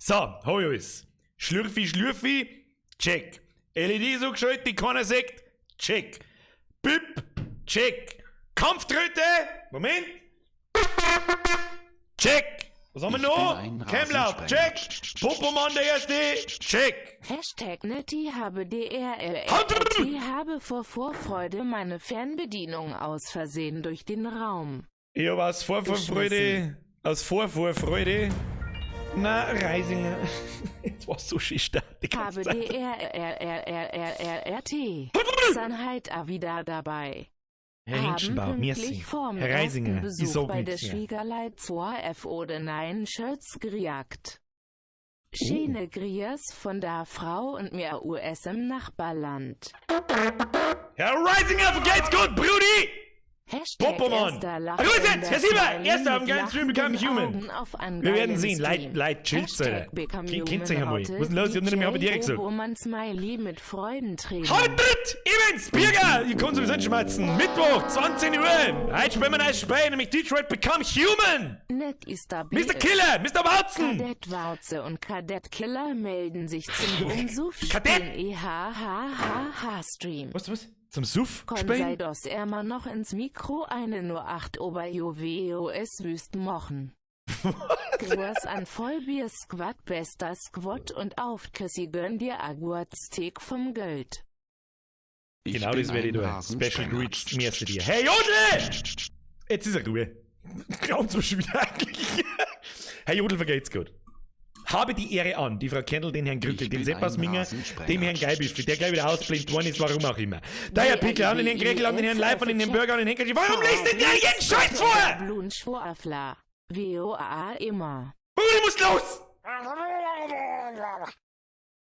So, hab ich alles. Schlürfi, Schlürfi, check. LED so geschaltet, die keiner sieht, check. Bip, check. Kampftröte, Moment. Check. Was haben wir Ich noch? bin ein Camlauf, Rasensprenger. check. Popomann, der erste, check. #NettyHabeDRLRT habe vor Vorfreude meine Fernbedienung aus Versehen durch den Raum Ich hab aus Vorvorfreude, aus Vorvorfreude, na, Reisinger. Jetzt war's so schön stark die ganze Habe Zeit. D R R R R R R R T. Sanheit a wieder dabei. Herr Haben Hinschenbauer, pünktlich merci. vorm Herr ersten Reisinger, ich Besuch sag bei der nichts mehr. Schwiegerleit zur F oder Nein Shirts gejagt. Schöne Grias von der Frau und mir US im Nachbarland. Herr Reisinger, vergeht's gut, Brudi! Hashtag Popoman! erster Grüß lachender jetzt, Herr Sieber! Smiley Erster am mit geilen Stream Become lachenden Human. Augen auf einen Wir werden geilen sehen. Leid, Stream. Leid, chillt, Hashtag Alter. Become Kennt sich Human einmal. Raute Was ist denn los? Ich hab nicht mehr DJ bei dir gesagt. Roman Smiley mit Freudentränen. Haut Events, Birger! Ihr könnt sowieso nicht schmerzen. Mittwoch, 20 Uhr. Heute spielen wir ein neues Spiel, nämlich Detroit Become Human. Nett ist da Mr. Killer, Mr. Watson. Kadett Warze und Kadett Killer melden sich zum Umsuff Kadett! E H H H H Stream. Was, was? Zum Suff Kon spielen? sei dos immer noch ins Mikro eine nur 8 Ober-JWOS wüst mochen. Gruß an Vollbier Squad bester Squad und auf Chrissy gönn dir Aguat Steak vom Geld. Ich Genau bin das werde ich ein tun. Special Rasensprenger. Greets, merci dir. Hey Jodl! Jetzt ist er Ruhe. Glauben Sie schon wieder eigentlich. Herr Jodl, vergeht's gut. Habe die Ehre an, die Frau Kendall, den Herrn Grückel, Ich den bin Sepp aus ein Minger, Rasensprenger. dem Herrn Geibiffi, der gleich wieder ausblinkt worden ist, warum auch immer. Der Herr Pickel, an den Herrn Grekel, an den Herrn Leif, an den Herrn Bürger, an den Henker. Warum liest denn der jeden Scheiß vor? Blunschwoafla. WOA immer. Brudi muss los!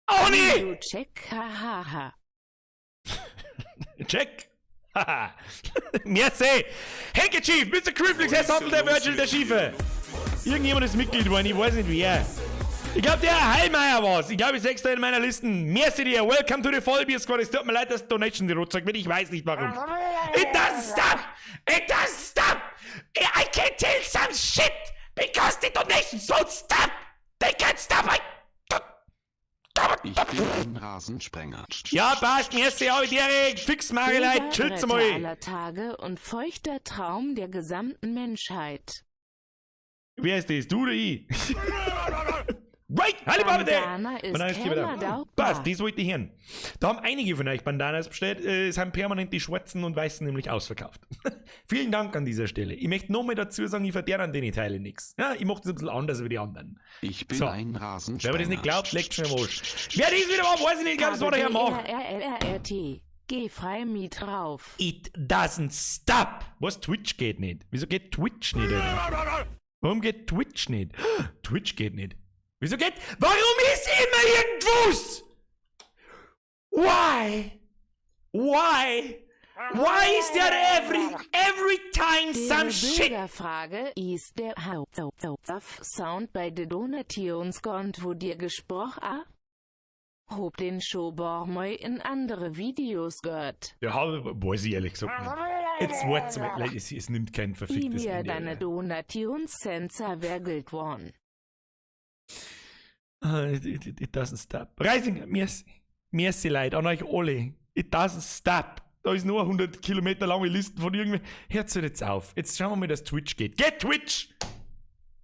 Oh nee! Du check hahaha. Check! Haha! Merci! Henke Chief, Mr. Creepflix, Herr Sattel, der Virgil, der Schiefe! Irgendjemand ist Mitglied geworden, ich weiß nicht wer. Ich glaube, der Herr Heilmeier war's. Ich glaube, ich sechster in meiner Listen. Merci dir. Welcome to the Vollbier Squad. Es tut mir leid, dass Donation die Rot wird. Ich weiß nicht, warum. It doesn't stop! It doesn't stop! I can't tell some shit because the donations won't stop! They can't stop! I... Ich bin ein Rasensprenger. Ja, passt. Merci, habe die Ehre. Fix, Marileit. Chillt's Retter mal. aller Tage und feuchter Traum der gesamten Menschheit. Wer ist das? Du oder ich? Right! Hallo, Babete! Bandana ist Banana ist wieder da. Passt, das wollte ich hören. Da haben einige von euch Bandanas bestellt. Es haben permanent die schwarzen und weißen nämlich ausverkauft. Vielen Dank an dieser Stelle. Ich möchte nochmal dazu sagen, ich verdiene an den Teile nichts. Ja, ich mache das ein bisschen anders wie die anderen. Ich bin So. ein Rasensprenger. Wer mir das nicht glaubt, leckt mir am Arsch. Wer das wieder war, weiß ich nicht. Ich glaube, es war der Herr Mach. R R R R T. Geh frei mit drauf. It doesn't stop. Was? Twitch geht nicht. Wieso geht Twitch nicht, Alter? Warum geht Twitch nicht? Twitch geht nicht. Wieso geht? Warum ist immer irgendwas? Why? Why? Why is there every time some Die shit? Bürgerfrage ist der Sound bei de Donations gont wo dir gesprochen a? Hob den Showbormoi in andere Videos gehört. Ja, weiß ich ehrlich gesagt nicht. Jetzt wart's mal. Leute, es nimmt kein verficktes Mir Ende, deine Alter. Donations-Sensor wergelt worden. Ah, it doesn't stop. Reisinger, merci. Merci, Leute, an euch alle. It doesn't stop. Da ist nur 100 Kilometer lange Listen von irgendwie. Hört's halt jetzt auf. Jetzt schauen wir mal, dass Twitch geht. Geht Twitch!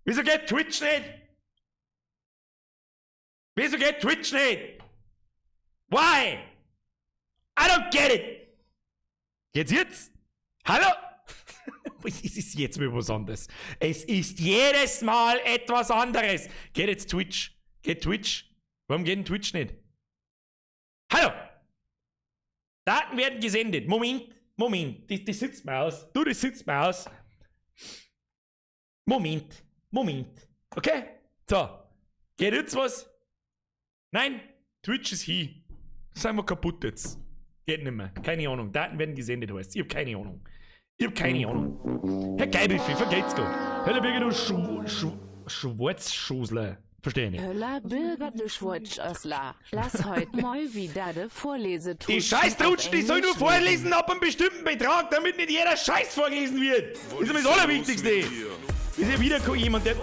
Wieso geht Twitch nicht? Wieso geht Twitch nicht? Why? I don't get it! Geht's jetzt? Hallo? Es ist jetzt mal was anderes. Es ist jedes Mal etwas anderes. Geht jetzt Twitch? Geht Twitch? Warum geht denn Twitch nicht? Hallo! Daten werden gesendet. Moment, Moment. Das sitzt mir aus. Du, das sitzt mir aus. Moment, Moment. Okay? So. Geht jetzt was? Nein, Twitch ist hier. Sind wir kaputt jetzt. Geht nicht mehr. Keine Ahnung. Daten werden gesendet, heißt. Ich hab keine Ahnung. Ich hab keine Ahnung. Herr Geibiffi, vergeht's gut. Hölle Birger, du Schwarzschosler. Verstehe ich nicht. Höller Bürger du Schwarzosla. Lass heut mal wieder de Vorlese Die Scheißtrutschen, die soll nur vorlesen ab einem bestimmten Betrag, damit nicht jeder Scheiß vorgelesen wird. Das ist immer das Allerwichtigste. Ist ja wieder jemand, der.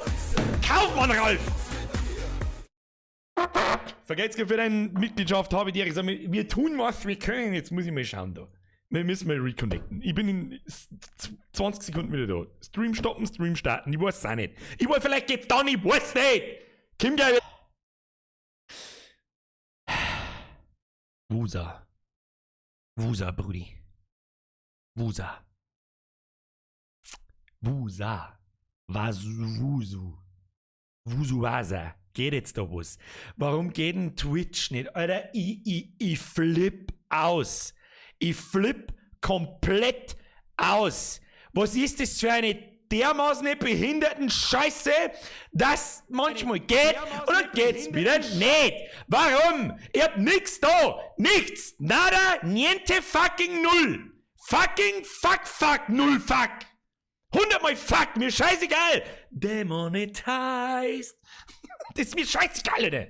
Kaufmann Ralf! Vergelt's für deine Mitgliedschaft, habe ich dir gesagt, wir tun, was wir können. Jetzt muss ich mal schauen da. Wir müssen mal reconnecten. Ich bin in 20 Sekunden wieder da. Stream stoppen, Stream starten. Ich weiß es auch nicht. Ich weiß, vielleicht geht's da nicht, ich weiß nicht. Kim gleich. Wusa. Wusa, Brudi. Wusa. Wusa. Was Wusu. Wusu Wasa. Geht jetzt da was? Warum geht denn Twitch nicht? Alter, ich flipp aus. Ich flipp komplett aus. Was ist das für eine dermaßen behinderten Scheiße, dass manchmal geht und dann geht's wieder nicht. Warum? Ich hab nix da. Nichts. Nada, niente fucking null. Fucking fuck fuck null fuck. 100-mal fuck, mir scheißegal. Demonetized. Das ist mir scheißegal, Alter.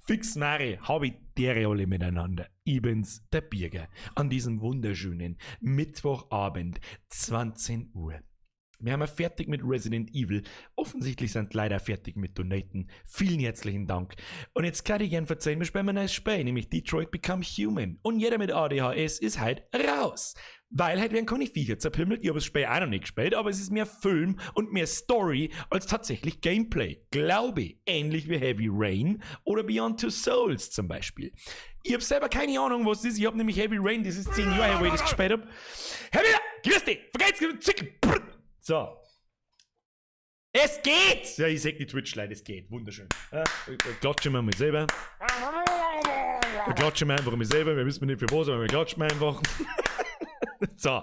Fix Mari, hab ich dere alle miteinander. Ich bin's, der Birger, an diesem wunderschönen Mittwochabend, 20 Uhr. Wir haben fertig mit Resident Evil. Offensichtlich sind leider fertig mit Donaten. Vielen herzlichen Dank. Und jetzt kann ich gern verzeihen, wir spielen ein neues Spiel, nämlich Detroit Become Human. Und jeder mit ADHS ist halt raus. Weil halt werden keine Viecher zerpimmelt. Ich habe das Spiel auch noch nicht gespielt, aber es ist mehr Film und mehr Story als tatsächlich Gameplay. Glaube ich. Ähnlich wie Heavy Rain oder Beyond Two Souls zum Beispiel. Ich habe selber keine Ahnung, was das ist. Ich habe nämlich Heavy Rain, das ist 10 Jahre her, wo ich das gespielt hab. Herr Wieder, grüß dich, vergeht's, Zickel. So. Es geht! Ja, ich seh die Twitch-Leute, es geht. Wunderschön. Ja, da klatschen wir mal selber. Da klatschen wir einfach mal selber. Wir wissen nicht für was, aber wir klatschen einfach. So.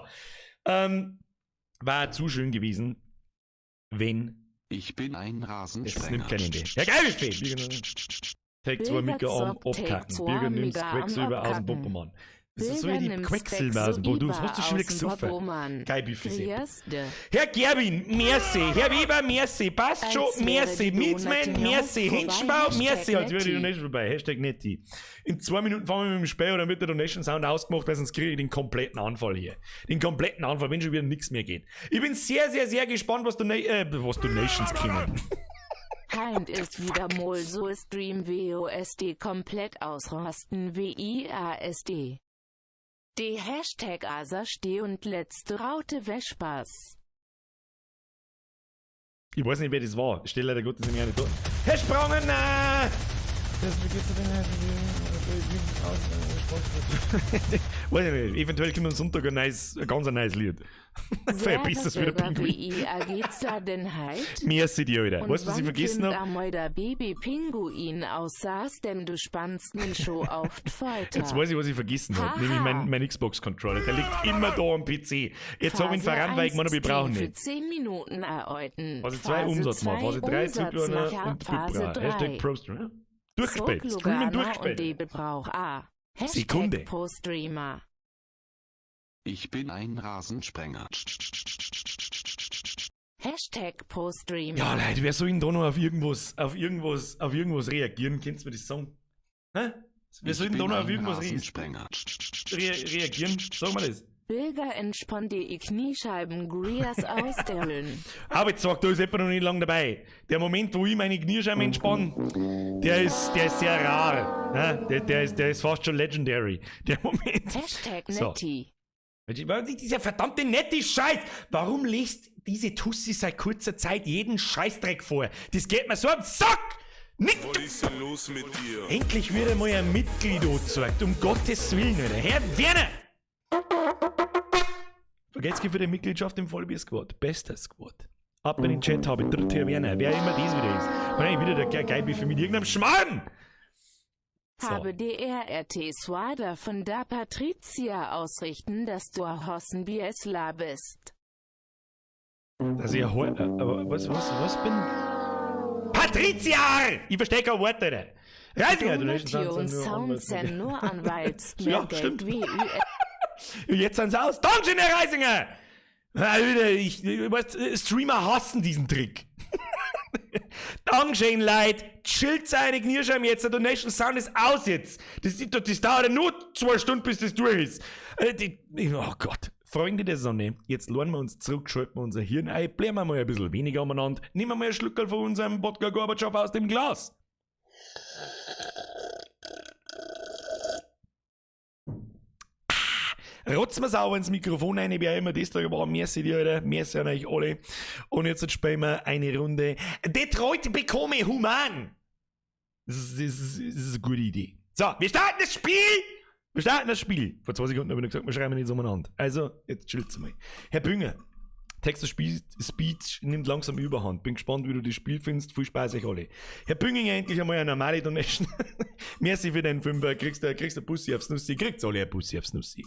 War zu schön gewesen, wenn. Ich bin ein Rasensprenger. Es nimmt kein Ende. Ja, geil, Fee. Take 2 Mika am Abkacken. Birger nimmst Quecksilber aus dem Popomann. Das ist so wie die Quecksilber aus dem Popo. Du hast du schon wieder gesoffen. Geil, Büffel. Herr Gerwin, merci. Herr Weber, merci. Passt schon, merci. Mietsmann, merci. Hinschbau, merci. Als wäre die Donation vorbei. Hashtag Netti. In 2 Minuten fahren wir mit dem Spiel oder wird der Donation Sound ausgemacht, weil sonst kriege ich den kompletten Anfall hier. Den kompletten Anfall, wenn schon wieder nichts mehr geht. Ich bin sehr, sehr, sehr gespannt, was, was Donations kommen. Heind ist wieder mal so Stream WOSD komplett ausrasten WIASD. D Hashtag Asasteh und letzte Raute Wäschspaß. Ich weiß nicht, wer das war. Ich stehe leider Gottes nicht mehr da. Herr Sprangen, nein! Weiß ich nicht. Eventuell kommt am Sonntag ein ganz ein neues Lied. Verpiss das wieder Pinguin. Geht's da denn halt? Merci dir wieder. Weißt du, was ich vergessen hab? Amoi der Baby-Pinguin aussaß, denn du spannst min Show auf die Folter. Jetzt weiß ich, was ich vergessen hab. Nämlich mein Xbox-Controller. Der liegt immer da am PC. Jetzt hab ich ihn verrannt, weil ich meine, wir brauchen für nicht. 10 Minuten eräuten. Phase 2 Umsatz machen. Phase 3 Zykloner und Phase Pypra. Hashtag ProStreamer. Durchgespielt. Streamen durchgespielt. Und Brauch A. Hashtag Sekunde. Pro Streamer. Ich bin ein Rasensprenger. Hashtag Pro Streamer. Ja, Leute, wer soll denn da noch auf irgendwas reagieren? Kennst du mir das sagen? Hä? Wer soll denn da noch auf irgendwas reagieren? Sag mal das. Bilger entspannt die Kniescheiben Greas aus der Höhlen. Aber jetzt sagt, da ist jemand noch nicht lange dabei. Der Moment, wo ich meine Kniescheiben entspanne, der ist sehr rar. Ne? Der ist fast schon legendary. Der Moment. Hashtag Netti. So. Dieser verdammte Netti-Scheiß! Warum liest diese Tussi seit kurzer Zeit jeden Scheißdreck vor? Das geht mir so am Sack! Nicht. Was ist denn los mit dir? Endlich wird einmal ein Mitglied angezeigt. Um Gottes Willen, Alter. Herr Werner! Vergesst für die Mitgliedschaft im Vollbier Squad. Bester Squad. Ab in den Chat habe ich dritte Herr Werner. Wer immer dies wieder ist. Und wieder der Geilbiff mit irgendeinem Schmarrn! So. Habe DRRT Swader von da Patricia ausrichten, dass du a Hossenbiesla bist. Dass ich aber was bin? Patricia! Ich verstehe kein Wort, Alter. Reisinger, Donation Sound nur an, weil's mehr ja, Geld stimmt. wie Jetzt sind sie aus. Dankeschön, Herr Reisinger! Ich, Streamer hassen diesen Trick. Dankeschön, Leute. Chillt seine Kniescheiben jetzt. Der Donation Sound ist aus jetzt. Das dauert ja nur 2 Stunden, bis das durch ist. Oh Gott. Freunde der Sonne, jetzt lernen wir uns zurück, schalten wir unser Hirn ein, blären wir mal ein bisschen weniger umeinander, nehmen wir mal einen Schluckerl von unserem Wodka Gorbatschow aus dem Glas. Rotz mir sauber ins Mikrofon rein, ich bin ja immer das da geworden. Merci dir, Alter. Merci an euch alle. Und jetzt spielen wir eine Runde Detroit Become Human. Das ist eine gute Idee. So, wir starten das Spiel! Wir starten das Spiel. Vor 2 Sekunden habe ich noch gesagt, wir schreiben nicht umeinander. Also, jetzt chillt's mal. Herr Bünger, Text-to-Speech nimmt langsam Überhand. Bin gespannt, wie du das Spiel findest. Viel Spaß euch alle. Herr Bünginger, endlich einmal eine normale Donation. Merci für den Fünfer. Kriegst du ein Bussi aufs Nussi. Kriegst alle ein Bussi aufs Nussi.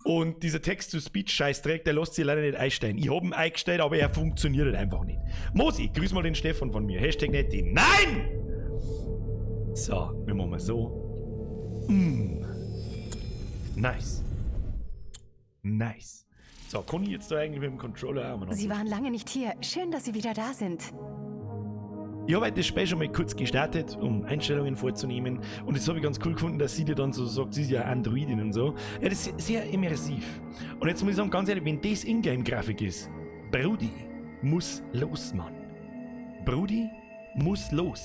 Und dieser Text-to-Speech-Scheißdreck, der lässt sich leider nicht einstellen. Ich hab ihn eingestellt, aber er funktioniert halt einfach nicht. Mosi, grüß mal den Stefan von mir. Hashtag netti. Nein! So, wir machen mal so. Nice. Nice. So, kann ich jetzt da eigentlich mit dem Controller auch mal noch? Sie waren lange nicht hier. Schön, dass Sie wieder da sind. Ich habe das Spiel schon mal kurz gestartet, um Einstellungen vorzunehmen. Und das habe ich ganz cool gefunden, dass sie dir dann so sagt, sie ist ja Androidin und so. Ja, das ist sehr immersiv. Und jetzt muss ich sagen, ganz ehrlich, wenn das Ingame-Grafik ist, Brudi muss los, Mann. Brudi muss los.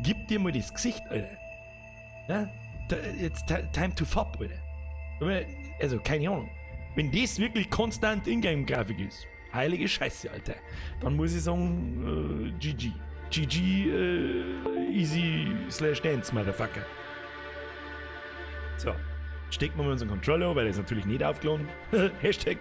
Gib dir mal das Gesicht, Alter. Ja? Jetzt time to fuck, Alter. Also, keine Ahnung. Wenn das wirklich konstant Ingame-Grafik ist, heilige Scheiße, Alter, dann muss ich sagen, GG. GG, easy /dance, Motherfucker. So, stecken wir mal unseren Controller, weil der ist natürlich nicht aufgeladen. Hashtag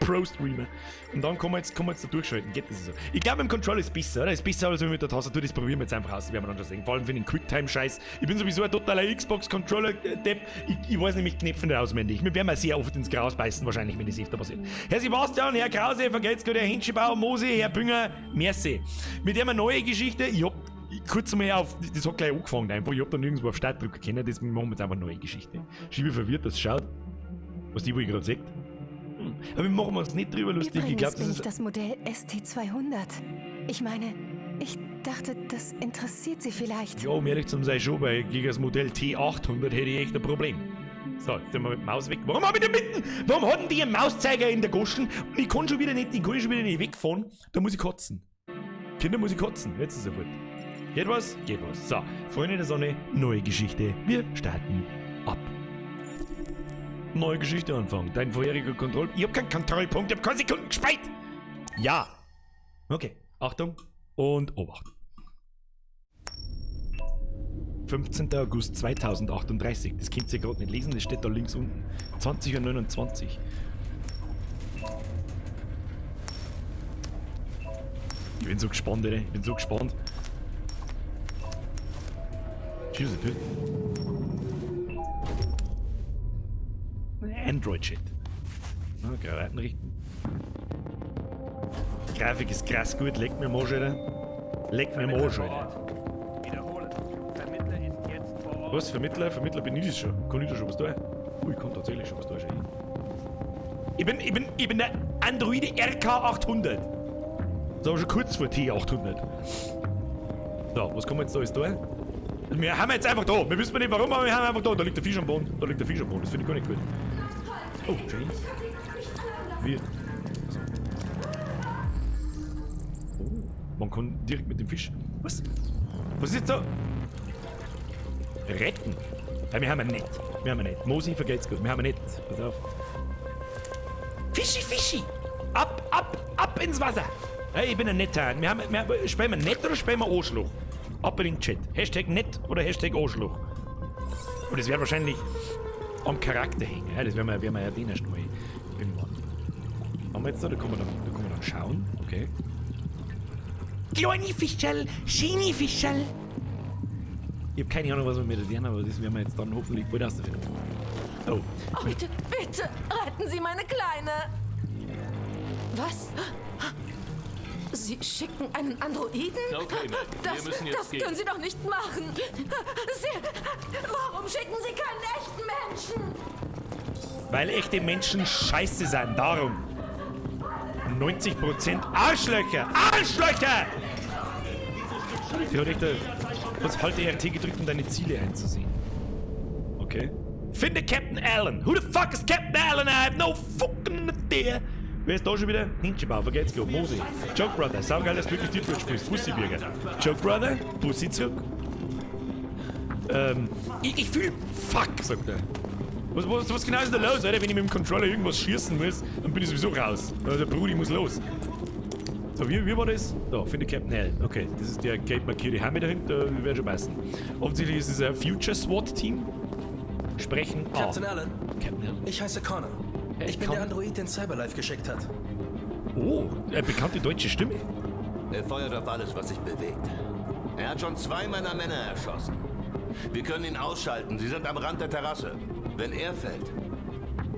Pro-Streamer. Und dann kann man jetzt da durchschalten. Geht das so? Ich glaube, mit dem Controller ist besser, oder? Ist besser als mit der Tastatur. Das probieren wir jetzt einfach aus. Das werden wir dann schon sehen. Vor allem für den Quicktime-Scheiß. Ich bin sowieso ein totaler Xbox-Controller-Depp. Ich weiß nämlich Knöpfe nicht auswendig. Wir werden mal sehr oft ins Gras beißen, wahrscheinlich, wenn das öfter passiert. Herr Sebastian, Herr Krause, vergelt's Gott, Herr Hinschebauer, Mosi, Herr Bünger, merci. Mit der neue Geschichte, ich hab kurz mal auf, das hat gleich angefangen einfach, ich hab da nirgendwo auf Start drücken können, deswegen machen wir jetzt einfach eine neue Geschichte. Schiebe verwirrt, das schaut, was die wohl gerade sagt. Aber wir machen uns nicht drüber lustig. Übrigens ich glaub, das bin ist ich das Modell ST200. Ich meine, ich dachte, das interessiert Sie vielleicht. Ja, um ehrlich zu sein schon, weil gegen das Modell T800 hätte ich echt ein Problem. So, jetzt sind wir mit dem Maus weg. Warum hab ich denn mitten? Warum hatten die einen Mauszeiger in der Goschen? Und ich kann schon wieder nicht, wegfahren. Da muss ich kotzen. Kinder, muss ich kotzen. Jetzt ist er fort. Geht was? Geht was. So, Freunde der Sonne, neue Geschichte. Wir starten ab. Neue Geschichte anfangen. Dein vorheriger Kontroll... Ich hab keinen Kontrollpunkt, ich hab keine Sekunden gespeit. Ja. Okay, Achtung und Obacht. 15. August 2038. Das könnt ihr gerade nicht lesen, das steht da links unten. 20:29 Uhr. Ich bin so gespannt, ey. Ich bin so gespannt. Tschüss, bitte. Android-Shit. Granaten richten. Grafik ist krass gut, leck mir mal, Alter. Leck mir mal, Alter. Was? Vermittler? Vermittler bin ich das schon. Kann ich da schon was da? Ui, ich kann tatsächlich schon was da. Ich bin der Androide RK800. Das ist aber schon kurz vor T800. So, was kommen wir jetzt da alles da? Wir haben jetzt einfach da. Wir wissen nicht warum, aber wir haben einfach da. Da liegt der Fisch am Boden. Da liegt der Fisch am Boden. Das finde ich gar nicht gut. Oh, schön. Wie? Oh, man kann direkt mit dem Fisch. Was? Was ist da? Retten. Ja, wir haben ihn nicht. Wir haben ihn nicht. Mosi, vergelt's gut. Wir haben ihn nicht. Pass auf. Fischi, Fischi! Ab, ab, ab ins Wasser! Hey, ich bin ein netter. Spielen wir nett oder spielen wir Arschloch? Ab in den Chat. Hashtag nett oder Hashtag Arschloch. Und das wird wahrscheinlich am Charakter hängen. Ja, das werden wir ja den erst mal irgendwann. Haben wir jetzt da? Da kann man dann schauen. Okay. Kleine Fischerl, schöne Fischerl. Ich habe keine Ahnung, was wir mit der aber das werden wir jetzt dann hoffentlich bald rausfinden. Oh. Oh, bitte, bitte, retten Sie meine Kleine. Was? Sie schicken einen Androiden? Okay, das wir müssen jetzt das gehen. können Sie doch nicht machen. Warum schicken Sie keinen echten Menschen? Weil echte Menschen scheiße sind, darum. 90% Arschlöcher! Arschlöcher! Sie hat echt was halte RT gedrückt, um deine Ziele einzusehen. Okay. Finde Captain Allen! Who the fuck is Captain Allen? I have no fucking idea! Wer ist da schon wieder? Hinschebau, vergeht's gut. Mosi. Joke Brother, saugeil, dass du wirklich Detroit spielst. Bussi Birger. Joke Brother, Bussi zurück. Ich fühl. Fuck, sagt er. Was genau ist da los, Alter? Wenn ich mit dem Controller irgendwas schießen muss, dann bin ich sowieso raus. Also, der Brudi muss los. So, wie war das? Da, finde Captain Allen. Okay, das ist der gelb markierte Hammer dahinter, wird schon passen. Offensichtlich ist es ein Future SWAT-Team. Sprechen A. Captain Allen. Captain Allen. Ich heiße Connor. Ich bin der Android, den Cyberlife geschickt hat. Oh, eine bekannte deutsche Stimme. Er feuert auf alles, was sich bewegt. Er hat schon 2 meiner Männer erschossen. Wir können ihn ausschalten. Sie sind am Rand der Terrasse. Wenn er fällt,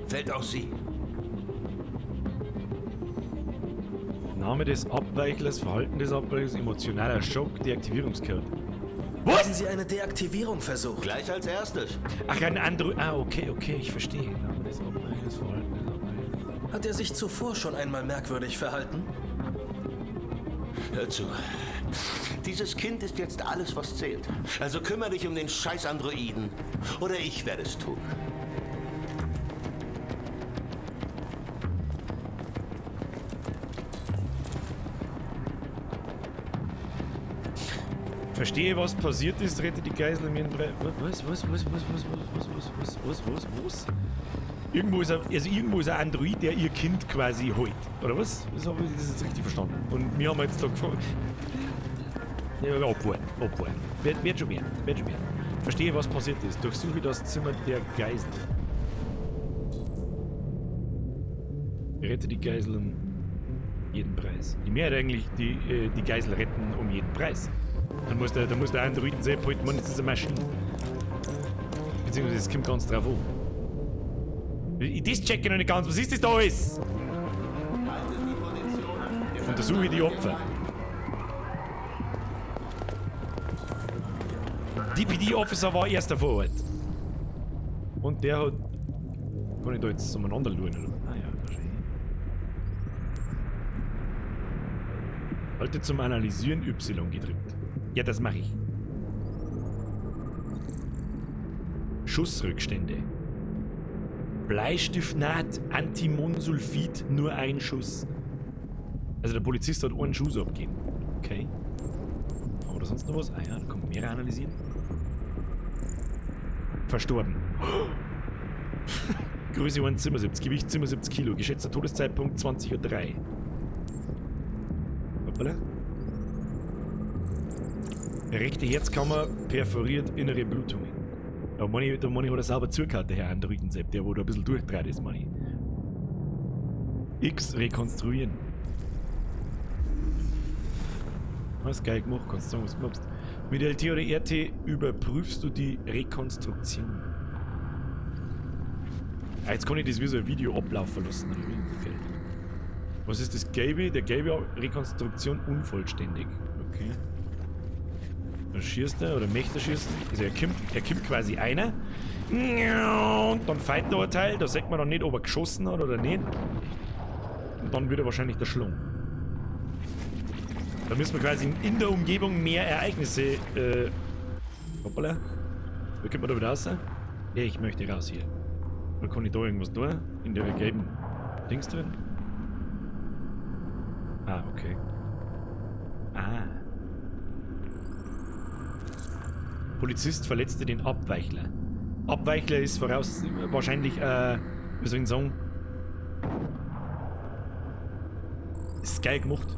fällt auch sie. Name des Abweichlers, Verhalten des Abweichlers, emotionaler Schock, Deaktivierungscode. Was? Haben Sie eine Deaktivierung versucht? Gleich als erstes. Ach, ein Android. Ah, okay, okay, ich verstehe. Name des Abweichlers, Verhalten des Abweichlers. Hat er sich zuvor schon einmal merkwürdig verhalten? Hör zu. Dieses Kind ist jetzt alles, was zählt. Also kümmere dich um den scheiß Androiden. Oder ich werde es tun. Verstehe, was passiert ist, rette die Geisel in ihren Brei. Was? Irgendwo ist ein, also irgendwo ist ein Android, der ihr Kind quasi holt. Oder was? Das habe ich das jetzt richtig verstanden. Und wir haben jetzt da gefragt. Ja, abwarten. Wird schon werden. Verstehe, was passiert ist. Durchsuche das Zimmer der Geisel. Rette die Geisel um jeden Preis. Ich möchte eigentlich die Geisel retten um jeden Preis. Dann muss der Androiden selbst halten, man, das ist eine Maschine. Beziehungsweise es kommt ganz drauf an. Das check ich noch nicht ganz. Was ist das da alles? Untersuche die Opfer. DPD-Officer war erster vor Ort. Und der hat... Kann ich da jetzt umeinander schauen, oder? Ah ja, wahrscheinlich. Halte zum Analysieren Y gedrückt. Ja, das mache ich. Schussrückstände. Bleistiftnaht, Antimonsulfid, nur ein Schuss. Also der Polizist hat einen Schuss abgegeben. Okay. Haben wir da sonst noch was? Ah ja, da kann man mehrere analysieren. Verstorben. Größe 1,77, Gewicht 77 Kilo, geschätzter Todeszeitpunkt 20:03 Uhr. Hoppala. Rechte Herzkammer perforiert innere Blutungen. Da meine ich, hat er sauber zugehört, der Herr Androidensepp, der wo da ein bisschen durchdreht ist, meine ich. X rekonstruieren. Hast geil gemacht, kannst du sagen, was du glaubst. Mit LT oder RT überprüfst du die Rekonstruktion. Ah, jetzt kann ich das wie so ein Video ablaufen lassen. Okay. Was ist das Gelbe? Der gelbe Rekonstruktion unvollständig. Okay. Da schießt er oder möchte er schießen. Also er kommt quasi einer. Und dann fällt noch ein Teil. Da sieht man dann nicht, ob er geschossen hat oder nicht. Und dann wird er wahrscheinlich der Schlung. Da müssen wir quasi in der Umgebung mehr Ereignisse. Hoppala. Wie kommt man da wieder raus? Ja, ich möchte raus hier. Oder kann ich da irgendwas tun? In der gelben Dings drin? Ah, okay. Ah. Polizist verletzte den Abweichler. Abweichler ist voraus wahrscheinlich, wie soll ich sagen? Ist geil gemacht.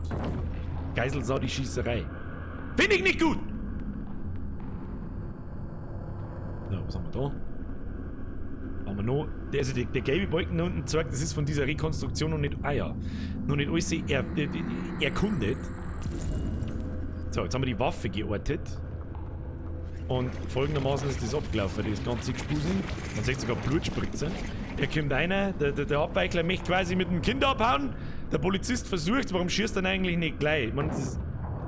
Geisel sah die Schießerei. Finde ich nicht gut! So, was haben wir da? Haben wir noch. Also der gelbe Balken da unten zeigt, das ist von dieser Rekonstruktion noch nicht. Ah ja. Noch nicht alles erkundet. So, jetzt haben wir die Waffe geortet. Und folgendermaßen ist das abgelaufen, das ganze Gespusi. Man sieht sogar Blutspritze. Er kommt einer, der Abweichler möchte quasi mit dem Kind abhauen. Der Polizist versucht, warum schießt er denn eigentlich nicht gleich? Ich meine, das ist,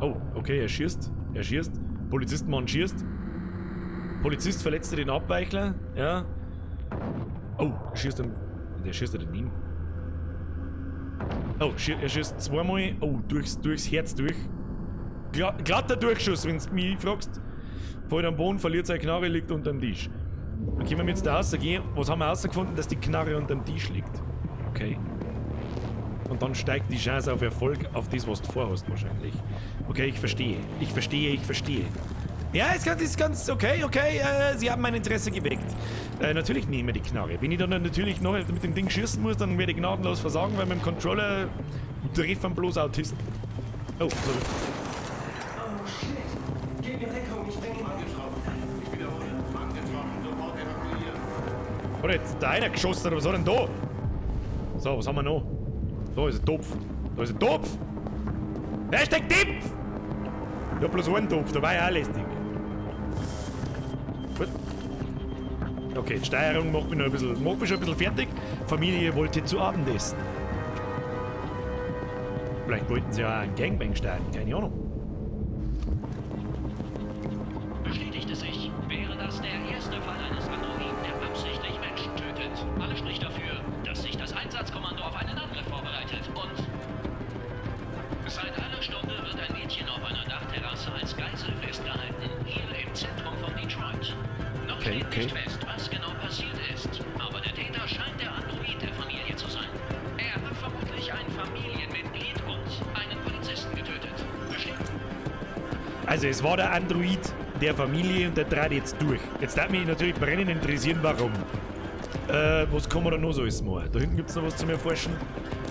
oh, okay, er schießt. Er schießt. Polizistmann schießt. Polizist verletzte den Abweichler. Ja. Oh, er schießt ihm. Der schießt er daneben. Oh, er schießt zweimal. Oh, durchs Herz durch. Glatter Durchschuss, wenn du mich fragst. Fällt am Boden, verliert seine Knarre, liegt unterm Tisch. Dann können wir jetzt da rausgehen. Was haben wir herausgefunden? Dass die Knarre unterm Tisch liegt. Okay. Und dann steigt die Chance auf Erfolg auf das, was du vorhast, wahrscheinlich. Okay, ich verstehe. Ich verstehe, ich verstehe. Ja, ist ganz okay, okay. Sie haben mein Interesse geweckt. Natürlich nehme ich die Knarre. Wenn ich dann natürlich noch mit dem Ding schießen muss, dann werde ich gnadenlos versagen, weil mit dem Controller treffen bloß Autisten. Oh, sorry. Oh shit. Gib mir Deckung, ich bin angetroffen. Ich wiederhole. Angetroffen, sofort evakuieren. Hat jetzt da einer geschossen oder was hat denn da? So, was haben wir noch? Da ist ein Topf. Da ist ein Topf! Hashtag Topf! Ich hab bloß einen Topf, da war ja auch lästig. Gut. Okay, die Steuerung macht mich noch ein bisschen, macht mich schon ein bisschen fertig. Familie wollte zu Abend essen. Vielleicht wollten sie ja auch einen Gangbang starten, keine Ahnung. Bestätigt es sich, wäre das der erste Fall eines Androiden, der absichtlich Menschen tötet. Alles spricht dafür, dass sich das Einsatzkommando auf einen Angriff vorbereitet und seit einer Stunde wird ein Mädchen auf einer Dachterrasse als Geisel festgehalten, hier im Zentrum von Detroit. Noch Okay, steht okay. nicht fest, was genau passiert ist, aber der Täter scheint der Android der Familie zu sein. Er hat vermutlich ein Familienmitglied und einen Polizisten getötet. Bestimmt. Also es war der Android der Familie und der trat jetzt durch. Jetzt darf mich natürlich brennend interessieren, warum. Was kann man da noch so alles machen? Da hinten gibt es noch was zum Erforschen.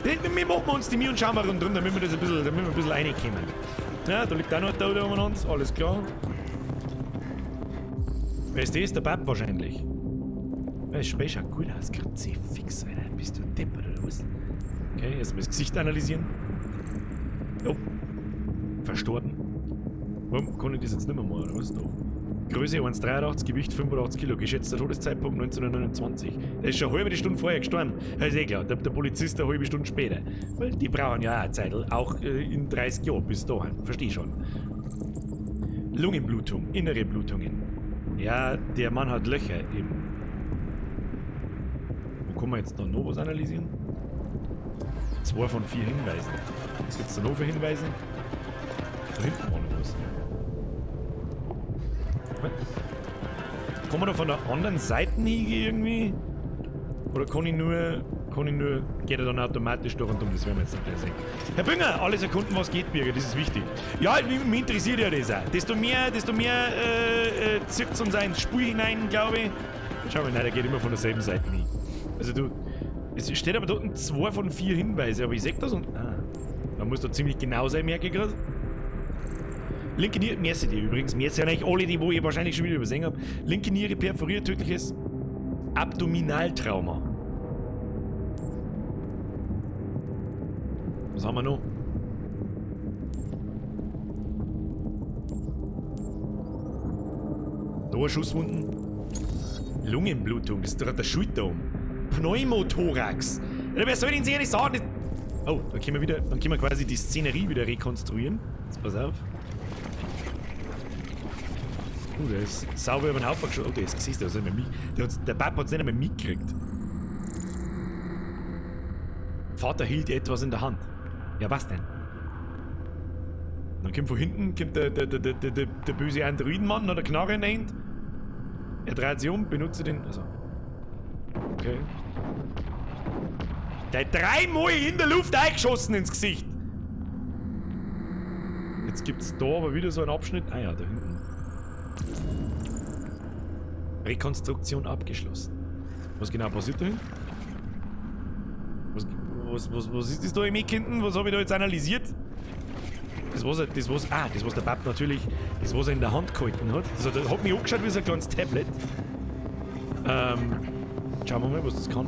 Wir machen uns die Mühe und schauen mal rundherum, damit wir das ein bisschen, damit wir ein bisschen reinkommen. Ja, da liegt auch noch ein Toter umeinander, alles klar. Wer ist das? Der Bab wahrscheinlich. Das Spiel schaut gut aus. Kruzifix, Alter. Bist du deppert oder was? Okay, erstmal das Gesicht analysieren. Oh. Verstorben. Warum kann ich das jetzt nicht mehr machen, oder was ist da? Größe 1,83, Gewicht 85 Kilo, geschätzter Todeszeitpunkt 1929. Der ist schon eine halbe Stunde vorher gestorben. Das ist eh klar, der Polizist eine halbe Stunde später. Weil die brauchen ja auch eine Zeit, auch in 30 Jahren bis dahin. Versteh schon. Lungenblutung, innere Blutungen. Ja, der Mann hat Löcher im... Wo kann man jetzt da noch was analysieren? 2 von 4 Hinweisen. Was gibt's da noch für Hinweise? Da hinten war noch was. Kann man da von der anderen Seite hingehen irgendwie? Oder kann ich nur, geht er dann automatisch durch und um? Das werden wir jetzt nicht gleich sehen. Herr Bünger, alle Sekunden, was geht, Birger, das ist wichtig. Ja, mich interessiert ja das auch. Desto mehr zirkt es uns ins Spiel hinein, glaube ich. Schau mal, nein, der geht immer von derselben Seite hin. Also du, es steht aber dort 2 von 4 Hinweise, aber ich seh das und... Ah, man muss da ziemlich genau sein, merke ich gerade. Linke Niere, merci dir übrigens, merci an euch alle, die wo ich wahrscheinlich schon wieder übersehen hab. Linke Niere perforiert, tödliches Abdominaltrauma. Was haben wir noch? Da eine Schusswunden. Lungenblutung, das ist doch der Schulter um. Pneumothorax. Ja, wer soll denn sich nicht sagen? Oh, da können wir wieder, dann können wir quasi die Szenerie wieder rekonstruieren. Jetzt pass auf. Oh, der ist sauber über den Haufen geschossen. Oh, der ist gesehen, der hat nicht mehr der Papa hat es nicht einmal mitgekriegt. Vater hielt etwas in der Hand. Ja, was denn? Dann kommt von hinten kommt der böse Androidenmann oder Knarre in der Hand. Er dreht sich um, benutzt den. Also. Okay. Der hat 3-mal in der Luft eingeschossen ins Gesicht. Jetzt gibt's da aber wieder so einen Abschnitt. Ah ja, da hinten. Rekonstruktion abgeschlossen. Was genau passiert da hinten? Was ist das da im Eck hinten? Was habe ich da jetzt analysiert? Das was der Bab natürlich, das was er in der Hand gehalten hat. Das hat mich angeschaut wie so ein kleines Tablet. Schauen wir mal, was das kann.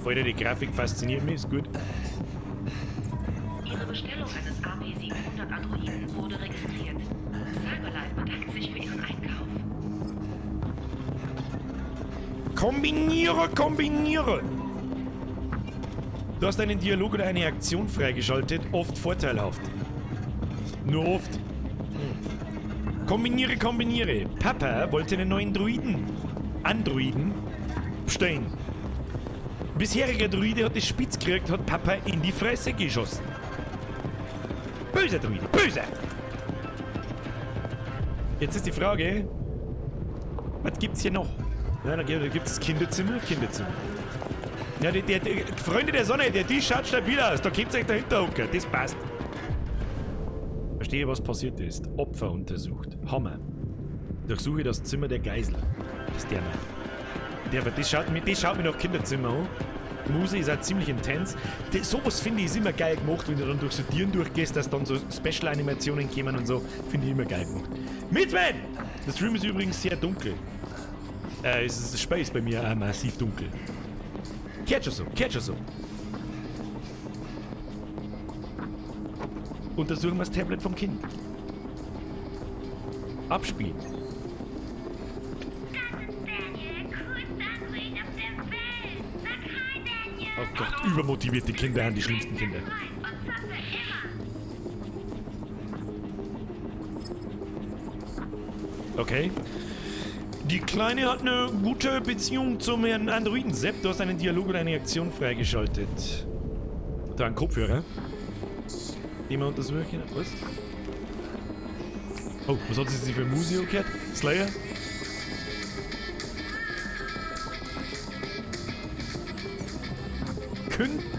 Alter, die Grafik fasziniert mich, ist gut. Ihre Bestellung eines AP700 Androiden wurde registriert. Cyberlife bedankt sich für Ihren Einkauf. Kombiniere, kombiniere! Du hast einen Dialog oder eine Aktion freigeschaltet, oft vorteilhaft. Nur oft. Kombiniere, kombiniere. Papa wollte einen neuen Druiden. Androiden bestellen. Bisheriger Druide hat es spitz gekriegt, hat Papa in die Fresse geschossen. Böser Druide, böser! Jetzt ist die Frage, was gibt's hier noch? Ja, da gibt es Kinderzimmer, Kinderzimmer. Ja, die Freunde der Sonne, der Tisch schaut stabil aus. Da könnt ihr euch dahinter hocken. Das passt. Verstehe, was passiert ist. Opfer untersucht. Hammer. Durchsuche das Zimmer der Geisel. Das ist der Mann. Das schaut mir nach Kinderzimmer an. Die Musik ist auch ziemlich intens. Sowas finde ich ist immer geil gemacht, wenn du dann durch so Tieren durchgehst, dass dann so Special-Animationen kommen und so. Finde ich immer geil gemacht. Mitman! Der Stream ist übrigens sehr dunkel. Es ist Space bei mir auch massiv dunkel. Kehrt schon so, kehrt schon so. Untersuchen wir das Tablet vom Kind. Abspielen. Oh Gott, übermotivierte Kinder sind die schlimmsten Kinder. Okay. Die Kleine hat eine gute Beziehung zum Herrn Androiden. Sepp, du hast einen Dialog oder eine Aktion freigeschaltet. Da ein Kopfhörer. Den wir untersuchen können. Was? Oh, was hat sie sich für Musik gehört? Slayer?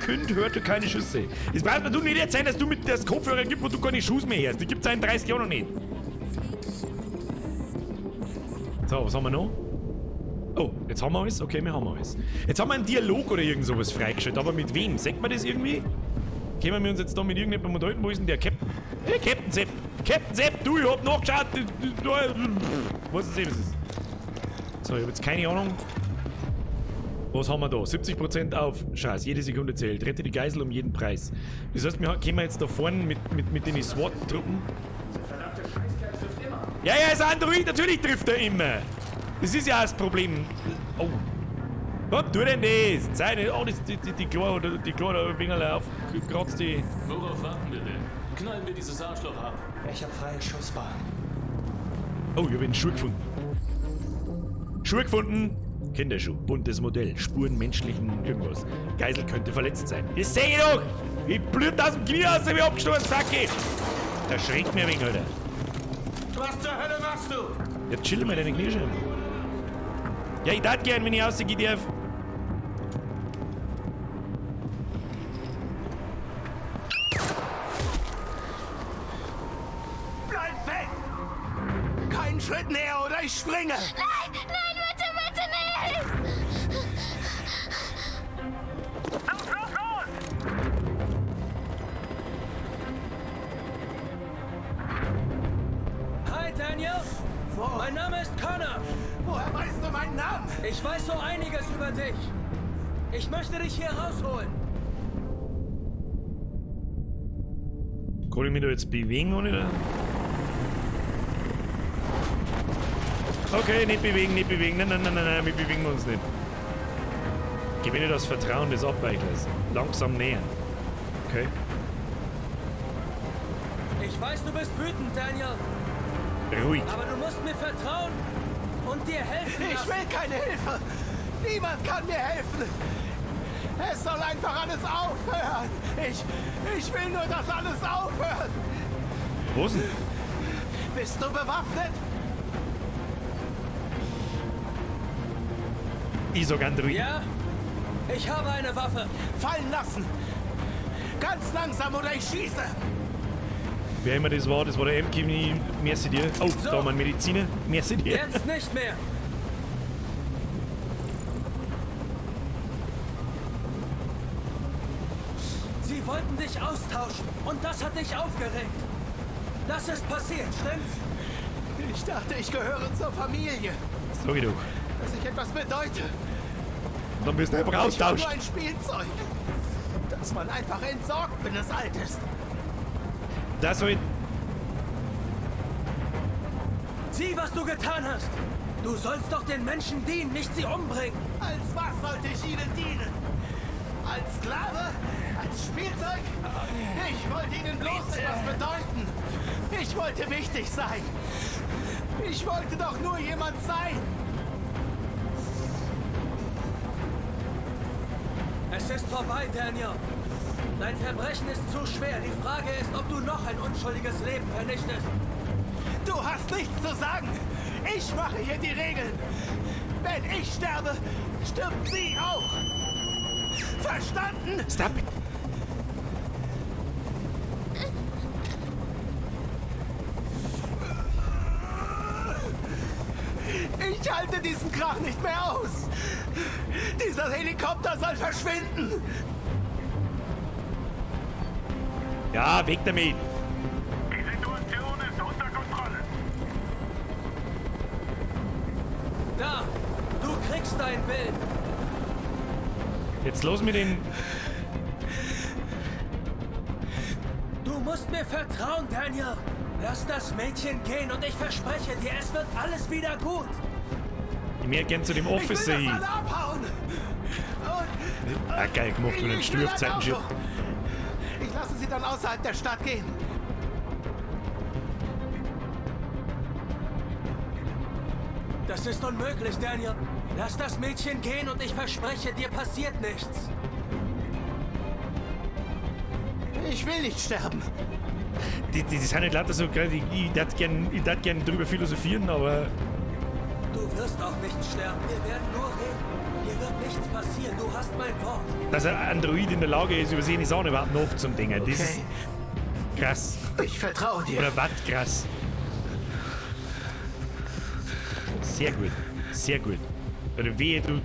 Kind hörte keine Schüsse. Das brauchst mir du nicht erzählen, dass du mit das Kopfhörer gibt, wo du keine Schuss mehr hörst. Die gibt's seit 30 Jahren noch nicht. So, was haben wir noch? Oh, jetzt haben wir alles. Okay, wir haben alles. Jetzt haben wir einen Dialog oder irgend sowas freigeschaltet. Aber mit wem? Sagt man das irgendwie? Können wir uns jetzt da mit irgendjemandem unterhalten? Wo ist denn der Captain? Hey, Captain Sepp! Captain Sepp, du, ich hab nachgeschaut! Was ist das? So, ich hab jetzt keine Ahnung. Was haben wir da? 70% auf. Scheiß, jede Sekunde zählt. Rette die Geisel um jeden Preis. Das heißt, wir kommen jetzt da vorne mit den SWAT-Truppen. Ja, ja, ist ein Android, natürlich trifft er immer. Das ist ja das Problem. Oh. Was tut denn das? Zeit nicht. Oh, das, die Kleine, die Kleine, Wingerl aufgekratzt, die. Worauf warten wir denn? Knallen wir dieses Arschloch ab. Ich hab freie Schussbahn. Oh, ich hab einen Schuh gefunden. Schuh gefunden. Kinderschuh, buntes Modell, Spuren menschlichen irgendwas. Geisel könnte verletzt sein. Das seh ich doch! Ich blüht aus dem Knie aus, wie abgestoßen, Sacki! Da schreckt mir ein wenig, Alter. Was zur Hölle machst du? Ja, chill mal deine Kniescheiben. Ja, ich tat gern, wenn ich rausgehen darf. Bleib weg! Keinen Schritt näher oder ich springe! Nein, nein, bitte, bitte nicht! Los, los, los! Hi, Daniel! Wo? Mein Name ist Connor! Woher weißt du meinen Namen? Ich weiß so einiges über dich. Ich möchte dich hier rausholen. Kann ich mich da jetzt bewegen, oder? Okay, nicht bewegen, nicht bewegen. Nein, nein, nein, nein, nein, wir bewegen uns nicht. Gewinne das Vertrauen des Abweichlers. Langsam nähern. Okay. Ich weiß, du bist wütend, Daniel. Ruhig. Aber du musst mir vertrauen und dir helfen lassen. Ich will keine Hilfe. Niemand kann mir helfen. Es soll einfach alles aufhören. Ich will nur, dass alles aufhört. Wo denn? Bist du bewaffnet? Ich sag Android. Ja, ich habe eine Waffe. Fallen lassen. Ganz langsam oder ich schieße. Wer immer das war der M-Kimi. Merci dir. Oh, so. Da haben wir einen Mediziner. Merci dir. Jetzt nicht mehr. Sie wollten dich austauschen und das hat dich aufgeregt. Das ist passiert, stimmt's? Ich dachte, ich gehöre zur Familie. Sag ich doch. Dass ich etwas bedeute. Und dann wirst du einfach austauscht. Ich war nur ein Spielzeug, das man einfach entsorgt, wenn es alt ist. Das soll. Sieh, was du getan hast! Du sollst doch den Menschen dienen, nicht sie umbringen! Als was sollte ich ihnen dienen? Als Sklave? Als Spielzeug? Ich wollte ihnen bloß etwas bedeuten! Ich wollte wichtig sein! Ich wollte doch nur jemand sein! Es ist vorbei, Daniel! Dein Verbrechen ist zu schwer. Die Frage ist, ob du noch ein unschuldiges Leben vernichtest. Du hast nichts zu sagen. Ich mache hier die Regeln. Wenn ich sterbe, stirbt sie auch. Verstanden? Stop it. Ich halte diesen Krach nicht mehr aus. Dieser Helikopter soll verschwinden. Ja, weg damit. Die Situation ist unter Kontrolle. Da! Du kriegst dein Bild! Jetzt los mit den. Du musst mir vertrauen, Daniel! Lass das Mädchen gehen und ich verspreche dir, es wird alles wieder gut! Ich möchte gern zu dem Officer Ich will, hin. dass alle abhauen. Und Ah, geil gemacht, wenn ein ich Stuhl will auf ein Zeiten Auto. schiebt. Ich lasse sie dann außerhalb der Stadt gehen. Das ist unmöglich, Daniel! Lass das Mädchen gehen und ich verspreche dir, passiert nichts! Ich will nicht sterben. Die sind nicht lauter so, gell, ich darf gern, ich darf gern drüber philosophieren, aber Du wirst auch nicht sterben, wir werden nur reden. Dir wird nichts passieren, du hast mein Wort. dass ein Android in der Lage ist, über seine Sachen überhaupt noch zum Dingen. Das ist krass. Ich vertraue dir. Oder was krass. Sehr gut. Sehr gut. Oder wehe, du.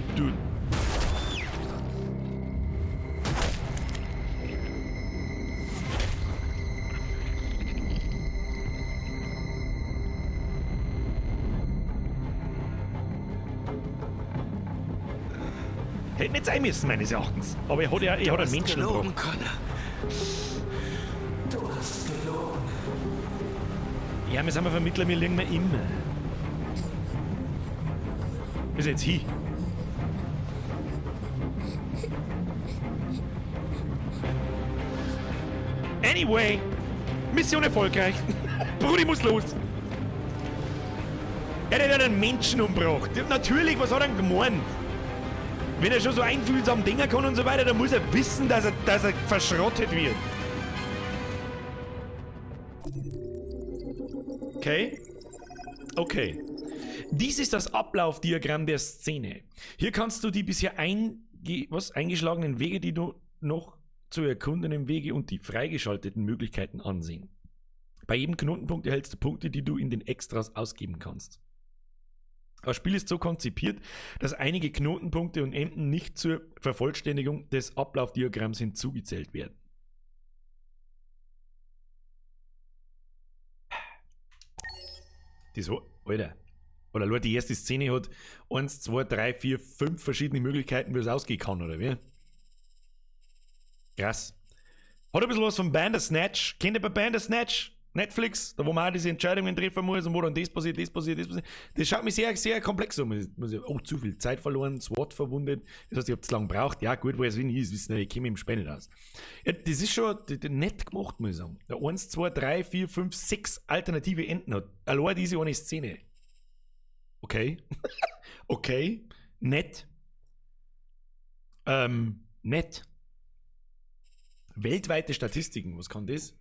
Hätte nicht sein müssen, meines Erachtens. Aber er hat ja, er hat einen hast Menschen gelogen, umgebracht. Connor. Du hast gelogen. Ja, wir sind Vermittler, wir liegen wir immer. Ist jetzt hin. Anyway, Mission erfolgreich. Brudi muss los. Er hat einen Menschen umgebracht. Natürlich, was hat er denn gemeint? Wenn er schon so einfühlsam denken kann und so weiter, dann muss er wissen, dass er verschrottet wird. Okay. Okay. Dies ist das Ablaufdiagramm der Szene. Hier kannst du die bisher eingeschlagenen Wege, die du noch zu erkundenden Wege und die freigeschalteten Möglichkeiten ansehen. Bei jedem Knotenpunkt erhältst du Punkte, die du in den Extras ausgeben kannst. Das Spiel ist so konzipiert, dass einige Knotenpunkte und Enden nicht zur Vervollständigung des Ablaufdiagramms hinzugezählt werden. Das war, Alter. Oder schau, die erste Szene hat 1, 2, 3, 4, 5 verschiedene Möglichkeiten, wie es ausgehen kann, oder wie? Krass. Hat ein bisschen was von Bandersnatch. Kennt ihr bei Bandersnatch? Netflix, da wo man auch diese Entscheidungen treffen muss und wo dann das passiert, das passiert, das passiert. Das schaut mir sehr, sehr komplex an. Muss ich, oh, zu viel Zeit verloren, SWAT verwundet. Das heißt, ich hab zu lange gebraucht. Ja, gut, wo es wie ist, wissen, ich komme im Spiel nicht aus. Ja, das ist schon nett gemacht, muss ich sagen. Da 1, 2, 3, 4, 5, 6 alternative Enden hat. Allein diese eine Szene. Okay. Okay. Nett. Nett. Weltweite Statistiken, was kann das?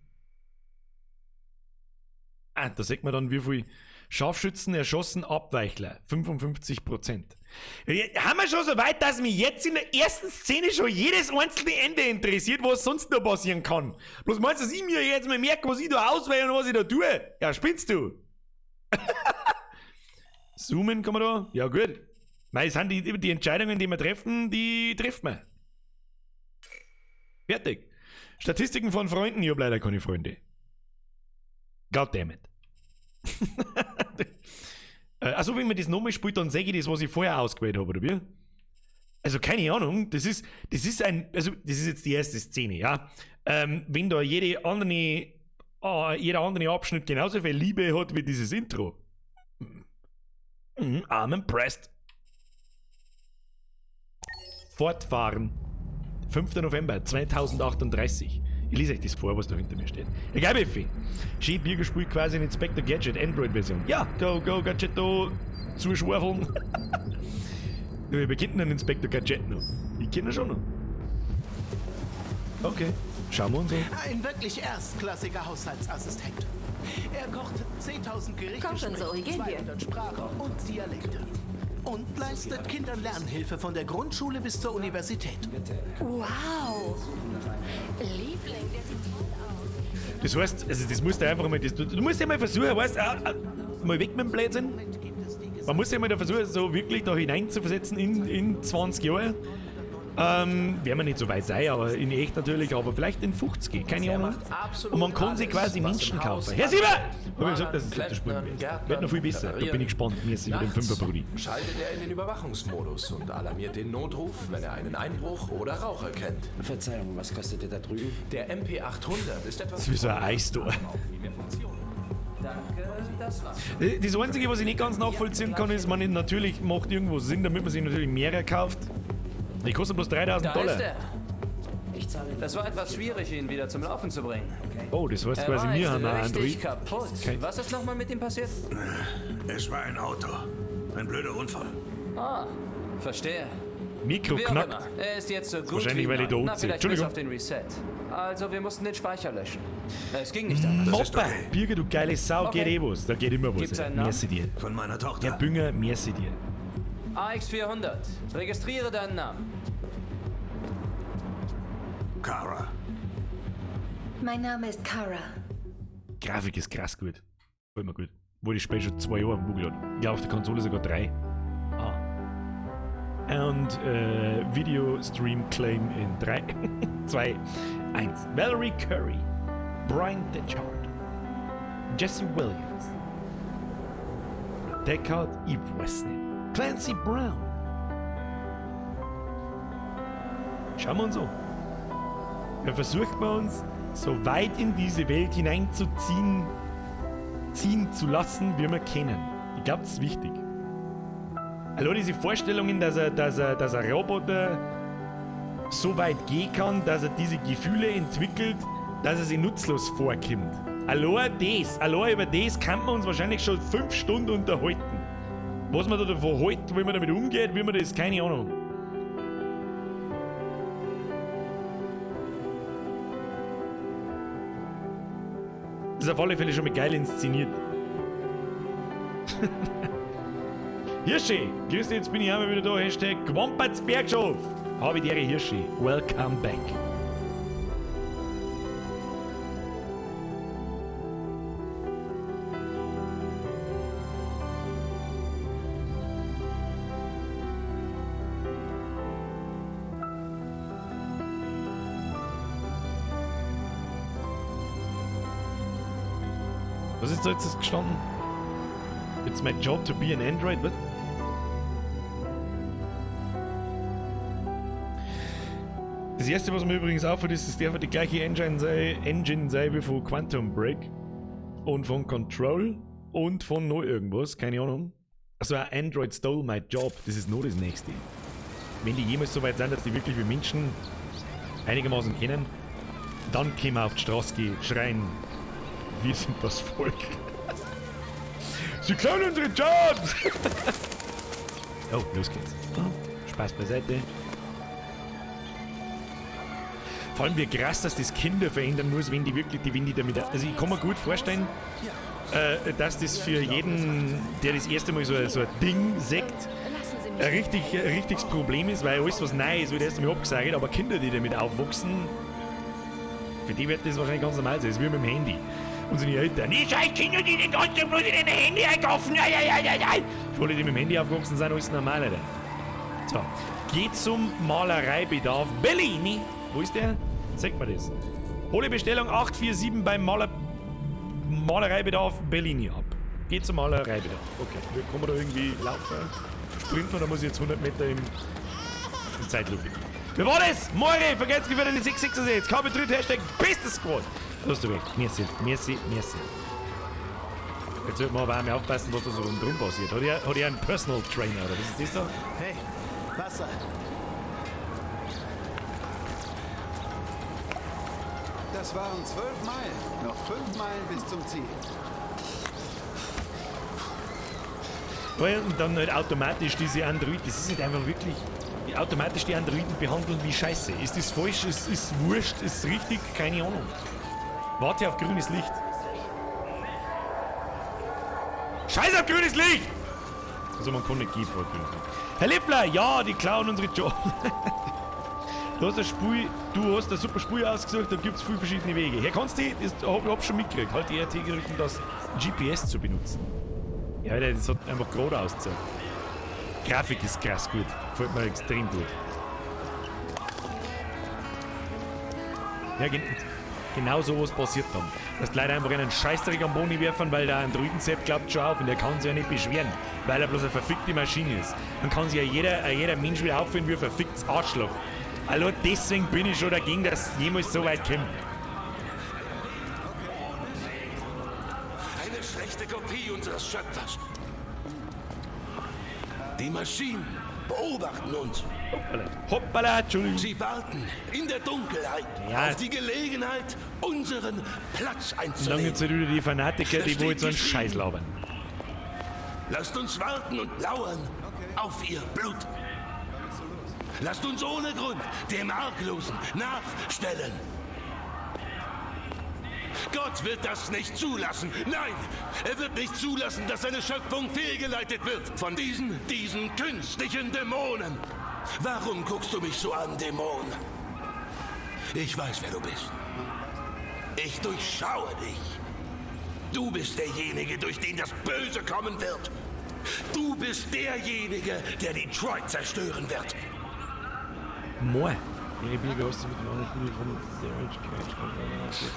Ah, da sieht man dann, wie viel Scharfschützen erschossen, Abweichler, 55%. Ja, haben wir schon so weit, dass mich jetzt in der ersten Szene schon jedes einzelne Ende interessiert, was sonst noch passieren kann. Bloß meinst du, dass ich mir jetzt mal merke, was ich da auswähle und was ich da tue? Ja, spinnst du? Zoomen kann man da? Ja, gut. Mei, es sind die Entscheidungen, die wir treffen, die trifft man. Fertig. Statistiken von Freunden, ich hab leider keine Freunde. Goddammit. Also, wenn man das nochmal spielt, dann sehe ich das, was ich vorher ausgewählt habe, oder wie? Also, keine Ahnung, das ist jetzt die erste Szene, ja. Wenn da jeder andere Abschnitt genauso viel Liebe hat wie dieses Intro. I'm impressed. Fortfahren. 5. November 2038. Ich lese euch das vor, was da hinter mir steht. Egal, Beffi. Schön Bier gespielt quasi in Inspector Gadget Android-Version. Ja, go, go, Gadgetto, zuschwafeln. Wir kennen den Inspector Gadget noch. Ich kenne ihn schon noch. Okay, schauen wir uns an. Ein wirklich erstklassiger Haushaltsassistent. Er kocht 10.000 Gerichte, Komm schon, Zoe, gehen wir. 200 Sprachen und Dialekte. Und leistet Kindern Lernhilfe von der Grundschule bis zur Universität. Wow! Liebling, der sieht toll aus. Das heißt, also das musst du einfach mal, das, du musst ja mal versuchen, weißt du, mal weg mit dem Blödsinn. Man muss sich mal da versuchen, so wirklich da hineinzuversetzen in 20 Jahre. Werden wir nicht so weit sein, aber in echt natürlich, aber vielleicht in 50, keine Ahnung. Und man kann sich quasi Menschen kaufen. Herr Sieber! Hab ich gesagt, dass es das Spiel wird. Wird noch viel besser. Da bin ich gespannt. Mir ist über den Fünfer-Brudi. Schaltet er in den Überwachungsmodus und alarmiert den Notruf, wenn er einen Einbruch oder Rauch erkennt. Verzeihung, was kostet der da drüben? Der MP800 ist etwas. Das ist wie so ein Eistor. Danke, das war's. Das Einzige, was ich nicht ganz nachvollziehen kann, ist, man natürlich macht irgendwo Sinn, damit man sich natürlich mehrere kauft. Die kosten bloß 3000 Da Dollar. ist er. Das war etwas schwierig, ihn wieder zum Laufen zu bringen. Oh, das heißt Er quasi, war wir echt haben einen richtig Android. kaputt. Kein- Was ist nochmal mit ihm passiert? Es war ein Auto. Ein blöder Unfall. Ah, verstehe. Mikro Wie auch knackt. immer, er ist jetzt so gut Wahrscheinlich, wie weil ich neu. da Na, anziehe. vielleicht bis Entschuldigung. auf den Reset. Also, wir mussten den Speicher löschen. Es ging nicht anders. Mopper, Birger, du geile Sau, Okay. geht eh was. Da geht immer was. Gibt's einen Namen? Merci dir. Von meiner Tochter. Herr Bünger, merci dir. AX400, registriere deinen Namen. Kara. Mein Name ist Kara. Grafik ist krass gut. Voll mir gut. Wurde ich Spiel schon 2 Jahre am Google. Ich glaube, auf der Konsole sogar 3. Ah. Und Video Stream Claim in 3, 2, 1. Valerie Curry, Brian Detchard, Jesse Williams, Deckard, ich weiß nicht. Clancy Brown. Schauen wir uns an. Da versucht man uns so weit in diese Welt hineinzuziehen, ziehen zu lassen, wie wir können. Ich glaube, das ist wichtig. Allein diese Vorstellungen, dass ein Roboter so weit gehen kann, dass er diese Gefühle entwickelt, dass er sich nutzlos vorkommt. Allein über das kann man uns wahrscheinlich schon 5 Stunden unterhalten. Was man da davon hält, wie man damit umgeht, wie man das, keine Ahnung. Das ist auf alle Fälle schon mal geil inszeniert. Hirschi, grüß dich, jetzt bin ich einmal wieder da. Hashtag Gwampertsbergschof. Habe die Ehre, Hirschi. Welcome back. Was ist da jetzt gestanden? It's my job to be an Android, what? Das erste, was mir übrigens auffällt, ist, dass der die gleiche Engine sei wie von Quantum Break und von Control und von noch irgendwas, keine Ahnung. Also ein Android stole my job, das ist nur das nächste. Wenn die jemals so weit sind, dass die wirklich wie Menschen einigermaßen kennen, dann können wir auf die Straße gehen, schreien, wir sind das Volk. Sie klauen unsere Jobs! Oh, los geht's. Spaß beiseite. Vor allem wie krass, dass das Kinder verändern muss, wenn die wirklich, wenn die damit. Also ich kann mir gut vorstellen, dass das für jeden, der das erste Mal so ein Ding sagt, ein richtiges Problem ist, weil alles was neu ist, wird erst einmal abgesagt, aber Kinder, die damit aufwachsen, für die wird das wahrscheinlich ganz normal sein. Das ist wie mit dem Handy. Und so die Eltern, die scheiß Kinder, die den ganzen Tag bloß in den Handy einkaufen. Ja, ja, ja, ja, ja. Für alle, die mit dem Handy aufgewachsen sind, alles normal, Alter. So, geht zum Malereibedarf Bellini. Wo ist der? Zeig mir das. Hole Bestellung 847 beim Malereibedarf Bellini ab. Geht zum Malereibedarf. Okay, wir kommen da irgendwie laufen, sprinten oder muss ich jetzt 100 Meter im Zeitlupe gehen? Wer war das? More, vergesst nicht wieder die 666. KB3, Hashtag bestes Squad. Da hast du recht. Merci, merci, merci. Jetzt sollte man aber auch mal aufpassen, was da so rundherum passiert. Hat er einen Personal Trainer oder was ist das da? Hey, Wasser. Das waren 12 Meilen. Noch 5 Meilen bis zum Ziel. Und dann halt automatisch diese Android, das ist nicht einfach wirklich, automatisch die Androiden behandeln wie Scheiße. Ist das falsch? Ist es wurscht? Ist es richtig? Keine Ahnung. Warte auf grünes Licht. Scheiß auf grünes Licht! Also man kann nicht gehen vor grünes Licht. Herr Liffler, ja, die klauen unsere Jobs. Du hast eine super Spur ausgesucht, da gibt es viele verschiedene Wege. Herr Konsti, das hab ich schon mitgekriegt, halt die RT gerückt, um das GPS zu benutzen. Ja, das hat einfach gerade ausgesehen. Grafik ist krass gut. Gefällt mir extrem gut. Ja, genau sowas passiert dann. Dass die Leute einfach einen Scheißdreck am Boden werfen, weil der Androiden-Sepp glaubt schon auf und der kann sich ja nicht beschweren, weil er bloß eine verfickte Maschine ist. Dann kann sich ja jeder Mensch wieder aufführen wie ein verficktes Arschloch. Allein deswegen bin ich schon dagegen, dass es jemals so weit kommt. Eine schlechte Kopie unseres Schöpfers. Die Maschinen beobachten uns. Hoppala, hoppala, Entschuldigung. Sie warten in der Dunkelheit Ja. auf die Gelegenheit, unseren Platz Und dann einzunehmen. gibt's halt wieder die Fanatiker, die Das wo jetzt so einen steht Scheiß labern. Lasst uns warten und lauern auf ihr Blut. Lasst uns ohne Grund dem Arglosen nachstellen. Gott wird das nicht zulassen. Nein, er wird nicht zulassen, dass seine Schöpfung fehlgeleitet wird von diesen künstlichen Dämonen. Warum guckst du mich so an, Dämon? Ich weiß, wer du bist. Ich durchschaue dich. Du bist derjenige, durch den das Böse kommen wird. Du bist derjenige, der Detroit zerstören wird. Moin. Ihre Bibel hast du mit dem anderen Spiel von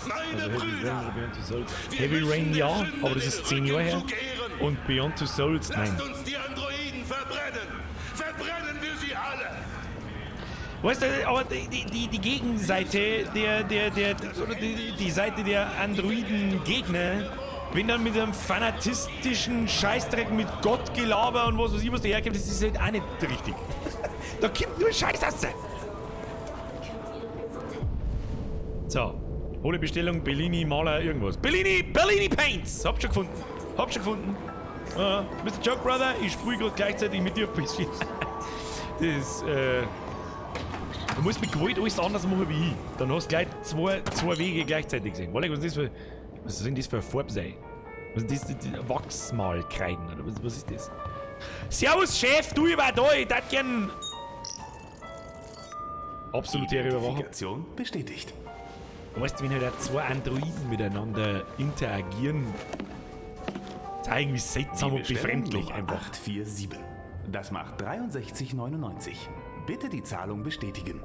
Meine also Heavy Brüder, Rain, Beyond Two Souls. wir Heavy müssen Rain der ja, Sünde aber das ist 10 Jahre her. zukehren. Und Beyond Two Souls, nein. Lasst uns die Androiden verbrennen. Verbrennen wir sie alle. Weißt du, aber die Gegenseite oder die Seite der Androiden-Gegner, wenn dann mit einem fanatistischen Scheißdreck mit Gottgelaber und was weiß ich, was daherkommt, das ist halt auch nicht richtig. Da kommt nur Scheiß raus. So, hole Bestellung, Bellini, Maler, irgendwas. Bellini, Bellini Paints! Hab schon gefunden. Hab schon gefunden. Mr. Joke Brother, ich spiele gerade gleichzeitig mit dir auf PS4. Das ist, du musst mit Gewalt alles anders machen wie ich. Dann hast du gleich zwei Wege gleichzeitig gesehen. Warte, was ist das für, was soll denn das für eine Farbe sein? Was ist das? Die Wachsmalkreiden oder was ist das? Servus Chef, du, ich war da, ich tät gern. Absolute Überwachung. Identifikation bestätigt. Weißt du, wenn halt auch zwei Androiden miteinander interagieren, ist auch irgendwie seltsam Die und befremdlich Bestellung einfach. Nummer 847. Das macht 63,99. Bitte die Zahlung bestätigen.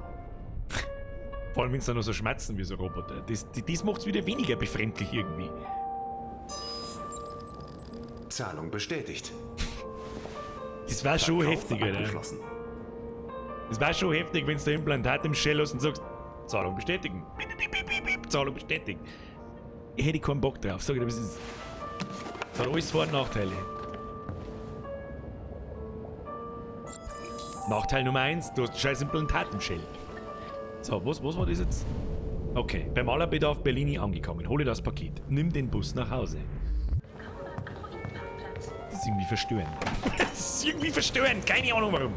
Vor allem, wenn sie dann noch so schmerzen wie so Roboter. Das macht's wieder weniger befremdlich irgendwie. Zahlung bestätigt. Das war schon Verkauf heftig, Alter. abgeschlossen. Das war schon heftig, wenn du da Implantat im Shell hast und sagst, Zahlung bestätigen. Piep, piep, piep, piep, piep, Zahlung bestätigen. Ich hätte keinen Bock drauf. Sag ich dir, das ist. Das hat alles Vor- und Nachteile. Nachteil Nummer 1, du hast ein scheiß Implantat im Shell. So, was war das jetzt? Okay, beim Malerbedarf Bellini angekommen. Hole das Paket. Nimm den Bus nach Hause. Das ist irgendwie verstörend. Das ist irgendwie verstörend. Keine Ahnung warum.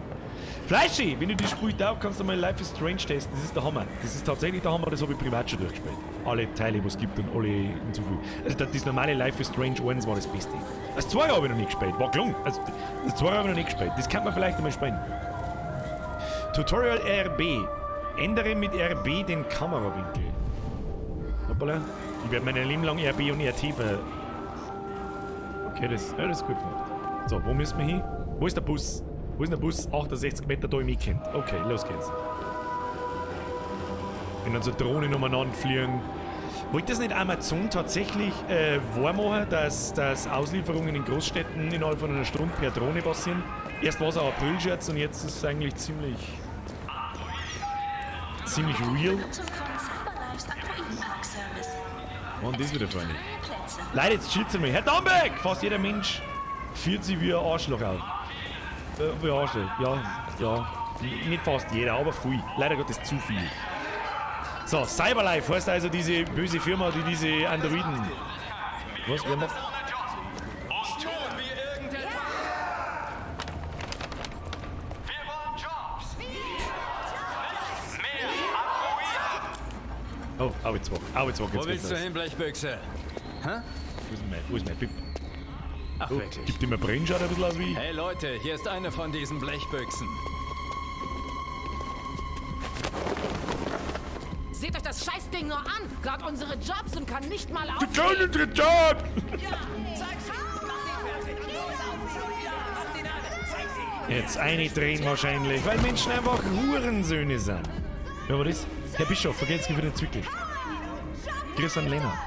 Fleischi, wenn du die Spiel taugt, kannst du mal Life is Strange testen. Das ist der Hammer. Das ist tatsächlich der Hammer, das habe ich privat schon durchgespielt. Alle Teile, die es gibt und alle hinzufügen. Also das normale Life is Strange 1 war das Beste. Das 2 habe ich noch nicht gespielt. War gelungen. Also das 2 habe ich noch nicht gespielt. Das kann man vielleicht einmal spielen. Tutorial RB. Ändere mit RB den Kamerawinkel. Hoppala. Ich werde mein Leben lang RB und RT ver... Okay, das ist gut gemacht. So, wo müssen wir hin? Wo ist der Bus? Wo ist der Bus? 68 Meter da im Weekend. Okay, los geht's. Wenn dann so Drohnen umeinander fliegen. Wollte das nicht Amazon tatsächlich wahrmachen, dass Auslieferungen in Großstädten innerhalb von einer Stunde per Drohne passieren? Erst war es ein April-Scherz und jetzt ist es eigentlich ziemlich real. Und das wieder vorne. Leute, jetzt chillt's einmal. Herr Damberg! Fast jeder Mensch führt sich wie ein Arschloch auf. Wie ein Arschloch. Ja, ja. Nicht fast jeder, aber viel. Leider Gottes zu viel. So, Cyberlife heißt also diese böse Firma, die diese Androiden. Was? Wer macht? Oh, Arbeitswoche. Arbeitswoche. Wo willst du hin, Blechbüchse? Hä? Wo ist mein Pip? Ach, Oh, wirklich? Gibt immer Brenn, schaut ein bisschen aus wie ich. Hey Leute, hier ist eine von diesen Blechbüchsen. Seht euch das Scheißding nur an! Klaut unsere Jobs und kann nicht mal Die aufstehen! klauen unsere Jobs! Ja, zeig's ihm! Mach den fertig! Los, Jetzt eine drehen wahrscheinlich, weil Menschen einfach Hurensöhne sind. Ja, aber das? Herr Bischof, vergesst für den Zwickel. Grüß an Lennart.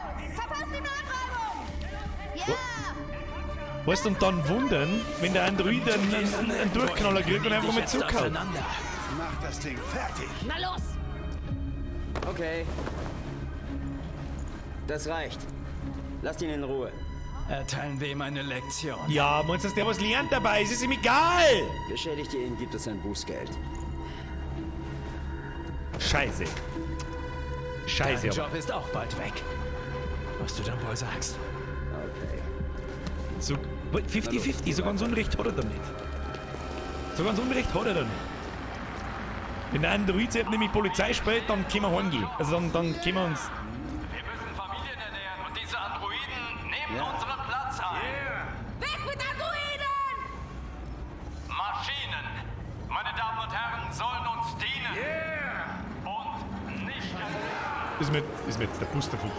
Weißt du, und dann wundern, wenn der Android einen Durchknaller kriegt und einfach mal zuhaut. Mach das Ding fertig. Na los! Okay. Das reicht. Lasst ihn in Ruhe. Erteilen wir ihm eine Lektion. Ja, meinst du, dass der was lernt dabei? Es ist ihm egal! Beschädigt ihr ihn, gibt es ein Bußgeld. Scheiße. Scheiße. Dein Job ist auch bald weg. Was du dann wohl sagst. Okay. So, 50-50, so ganz Unrecht hat er da nicht. So ganz Unrecht hat er da nicht. Wenn der Android selbst nämlich Polizei spielt, dann können wir heimgehen. Also dann können wir uns... Wir müssen Familien ernähren und diese Androiden nehmen unseren Platz ein. Yeah. Weg mit Androiden! Maschinen, meine Damen und Herren, sollen uns dienen. Yeah. Und nicht... Ist mir jetzt der Bus davon.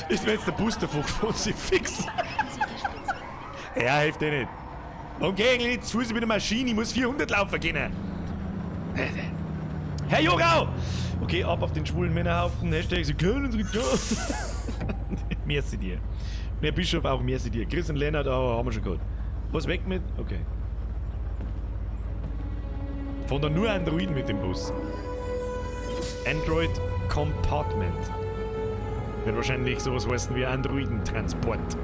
Ist mir jetzt der Bus davon gefahren, sie fix. Ja, hilft eh nicht. Warum geh ich eigentlich nicht zu Fuß mit der Maschine? Ich muss 400 laufen können. Herr Jorau! Okay, ab auf den schwulen Männerhaufen. Hashtag, sie können unsere Tür. Merci dir. Herr Bischof auch, merci dir. Chris und Lennart auch, haben wir schon gehabt. Was weg mit? Okay. Von da nur Androiden mit dem Bus. Android Compartment. Wird wahrscheinlich sowas heißen wie Androidentransport.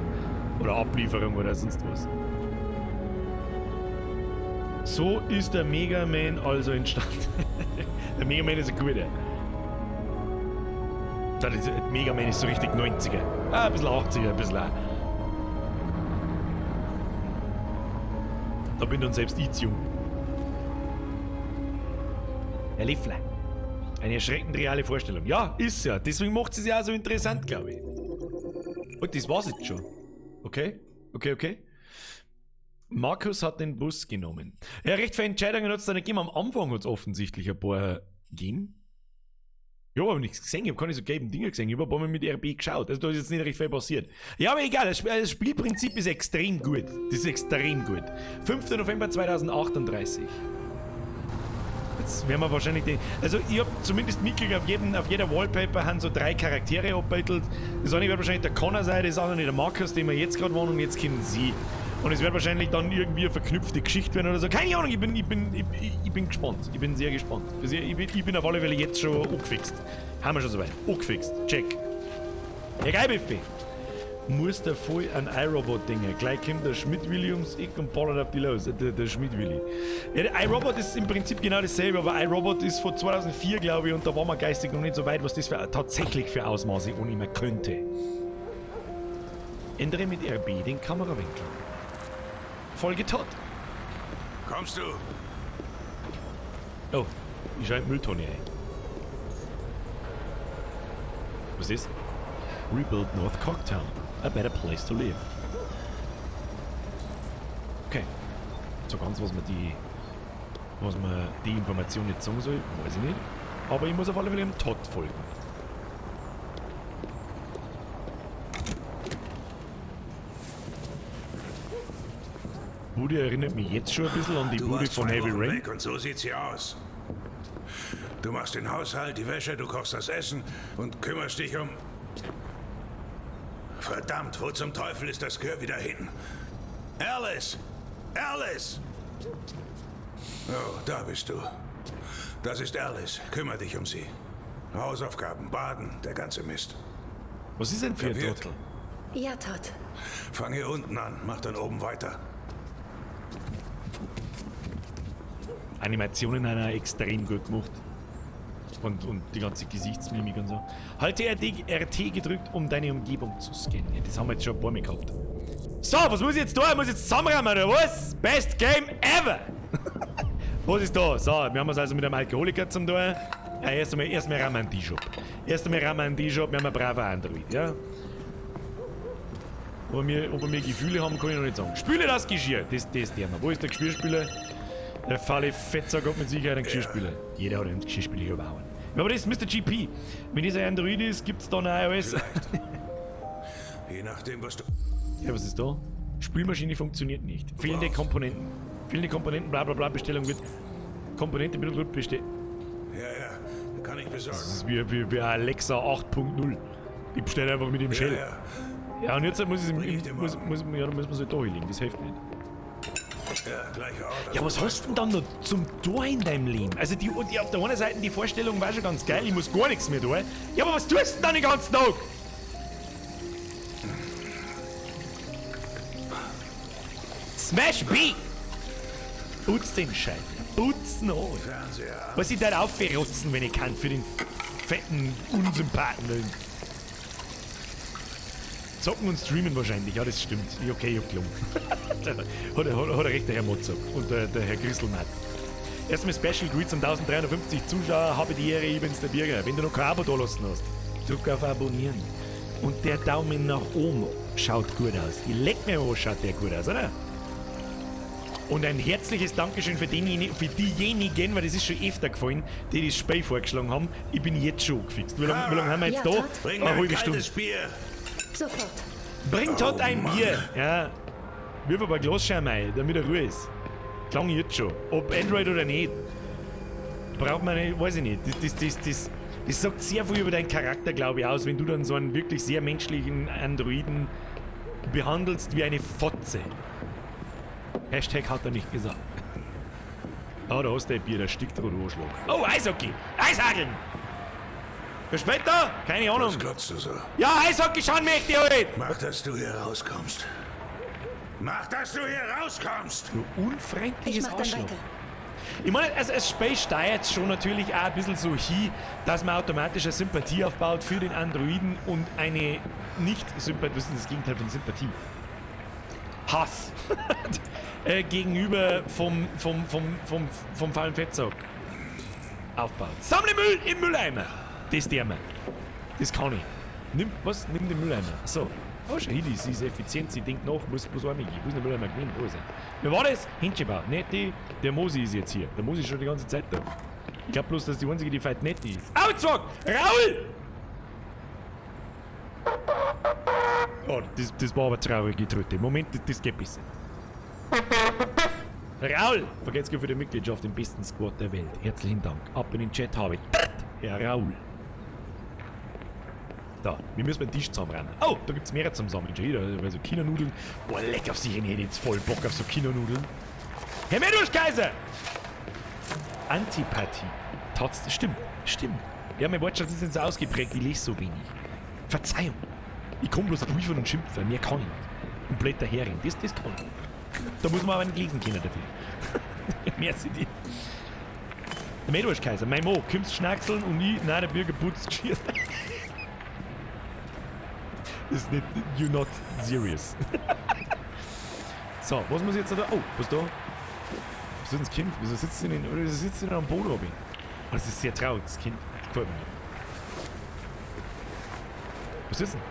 Oder Ablieferung oder sonst was. So ist der Mega Man also entstanden. Der Mega Man ist ein guter. Der Mega Man ist so richtig 90er. Ah, ein bisschen 80er, ein bisschen auch. Da bin dann selbst ich zu jung. Herr Leffler. Eine erschreckend reale Vorstellung. Ja, ist ja. Deswegen macht es ja auch so interessant, glaube ich. Und das war's jetzt schon. Okay, okay, okay. Markus hat den Bus genommen. Ja, recht viele Entscheidungen hat es da nicht gegeben. Am Anfang hat es offensichtlich ein paar gegeben. Ja, aber nichts gesehen. Ich habe keine so gelben Dinger gesehen. Ich habe ein paar Mal mit RB geschaut. Also da ist jetzt nicht recht viel passiert. Ja, aber egal. Das Spielprinzip ist extrem gut. Das ist extrem gut. 5. November 2038. Jetzt werden wir wahrscheinlich den. Also, ich hab zumindest mitgekriegt, auf jeder Wallpaper haben so 3 Charaktere abbettelt. Das eine wird wahrscheinlich der Connor sein, das andere der Markus, den wir jetzt gerade waren, und jetzt kommen sie. Und es wird wahrscheinlich dann irgendwie eine verknüpfte Geschichte werden oder so. Keine Ahnung, ich bin gespannt. Ich bin sehr gespannt. Also ich bin auf alle Fälle jetzt schon angefixt. Haben wir schon soweit. Angefixt. Check. Ja, geil, Biffy. Muss der voll an iRobot-Dinger. Gleich kommt der Schmidt-Williams, ich und ballert auf die los. Der Schmidt-Willi. Ja, der iRobot ist im Prinzip genau dasselbe, aber iRobot ist von 2004, glaube ich, und da war man geistig noch nicht so weit, was das tatsächlich für Ausmaße annehmen könnte. Ändere mit RB den Kamerawinkel. Folge Todd. Kommst du? Oh, ich schaue in die Mülltonne ein. Was ist? Rebuild North Cogtown. A better place to live. Okay. So ganz, was man die Information nicht sagen soll, weiß ich nicht. Aber ich muss auf alle Fälle dem Todd folgen. Bude erinnert mich jetzt schon ein bisschen an die Du Bude warst von 2 Heavy Wochen Rain. weg und so sieht sie aus. Du machst den Haushalt, die Wäsche, du kochst das Essen und kümmerst dich um... Verdammt, wo zum Teufel ist das Gehör wieder hin? Alice! Alice! Oh, da bist du. Das ist Alice. Kümmer dich um sie. Hausaufgaben, Baden, der ganze Mist. Was ist denn für ein Kapiert? Trottel? Ja, Todd. Fang hier unten an, mach dann oben weiter. Animationen einer extrem gut gemacht. Und die ganze Gesichtsmimik und so. Halte RT gedrückt, um deine Umgebung zu scannen. Ja, das haben wir jetzt schon ein paar Mal gehabt. So, was muss ich jetzt tun? Ich muss jetzt zusammenräumen, oder was? Best Game ever! Was ist da? So, wir haben es also mit einem Alkoholiker zum tun. Ja, erstmal rammen wir einen Tisch ab. Erst einmal rammen wir einen Tisch ab, wir haben einen braven Android, ja? Ob wir Gefühle haben, kann ich noch nicht sagen. Spüle das Geschirr! Das Thema. Wo ist der Geschirrspüler? Der faule Fettsack hat mit Sicherheit einen Geschirrspüler. Jeder hat einen Geschirrspüler hier überhauen. Aber das ist Mr. GP. Wenn das ein Android ist, gibt's da eine iOS. Je nachdem, was du... Ja, was ist da? Spülmaschine funktioniert nicht. Fehlende Komponenten. Fehlende Komponenten, bla bla bla, Bestellung wird. Komponente wird bestellt. Ja, kann ich besorgen. Das ist wie Alexa 8.0. Ich bestelle einfach mit dem Shell. Ja, Ja, und jetzt muss ich Bring ich dir muss, morgen. muss, ja, da müssen wir es halt da hinlegen, das hilft nicht. Ja, gleicher Ort. Ja, was hast du denn dann noch zum Tor in deinem Leben? Also die auf der einen Seite, die Vorstellung war schon ganz geil, ich muss gar nichts mehr tun. Ja, aber was tust du denn dann den ganzen Tag? Smash B! Putz den Scheiß. Putzen an. Fernseher. Was ich da aufrotzen, wenn ich kann, für den fetten Unsympathen. Zocken und streamen wahrscheinlich, ja, das stimmt. Okay, ich hab gelungen. Hat er recht, der Herr Mozart und der Herr Grisselmatt. Erstmal Special Greets an 1350 Zuschauer, habe die Ehre, ich bin's der Birger. Wenn du noch kein Abo da lassen hast, drück auf Abonnieren. Und der Daumen nach oben schaut gut aus. Ich leck mir was, schaut der gut aus, oder? Und ein herzliches Dankeschön für diejenigen, weil das ist schon öfter gefallen, die das Spiel vorgeschlagen haben. Ich bin jetzt schon angefixt. Wie lange haben wir jetzt Ja, da? Todd? Bring mir Eine ein halbe Stunde. kaltes Bier. Sofort. Bring Todd Oh, ein Mann. Bier. Ja. Wirf ein paar Glasscherben ein, damit er Ruhe ist. Klang jetzt schon. Ob Android oder nicht. Braucht man nicht, weiß ich nicht. Das sagt sehr viel über deinen Charakter, glaube ich, aus, wenn du dann so einen wirklich sehr menschlichen Androiden behandelst wie eine Fotze. Hashtag hat er nicht gesagt. Ah, da hast du ein Bier, der stickt du Arschloch. Oh, Eishockey! Eishageln! Wer spielt da? Keine Ahnung. Was glotzt du so? Ja, Eishockey schauen möchte ich halt! Mach, dass du hier rauskommst. Mach, dass du hier rauskommst! Du unfreundliches Ich mach dann Arschloch. weiter. Ich meine, also das Spiel steuert schon natürlich auch ein bisschen so hin, dass man automatisch eine Sympathie aufbaut für den Androiden und eine Nicht-Sympathie, was ist denn das Gegenteil von Sympathie? Hass. Gegenüber vom faulen Fettsack aufbaut. Sammle Müll im Mülleimer! Das der mir. Das kann ich. Nimm, was? Nimm den Mülleimer. So. Oh, schau, Hili, sie ist effizient, sie denkt nach, muss bloß einmal gehen. Wo ist der Mülleimer gewesen? Wo ist er? Wer war das? Händchenbau. Nicht die. Der Mosi ist jetzt hier. Der Mosi ist schon die ganze Zeit da. Ich glaub bloß, dass die einzige, die feit nicht die ist. Auszug! Raul! Oh, das war aber traurige Tröte. Moment, das geht besser. Raul! Vergesst für die Mitgliedschaft im besten Squad der Welt. Herzlichen Dank. Ab in den Chat habe ich. Herr Raul. Da, wir müssen den Tisch zusammenräumen. Oh, da gibt's mehrere zum Sammeln. Schon wieder. Also Chinanudeln. Boah, leck auf sich, ich hätte jetzt voll Bock auf so Chinanudeln. Herr Meduschkaiser! Antipathie. Trotz, stimmt, stimmt. Ja, mein Wortschatz ist jetzt so ausgeprägt, ich lese so wenig. Verzeihung. Ich komme bloß prüfen und schimpfen, mehr kann ich nicht. Und Blätter Hering, das kann ich. Da muss man aber nicht lesen können dafür. Merci dir. Der Meduschkaiser, mein Mo, kommst schnackseln und ich, nein, der Bürger putzt Geschirr. Ist nicht, you're not serious. So, was muss ich jetzt da? Oh, was da? Was ist denn das Kind? Wieso sitzt denn, wieso sitzt denn am Boden, Robin? Oh, das ist sehr traurig, das Kind. Das gefällt mir nicht. Was ist denn?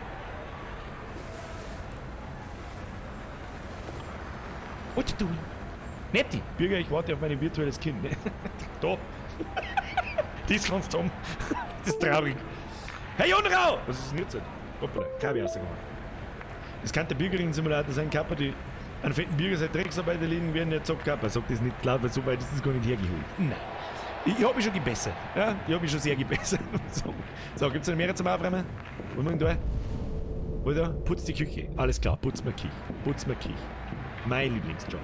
What you doing? Netti! Bürger, ich warte auf mein virtuelles Kind. Da! Das kannst du haben. Das ist traurig. Hey, Unrau! Was ist denn jetzt? Hoppala, Kabi rausgekommen. Das kann der Bürgerinnen-Simulator sein, Kappa, die einen fetten Bürger seit Drecksarbeit erledigen werden, der zockt Kappa. Sagt das nicht laut, weil so weit ist das gar nicht hergeholt. Nein. Ich hab mich schon gebessert. Ja, ich hab mich schon sehr gebessert. So, gibt's noch mehr zum Aufräumen? Wo wir denn da? Wo da? Putz die Küche. Alles klar, putz mir Küche. Putz mir Küche. Mein Lieblingsjob.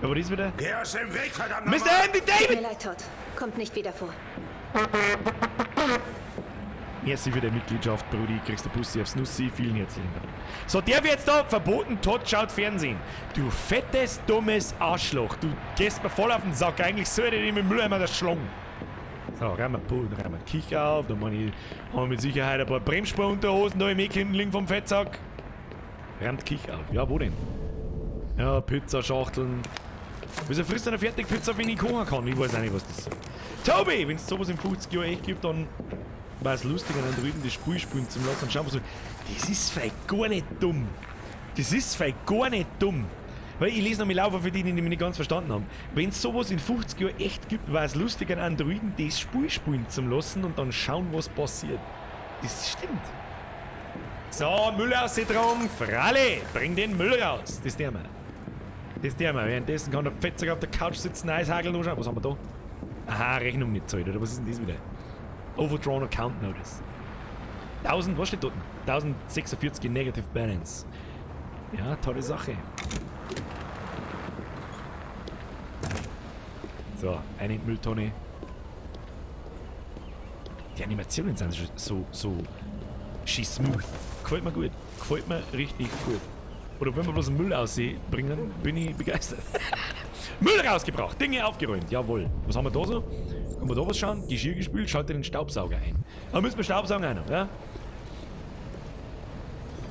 Aber das wieder? Geh aus dem Weg, verdammt Mr. Andy David! Tut mir leid, Todd. Kommt nicht wieder vor. Merci für deine Mitgliedschaft, Brudi. Kriegst du Bussi aufs Nussi. Vielen herzlichen Dank. So, der wird jetzt da verboten. Todd schaut Fernsehen. Du fettes, dummes Arschloch. Du gehst mir voll auf den Sack. Eigentlich sollte ich mit dem Mülleimer das schlagen. So, räumen wir die Küche auf. Da haben wir mit Sicherheit ein paar Bremsspurunterhosen da im Eck hinten liegen vom Fettsack. Räumt die Küche auf. Ja, wo denn? Ja, Pizzaschachteln. Wieso frisst einer fertig Pizza, wenn ich kochen kann? Ich weiß auch nicht, was das ist. Tobi, wenn es sowas in 50 Jahren echt gibt, dann war es lustig, einen Androiden das Spiel spielen zu lassen und schauen wir so. Das ist vielleicht gar nicht dumm. Das ist vielleicht gar nicht dumm. Weil ich lese noch mal Laufer für die, die mich nicht ganz verstanden haben. Wenn es sowas in 50 Jahren echt gibt, war es lustig, einen Androiden das Spiel spielen zu lassen und dann schauen, was passiert. Das stimmt. So, Müll rausgetragen. Fralle, bring den Müll raus. Das ist der mal. Das der mal. Währenddessen kann der Fettsack auf der Couch sitzen, Eishageln anschauen. Was haben wir da? Aha, Rechnung nicht zahlt, oder was ist denn das wieder? Overdrawn Account Notice. 1000, was steht dort? 1046 in Negative Balance. Ja, tolle Sache. So, eine Mülltonne. Die Animationen sind schon so schön smooth. Gefällt mir gut. Gefällt mir richtig gut. Oder wenn wir bloß Müll aussehen bringen, bin ich begeistert. Müll rausgebracht, Dinge aufgeräumt, jawohl. Was haben wir da so? Kann man da was schauen? Geschirr gespült, schaltet den Staubsauger ein. Da müssen wir Staubsaugen auch noch, ja?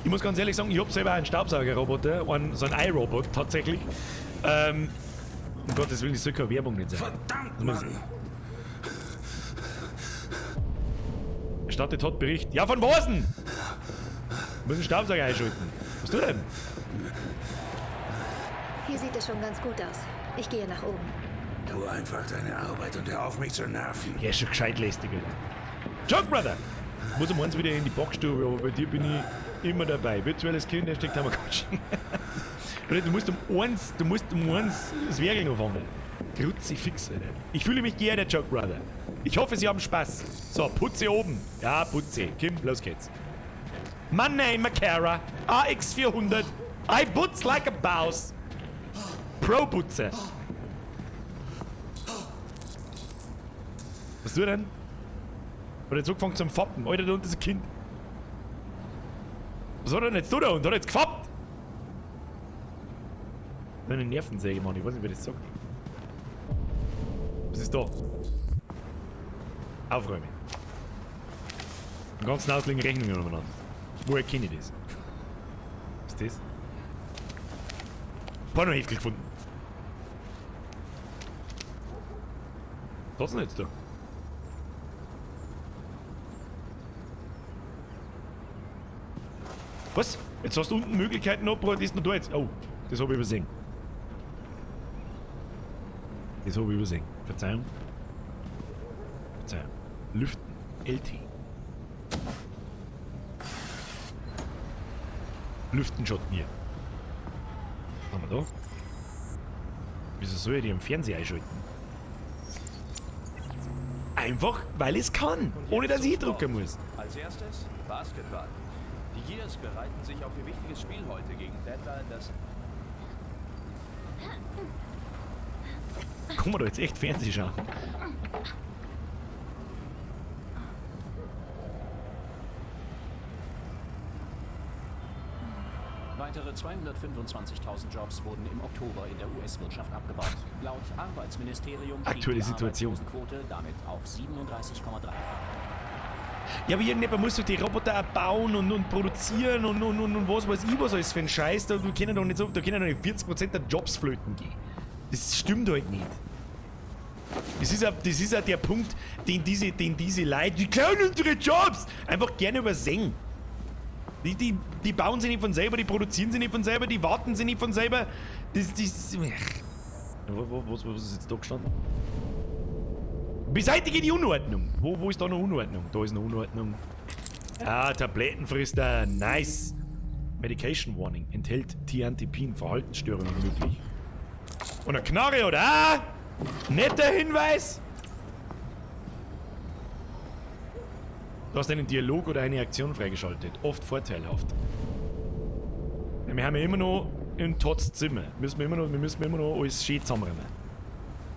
Ich muss ganz ehrlich sagen, ich hab selber einen Staubsaugerroboter, so einen iRobot tatsächlich. Um Gottes Willen, ich soll keine Werbung nicht sein. Verdammt, Mann! Erstattet hat Bericht. Ja, von was denn? Wir müssen Staubsauger einschalten. Was tut denn? Hier sieht es schon ganz gut aus. Ich gehe nach oben. Tu einfach deine Arbeit und hör auf, mich zu nerven. Ja, ist schon gescheit lästig, Alter. Joke, Brother! Ich muss um eins wieder in die Backstube, aber bei dir bin ich immer dabei. Virtuelles Kind, der steckt Tamagotchi. Du musst um eins das Werkeln anfangen. Kruzifix, Alter. Ich fühle mich geehrt, der Joke Brother. Ich hoffe, Sie haben Spaß. So, Putze oben. Ja, Putze. Kim, los geht's. My name, Makara. AX400. I putz like a boss. Pro Putze. Was tut er denn? Hat jetzt angefangen zum Fappen. Alter, da unten ist ein Kind. Was hat er denn jetzt da unten? Hat er jetzt gefappt? Eine Nervensäge, Mann. Ich weiß nicht, wer das sagt. Was ist da? Aufräumen. Im ganzen Haus liegen Rechnungen umeinander. Woher kenne ich das? Was ist das? Pornoheftel gefunden. Was ist denn jetzt da? Was? Jetzt hast du unten Möglichkeiten noch, das ist noch da jetzt. Oh, das hab ich übersehen. Das hab ich übersehen. Verzeihung. Verzeihung. Lüften. LT. Lüften schaut mir. Was haben wir da? Wieso soll ich die am Fernseher einschalten? Einfach, weil es kann. Ohne dass ich drucken muss. Als erstes Basketball. Die Gears bereiten sich auf ihr wichtiges Spiel heute gegen Deadline, das. Kann man da jetzt echt Fernsehen schauen? Weitere 225.000 Jobs wurden im Oktober in der US-Wirtschaft abgebaut. Laut Arbeitsministerium stieg Aktuelle die Situation. Arbeitslosenquote damit auf 37,3. Ja, aber irgendjemand muss doch die Roboter auch bauen und produzieren und was weiß ich was alles für ein Scheiß. Da können doch nicht so, da können doch nicht 40% der Jobs flöten gehen. Das stimmt halt nicht. Das ist ja der Punkt, den diese Leute, die klauen unsere Jobs, einfach gerne übersehen. Die bauen sie nicht von selber, die produzieren sie nicht von selber, die warten sie nicht von selber. Was ist jetzt da gestanden? Beseitige die Unordnung. Wo ist da noch Unordnung? Da ist noch Unordnung. Ah, Tablettenfrister. Nice. Medication Warning. Enthält Tiantipin. Verhaltensstörungen möglich. Und eine Knarre, oder? Ah! Netter Hinweis! Du hast einen Dialog oder eine Aktion freigeschaltet. Oft vorteilhaft. Ja, wir haben ja immer noch in Todds Zimmer. Wir müssen immer noch alles schön zusammenräumen.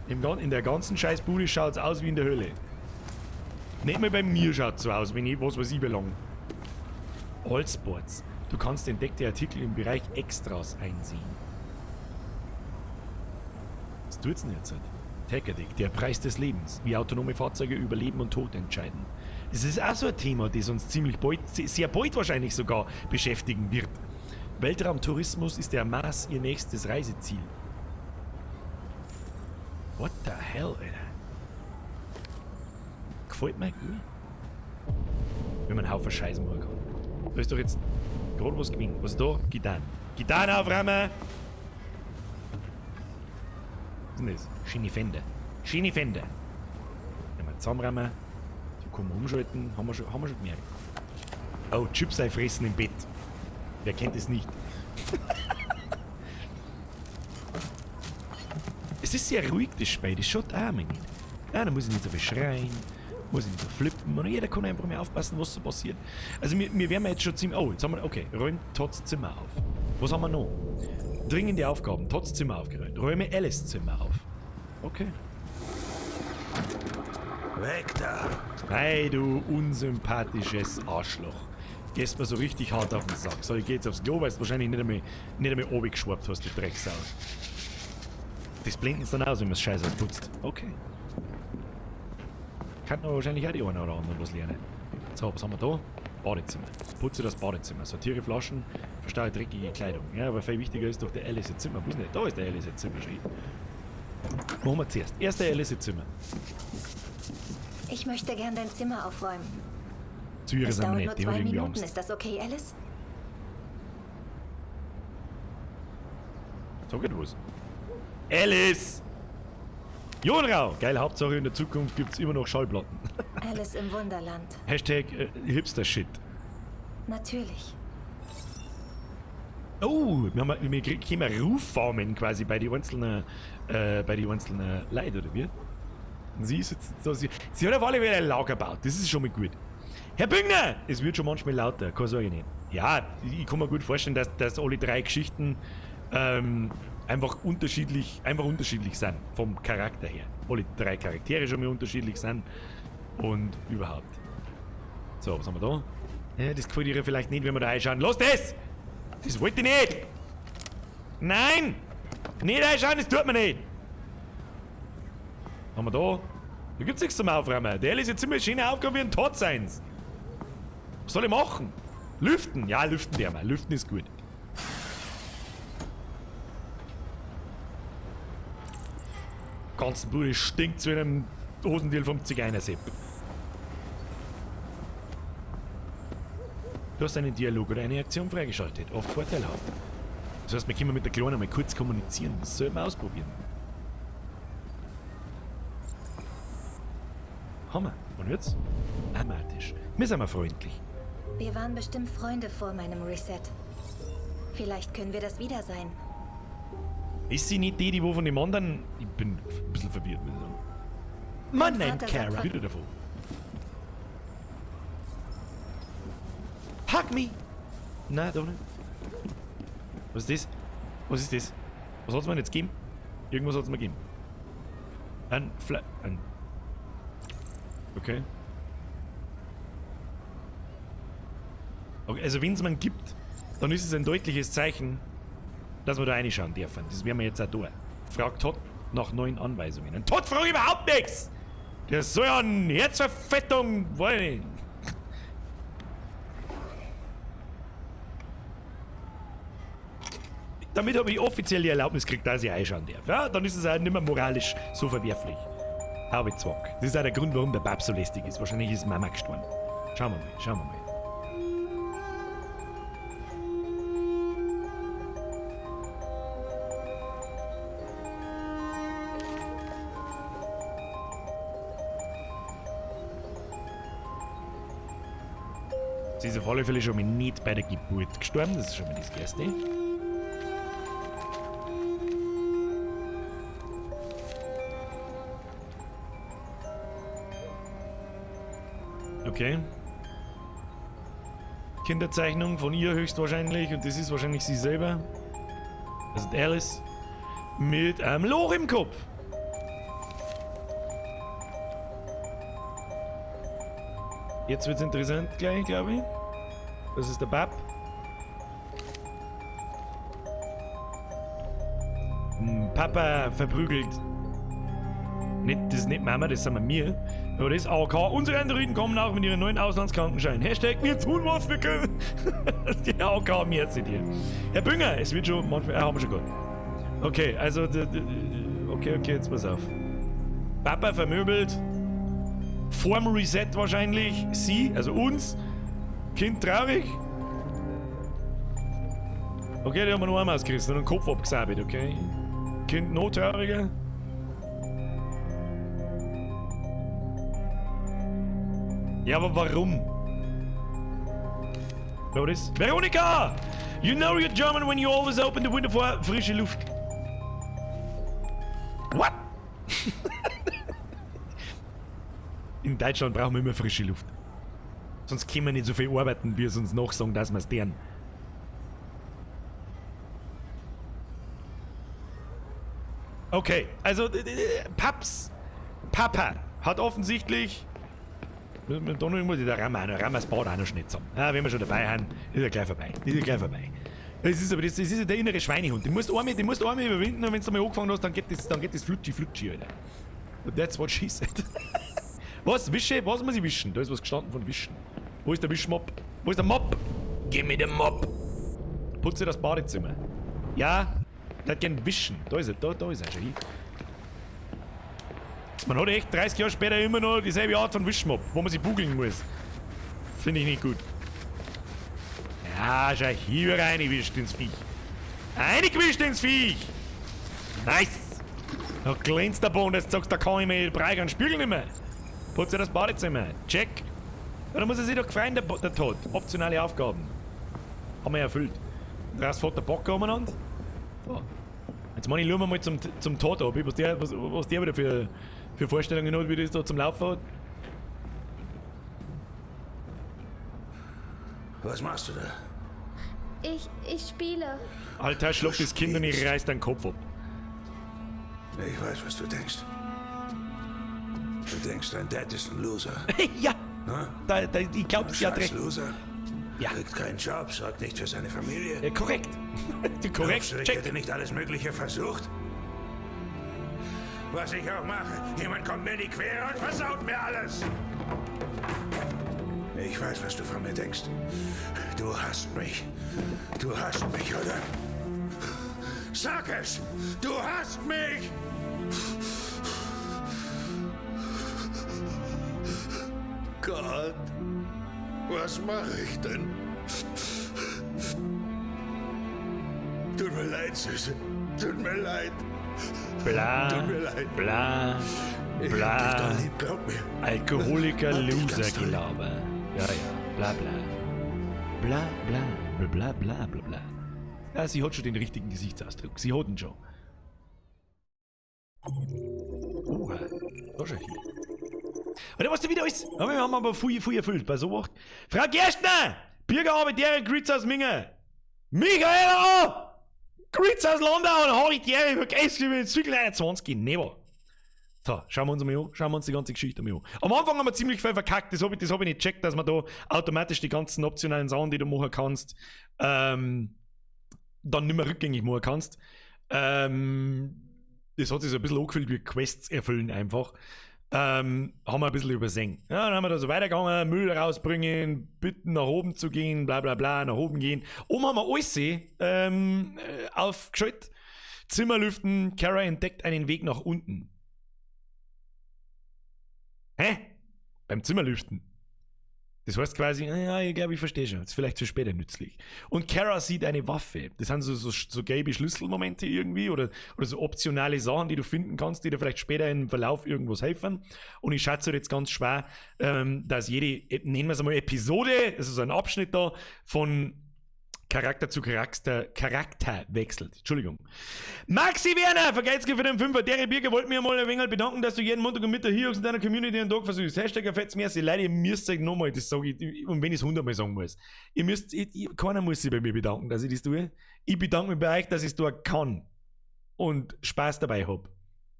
In der ganzen Scheißbude schaut's aus wie in der Hölle. Nicht mal bei mir schaut's so aus, wenn ich was weiß ich belang. Allsports. Du kannst entdeckte Artikel im Bereich Extras einsehen. Was tut's denn jetzt? Tech-Addict, der Preis des Lebens. Wie autonome Fahrzeuge über Leben und Tod entscheiden. Das ist auch so ein Thema, das uns ziemlich bald, sehr bald wahrscheinlich sogar beschäftigen wird. Weltraumtourismus ist der Mars ihr nächstes Reiseziel. What the hell, Alter? Gefällt mir gut. Wenn man einen Haufen Scheiß machen kann. Da ist doch jetzt gerade was gewinnt. Was ist da? Gitarren. Gitarren aufräumen! Was ist denn das? Schöne Fender. Schöne Fender. Wenn wir zusammenräumen, so kann man umschalten. Haben wir schon gemerkt. Oh, Chips fressen im Bett. Wer kennt es nicht? Es ist sehr ruhig, das Spiel. Das schaut auch mal nicht. Ja, da muss ich nicht so viel schreien, muss ich nicht so flippen und jeder kann einfach mehr aufpassen, was so passiert. Also wir werden jetzt schon ziemlich... Oh, jetzt haben wir... Okay, räumt Todds Zimmer auf. Was haben wir noch? Dringende Aufgaben. Todds Zimmer aufgeräumt. Räume Alice Zimmer auf. Okay. Weg da! Hey, du unsympathisches Arschloch. Gehst mir so richtig hart auf den Sack. So, ich geh jetzt aufs Klo, weil du wahrscheinlich nicht einmal runtergeschwappt hast, du Drecksau. Das blenden sie dann aus, wenn man es scheiße ausputzt. Okay. Kann aber wahrscheinlich auch die einen oder anderen was lernen. So, was haben wir da? Badezimmer. Putze das Badezimmer. Sortiere Flaschen, verstaue dreckige Kleidung. Ja, aber viel wichtiger ist doch der Alice Zimmer. Wo ist denn der? Da ist der Alice Zimmer schon. Machen wir zuerst. Erst der Alice Zimmer. Ich möchte gern dein Zimmer aufräumen. Zu ihrer Es sind wir dauert nicht, nur die hat 2 irgendwie Minuten. Angst. Ist das okay, Alice? Sag ich was. Alice! Jonrau! Geil, Hauptsache in der Zukunft gibt's immer noch Schallplatten. Alice im Wunderland. Hashtag Hipster-Shit. Natürlich. Oh, wir kriegen Rufformen quasi bei den einzelnen Leuten, oder wie? Sie ist jetzt so, sie hat auf alle Fälle ein Lager gebaut, das ist schon mal gut. Herr Büngner! Es wird schon manchmal lauter, keine Sorge nicht. Ja, ich kann mir gut vorstellen, dass alle drei Geschichten einfach unterschiedlich sind, vom Charakter her. Alle drei Charaktere schon mal unterschiedlich sind und überhaupt. So, was haben wir da? Ja, das gefällt ihr vielleicht nicht, wenn wir da reinschauen. Lass das! Das wollte ich nicht! Nein! Nicht reinschauen, das tut man nicht! Was haben wir da? Da gibt's nichts zum Aufräumen. Der ist jetzt ziemlich schöne Aufgabe wie ein Todd seins. Was soll ich machen? Lüften! Ja, lüften der mal. Lüften ist gut. Ganzen Bude stinkt zu einem Hosendeal vom Zigeunersepp. Du hast einen Dialog oder eine Aktion freigeschaltet. Oft vorteilhaft. Das heißt, wir können mit der Kleinen mal kurz kommunizieren. Das sollten wir ausprobieren. Hammer. Und jetzt? Dramatisch. Wir sind mal freundlich. Wir waren bestimmt Freunde vor meinem Reset. Vielleicht können wir das wieder sein. Ist sie nicht die, die wo von dem anderen... Ich bin ein bisschen verwirrt, muss ich sagen. Mann, nein, Kara. Wieder davon. Hug me! Nein, doch nicht. Was ist das? Was ist das? Was hat's mir denn jetzt gegeben? Irgendwas hat's mir gegeben. Ein Fle... Ein... Okay. Okay, also wenn's man gibt, dann ist es ein deutliches Zeichen, dass wir da reinschauen dürfen. Das werden wir jetzt auch tun. Fragt Todd nach neuen Anweisungen. Und Todd fragt überhaupt nichts! Der soll ja eine Herzverfettung wollen. Damit habe ich offiziell die Erlaubnis gekriegt, dass ich reinschauen darf. Ja, dann ist es auch nicht mehr moralisch so verwerflich. Habe Zwack. Das ist auch der Grund, warum der Bab so lästig ist. Wahrscheinlich ist Mama gestorben. Schauen wir mal, schauen wir mal. Sie ist auf alle Fälle schon mal nicht bei der Geburt gestorben, das ist schon mal das Erste. Okay. Kinderzeichnung von ihr höchstwahrscheinlich und das ist wahrscheinlich sie selber. Also die Alice. Mit einem Loch im Kopf. Jetzt wird's interessant gleich, glaube ich. Das ist der Bab. Papa verprügelt. Nicht, das ist nicht Mama, das sind wir. Aber das ist AOK. Unsere Androiden kommen auch mit ihren neuen Auslandskrankenschein. Hashtag, wir tun, was wir können. Die AOK mehrt sich hier. Herr Bünger, es wird schon manchmal. Haben wir schon gut. Okay, also. Okay, okay, jetzt pass auf. Papa vermöbelt. Vorm Reset wahrscheinlich. Sie, also uns. Kind traurig. Okay, die haben wir noch einmal ausgerissen und den Kopf abgesabelt, okay. Kind noch trauriger. Ja, aber warum? Wer war das? Veronika! You know you're German when you always open the window for frische Luft. What? In Deutschland brauchen wir immer frische Luft. Sonst können wir nicht so viel arbeiten, wie es uns nachsagen, dass wir es deren. Okay, also Paps, Papa hat offensichtlich. Da noch irgendwo, der Ramas baut auch noch schnell zusammen. Ja, wenn wir schon dabei sind, ist er gleich vorbei. Ist er gleich vorbei. Das ist aber das ist der innere Schweinehund. Den musst du einmal überwinden und wenn du einmal angefangen hast, dann geht das flutschi flutschi, Alter. That's what she said. Was? Wische? Was muss ich wischen? Da ist was gestanden von Wischen. Wo ist der Wischmopp? Wo ist der Mopp? Gib mir den Mopp! Putze das Badezimmer. Ja, der hat gern wischen. Da ist er, da ist er schon. Man hat echt 30 Jahre später immer noch dieselbe Art von Wischmopp, wo man sich bugeln muss. Finde ich nicht gut. Ja, schau hier reingewischt ins Viech. Reingewischt ins Viech! Nice! Da glänzt der Boden, jetzt sagst du, da kann ich mir brauche einen Spiegel nicht mehr. Putze das Badezimmer. Check. Ja, da muss er sich doch freuen, der Tod. Optionale Aufgaben. Haben wir erfüllt. Da fährt der Bock umeinander. So. Jetzt meine ich, schauen wir mal zum Tod ab, was der wieder für Vorstellungen hat, wie das da zum Laufen hat. Was machst du da? Ich spiele. Alter, schlag das Kind und ich reiß deinen Kopf ab. Ich weiß, was du denkst. Du denkst, dein Dad ist ein Loser. Ja. Hm? Ich glaub's ja direkt. Loser. Ja. Kriegt keinen Job, sorgt nicht für seine Familie. Ja, korrekt. Korrekt. Glaubst du, ich hätte nicht alles Mögliche versucht? Was ich auch mache, jemand kommt mir in die Quere und versaut mir alles. Ich weiß, was du von mir denkst. Du hasst mich. Du hasst mich, oder? Sag es! Du hasst mich! Gott, was mache ich denn? Tut mir leid, Süße. Tut mir leid. Bla, Tut mir leid. Bla, Ich bla. hab dich doch lieb, glaub mir. Alkoholiker, Hab dich Loser, ganz doll. Gelaber. Ja, ja, bla, bla. Bla, bla, bla, bla, bla, bla. Ja, sie hat schon den richtigen Gesichtsausdruck. Sie hat ihn schon. Oha, da schau hier. Und da warst du wieder alles. Ja, wir haben aber viel, viel erfüllt bei so was. Frau Gerstner! Bürgerarbeit, Grüße aus Minge! Michaela! Grüße aus Landau und habe ich die Ehre, vergessen, ich bin Zügel 21. Never. So, schauen wir uns mal an. Schauen wir uns die ganze Geschichte mal an. Am Anfang haben wir ziemlich viel verkackt. Das habe ich nicht gecheckt, dass man da automatisch die ganzen optionalen Sachen, die du machen kannst, dann nicht mehr rückgängig machen kannst. Das hat sich so ein bisschen angefühlt wie Quests erfüllen einfach. Haben wir ein bisschen übersehen. Ja, dann haben wir da so weitergegangen, Müll rausbringen, bitten nach oben zu gehen, bla bla bla, nach oben gehen. Oben haben wir alles aufgeschaltet. Zimmer lüften, Kara entdeckt einen Weg nach unten. Hä? Beim Zimmerlüften. Das heißt quasi, ja, ich glaube, ich verstehe schon. Das ist vielleicht für später nützlich. Und Kara sieht eine Waffe. Das sind so gelbe Schlüsselmomente irgendwie oder so optionale Sachen, die du finden kannst, die dir vielleicht später im Verlauf irgendwas helfen. Und ich schätze jetzt ganz schwer, dass jede, nennen wir es einmal Episode, also so ein Abschnitt da, von Charakter zu Charakter wechselt. Entschuldigung. Maxi Werner, vergeht's für den Fünfer. Dere Birger wollte mir mal ein wenig bedanken, dass du jeden Montag und Mittag hier in deiner Community einen Tag versüßt. Hashtag erfährt's mehr. Leute, ihr müsst euch nochmal, das sage ich, und wenn ich es 100 Mal sagen muss. Ihr müsst, keiner muss sich bei mir bedanken, dass ich das tue. Ich bedanke mich bei euch, dass ich es tun kann. Und Spaß dabei hab.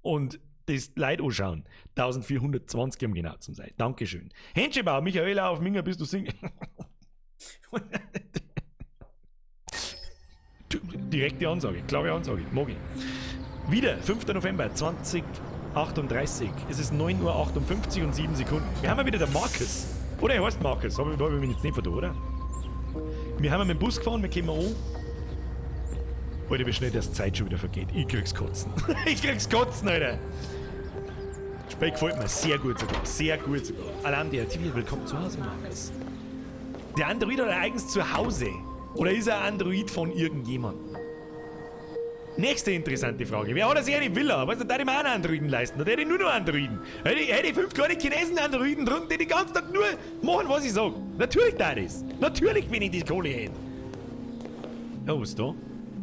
Und das Leid anschauen. 1420, um genau zu sein. Dankeschön. Händschebau, Michaela auf Minger, bist du Single. Direkte Ansage, klare Ansage, mag ich. Wieder, 5. November 2038. Es ist 9:58 Uhr und 7 Sekunden. Wir haben ja wieder den Markus. Oder er heißt Markus, habe ich mich jetzt nicht vertan, oder? Wir haben mit dem Bus gefahren, wir kommen an. Alter, wie schnell das Zeit schon wieder vergeht. Ich krieg's Kotzen. Ich krieg's Kotzen, Alter. Spiel gefällt mir sehr gut sogar. Sehr gut sogar. Alarm deaktiviert. Willkommen zu Hause, Markus. Der Android hat eigens zu Hause. Oder ist er ein Android von irgendjemandem? Nächste interessante Frage. Wer hat sich eine Villa? Weißt du, da hätte ich mir auch einen Androiden leisten. Da hätte ich nur noch Androiden. Hätte ich 5 kleine Chinesen-Androiden drunter, die den ganzen Tag nur machen, was ich sag. Natürlich da das. Natürlich, wenn ich die Kohle hätte. Oh, was ist da?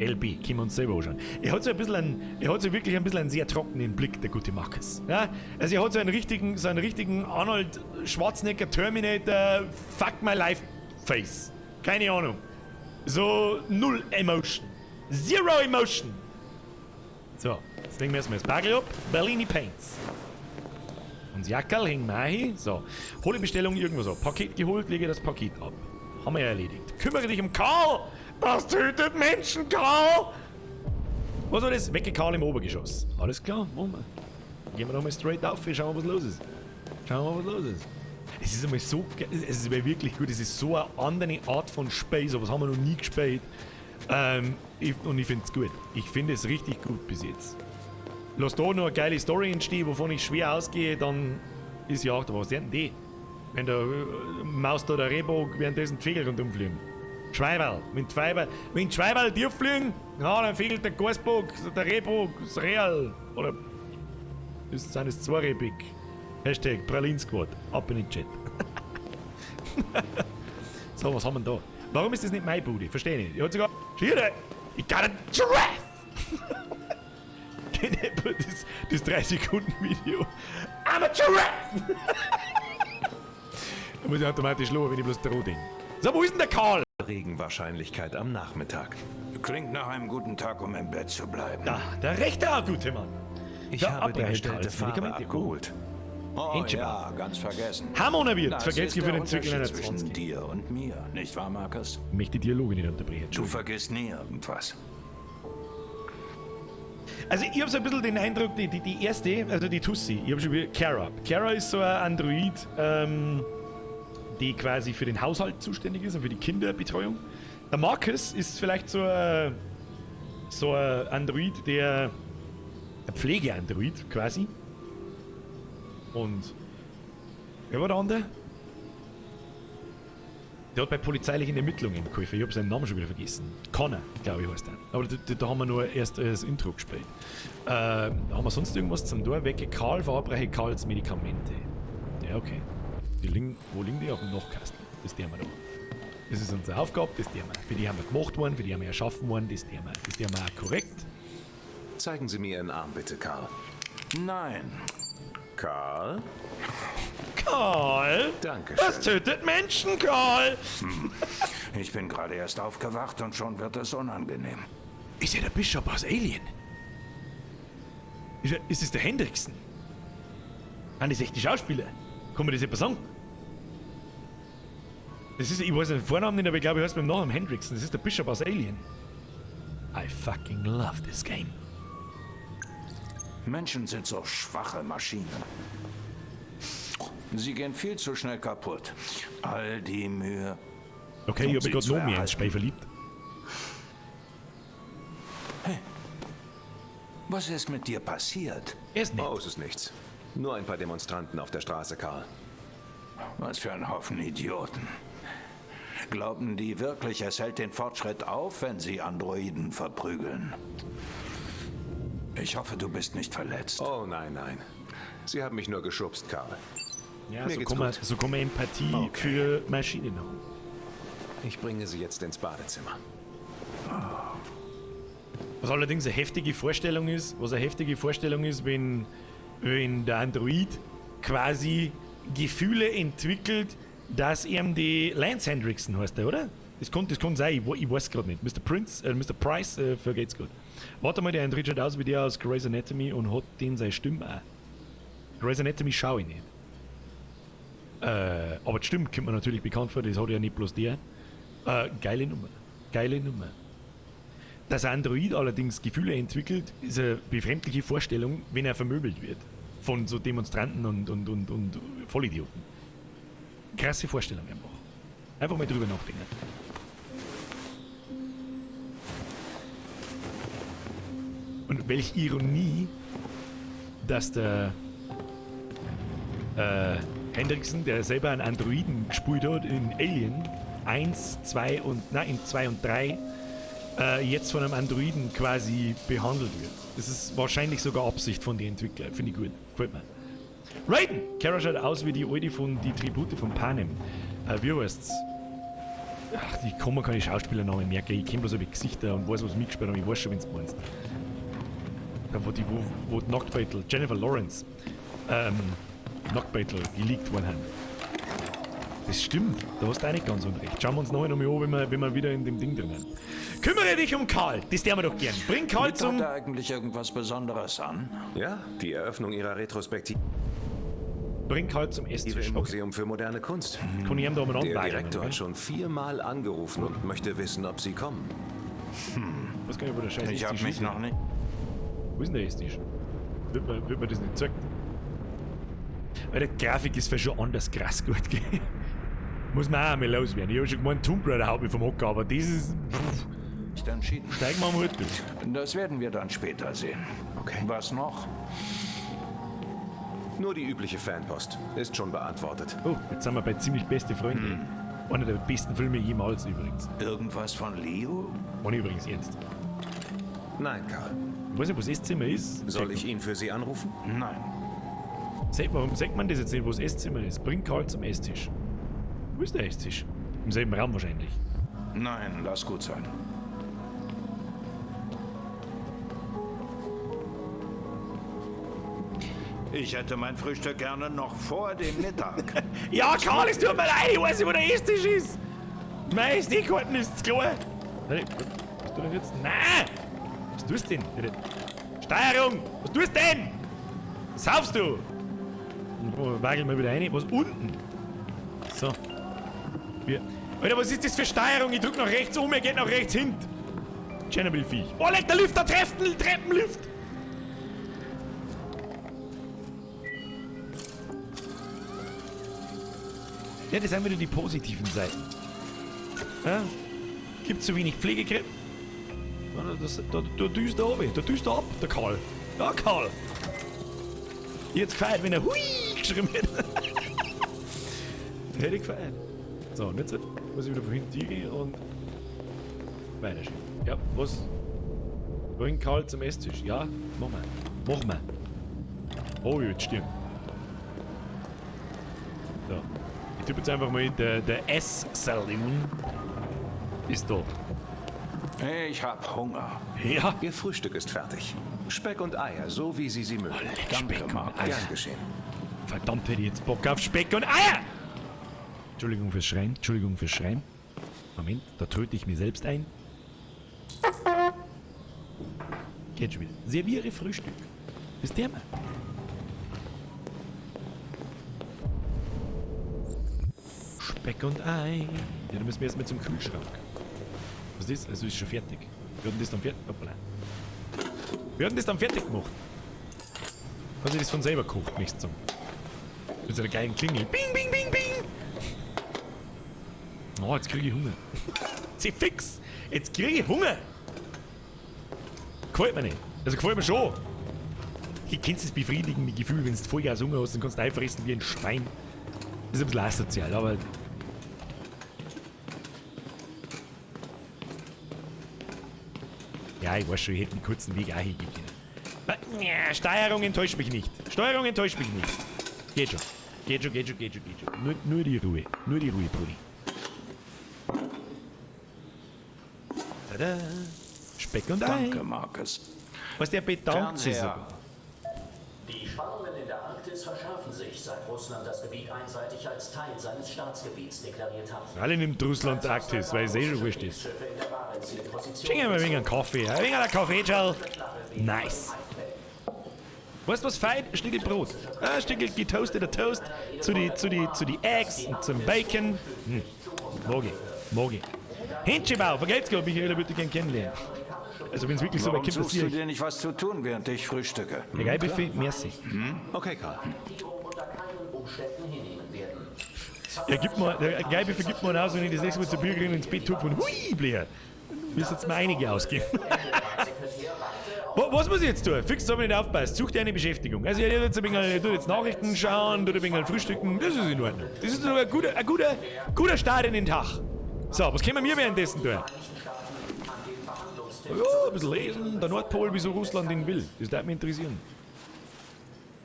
LB, können wir uns selber anschauen. Er hat so ein bisschen einen, er hat so wirklich ein bisschen einen sehr trockenen Blick, der gute Marcus. Ja? Also er hat so einen richtigen Arnold Schwarzenegger Terminator Fuck My Life Face. Keine Ahnung. So null Emotion. Zero Emotion. So, jetzt legen wir erstmal das Bagel ab. Bellini Paints. Und das Jackerl hängen wir auch hin. So, hole Bestellung irgendwo so. Paket geholt, lege das Paket ab. Haben wir ja erledigt. Kümmere dich um Karl! Das tötet Menschen, Karl! Was war das? Wecke Karl im Obergeschoss. Alles klar, machen wir. Gehen wir doch mal straight auf, schauen wir, was los ist. Schauen wir mal, was los ist. Es ist einmal so, es ist einmal wirklich gut, es ist so eine andere Art von Spiel, sowas haben wir noch nie gespielt. Und ich find's gut. Ich finde es richtig gut bis jetzt. Lass da noch eine geile Story entstehen, wovon ich schwer ausgehe, dann ist ja auch da was. Denn die? Wenn der Maus da der Rehbock währenddessen die Vögel rundumfliegen. Schweiberl. Wenn die Schweiberl tief fliegen, na, dann fegelt der Gasbock, der Rehbock, das Real. Oder sind es zwei Rehbock. Hashtag Pralin Squad. Ab in den Chat. So, was haben wir denn da? Warum ist das nicht meine Bude? Verstehe ich nicht. Ich hab sogar. Schiere! Ich got a giraffe! Das 3-Sekunden-Video. I'm a giraffe! Da muss ich automatisch schauen, wenn ich bloß droh denke. So, wo ist denn der Karl? Regenwahrscheinlichkeit am Nachmittag. Klingt nach einem guten Tag, um im Bett zu bleiben. Da, der rechte auch, gute Mann. Ich Der habe die Abraham bestellte Karls Farbe Medikamente. abgeholt. Oh ja, ganz vergessen. Harmoner wird, Das vergelt's ist für der den Zirkel Unterschied 21. zwischen dir und mir, nicht wahr, Marcus? Ich möchte die Dialoge nicht unterbrechen. Du vergisst nie irgendwas. Also ich habe so ein bisschen den Eindruck, die erste, also die Tussi, ich habe schon wieder Kara. Kara ist so ein Android, die quasi für den Haushalt zuständig ist und für die Kinderbetreuung. Der Marcus ist vielleicht so ein Android, der ein Pflege-Android quasi. Und wer war der andere? Der hat bei polizeilichen Ermittlungen geholfen. Ich habe seinen Namen schon wieder vergessen. Connor, glaube ich, heißt der. Aber da haben wir nur erst das Intro gespielt. Haben wir sonst irgendwas zum Tor? Wecke Karl, verabreiche Karls Medikamente. Ja, okay. Die liegen, wo liegen die? Auf dem Nachtkastel. Das tun wir da. Das ist unsere Aufgabe, das tun wir. Für die haben wir gemacht worden, für die haben wir erschaffen worden, das tun wir. Das tun wir auch korrekt. Zeigen Sie mir Ihren Arm bitte, Karl. Nein. Karl? Karl? Dankeschön. Das tötet Menschen, Karl! Ich bin gerade erst aufgewacht und schon wird es unangenehm. Ist ja der Bishop aus Alien? Ist es der Hendrickson? Sind das echte Schauspieler? Kann man das etwas sagen? Das ist, ich weiß den Vornamen nicht, aber ich glaube, ich heißt beim Nachnamen Hendrickson. Das ist der Bishop aus Alien. I fucking love this game. Menschen sind so schwache Maschinen. Sie gehen viel zu schnell kaputt. All die Mühe. Okay, ich habe mich gerade noch mehr ins Spiel verliebt. Hey, was ist mit dir passiert? Ist nichts. Oh, es ist nichts. Nur ein paar Demonstranten auf der Straße, Karl. Was für ein Haufen Idioten. Glauben die wirklich, es hält den Fortschritt auf, wenn sie Androiden verprügeln? Ich hoffe, du bist nicht verletzt. Oh nein, nein. Sie haben mich nur geschubst, Karl. Ja, Mir so geht's kann, man, gut. so kann man Empathie Okay. für Maschinen haben. Ich bringe sie jetzt ins Badezimmer. Was allerdings eine heftige Vorstellung ist, wenn der Android quasi Gefühle entwickelt, dass ihm die Lance Hendrickson heißt der, oder? Das kann sein, ich weiß gerade nicht. Mr. Mr. Price, vergeht's gut. Warte mal, der Android schaut aus wie der aus Grey's Anatomy und hat den seine Stimme auch. Grey's Anatomy schaue ich nicht. Aber die Stimme kommt mir natürlich bekannt vor, das hat ja nicht bloß der. Geile Nummer. Geile Nummer. Dass ein Android allerdings Gefühle entwickelt, ist eine befremdliche Vorstellung, wenn er vermöbelt wird. Von so Demonstranten und Vollidioten. Krasse Vorstellung einfach. Einfach mal drüber nachdenken. Und welch Ironie, dass der Hendrickson, der selber einen Androiden gespielt hat in Alien 1, 2 und, nein, in 2 und 3, jetzt von einem Androiden quasi behandelt wird. Das ist wahrscheinlich sogar Absicht von den Entwicklern. Finde ich gut. Gefällt mir. Raiden! Kara schaut aus wie die alte von die Tribute von Panem. Wie heißt's? Ach, ich kann mir keine Schauspielernamen merken. Ich kenne bloß die Gesichter und weiß, was mitgespielt haben. Ich weiß schon, wenn's meinst. Da, wo die, wo die Nacktbeutel, Jennifer Lawrence, Nacktbeutel geleakt worden haben. Das stimmt, da hast du auch nicht ganz unrecht. Schauen wir uns nachher nochmal an, wenn wir wieder in dem Ding drin sind. Kümmere dich um Karl, das tun wir doch gern. Bring Karl zum... Hat er eigentlich irgendwas Besonderes an? Ja, die Eröffnung ihrer Retrospektive. Bring Karl zum Esstisch. Im Museum für moderne Kunst. Kann ich ihm da mal Der Direktor hat schon 4-mal angerufen und möchte wissen, ob sie kommen. Was kann ich über der Scheiße? Ich hab mich noch nicht... Wo ist denn der Esstisch? Wird mir das nicht gezeigt? Weil die Grafik ist schon anders krass gut, gell? Muss man auch einmal loswerden. Ich hab schon gemeint, Tomb Raider haut mich vom Hocker, aber das ist... Pff. Nicht entschieden. Steigen wir am Hut. Das werden wir dann später sehen. Okay. Was noch? Nur die übliche Fanpost. Ist schon beantwortet. Oh, jetzt sind wir bei ziemlich beste Freunde. Einer der besten Filme jemals übrigens. Irgendwas von Leo? Ohne übrigens ernst. Nein, Karl. Ich weiß nicht, wo das Esszimmer ist. Soll ich ihn für Sie anrufen? Nein. Warum sagt man das jetzt nicht, wo das Esszimmer ist? Bring Karl zum Esstisch. Wo ist der Esstisch? Im selben Raum wahrscheinlich. Nein, lass gut sein. Ich hätte mein Frühstück gerne noch vor dem Mittag. Ja, Karl, es tut mir leid, ich weiß nicht, wo der Esstisch ist. Meine SD-Karten ist zu klein. Was tust du denn jetzt? Nein! Was tust du denn? Steuerung! Was tust du denn? Was saufst du? Und wagel mal wieder rein. Was unten? So. Wir. Alter, was ist das für Steuerung? Ich drück nach rechts um, er geht nach rechts hin. Tschernobyl-Viech. Oh, leck, der Lüfter trefft den Treppenlift! Ja, das sind wieder die positiven Seiten. Ja? Gibt zu wenig Pflegekräfte. Da düst er runter, da düst er ab, der Karl. Ja, Karl. Ich hätte gefeiert, wenn er Hui geschrien hätte. Hätte ich gefeiert. So, und jetzt muss ich wieder von hinten gehen und weiterschieben. Ja, was? Bring Karl zum Esstisch. Ja, mach mal. Mach mal. Oh, jetzt stirb. So. Ich tippe jetzt einfach mal, der S-Saloon ist da. Ich hab Hunger. Ja. Ihr Frühstück ist fertig. Speck und Eier, so wie Sie sie mögen. Oh, leck, Danke, Speck und Markus. Eier. Gern geschehen. Verdammt, hätte ich jetzt Bock auf Speck und Eier! Entschuldigung fürs Schreien, Entschuldigung fürs Schreien. Moment, da tröte ich mir selbst ein. Geht schon wieder. Serviere Frühstück. Das ist der Mann. Speck und Ei. Ja, da müssen wir erstmal zum Kühlschrank. Was ist das? Also ist schon fertig. Wir hatten das dann fertig. Hoppala. Wir hatten das dann fertig gemacht. Hat sich das von selber gekocht, möchtest du sagen. Mit so einer geilen Klingel. Bing, bing, bing, bing! Oh, jetzt kriege ich Hunger. Sie fix! Jetzt kriege ich Hunger! Gefällt mir nicht. Also gefällt mir schon. Ich kennst das befriedigende Gefühl, wenn du Vollgas Hunger hast, dann kannst du einfressen wie ein Schwein. Das ist ein bisschen asozial, aber. Ja, ich weiß schon, ich hätte einen kurzen Weg auch hingehen können. Ja, Steuerung enttäuscht mich nicht. Steuerung enttäuscht mich nicht. Geht schon. Geht schon, geht schon, geht schon, geht schon. Nur die Ruhe. Nur die Ruhe, Brudi. Tada. Speck und Ei. Danke, Markus. Was der bedankt sich sogar. Die Spannungen in der Arktis verschärfen sich, seit Russland das Gebiet einseitig als Teil seines Staatsgebiets deklariert hat. Alle nimmt Russland Arktis, weil es eh schon wurscht ist. Schenken wir ein wenig einen Kaffee. Ein wenig einen Kaffee, Charles. Nice. Weißt du was fein? Ein Stückel Brot. Ein Stückel getoasteter Toast zu die Eggs und zum Bacon. Hm. Mag ich. Mag ich. Händchenbau, vergelt's Gott, Michaela würde ich gern kennenlernen. Also wenn es wirklich so weit Warum kommt, dass suchst du ich... dir nicht was zu tun, während ich frühstücke? Ja, geil, Buffet, merci. Hm? Okay, Karl. Ja, gib mir, der Geil-Buffet gibt mir einen aus, wenn ich das nächste Mal zur Bürgerin ins Bett tue und hui, blähe. Müssen jetzt mal einige ausgeben. Was muss ich jetzt tun? Fix, dass ich nicht aufpasst. Such dir eine Beschäftigung. Also, ich tue jetzt, jetzt Nachrichten schauen, tue ein wenig frühstücken. Das ist in Ordnung. Das ist sogar ein guter Start in den Tag. So, was können wir währenddessen tun? Ja, ein bisschen lesen. Der Nordpol, wieso Russland ihn will. Das würde mich interessieren.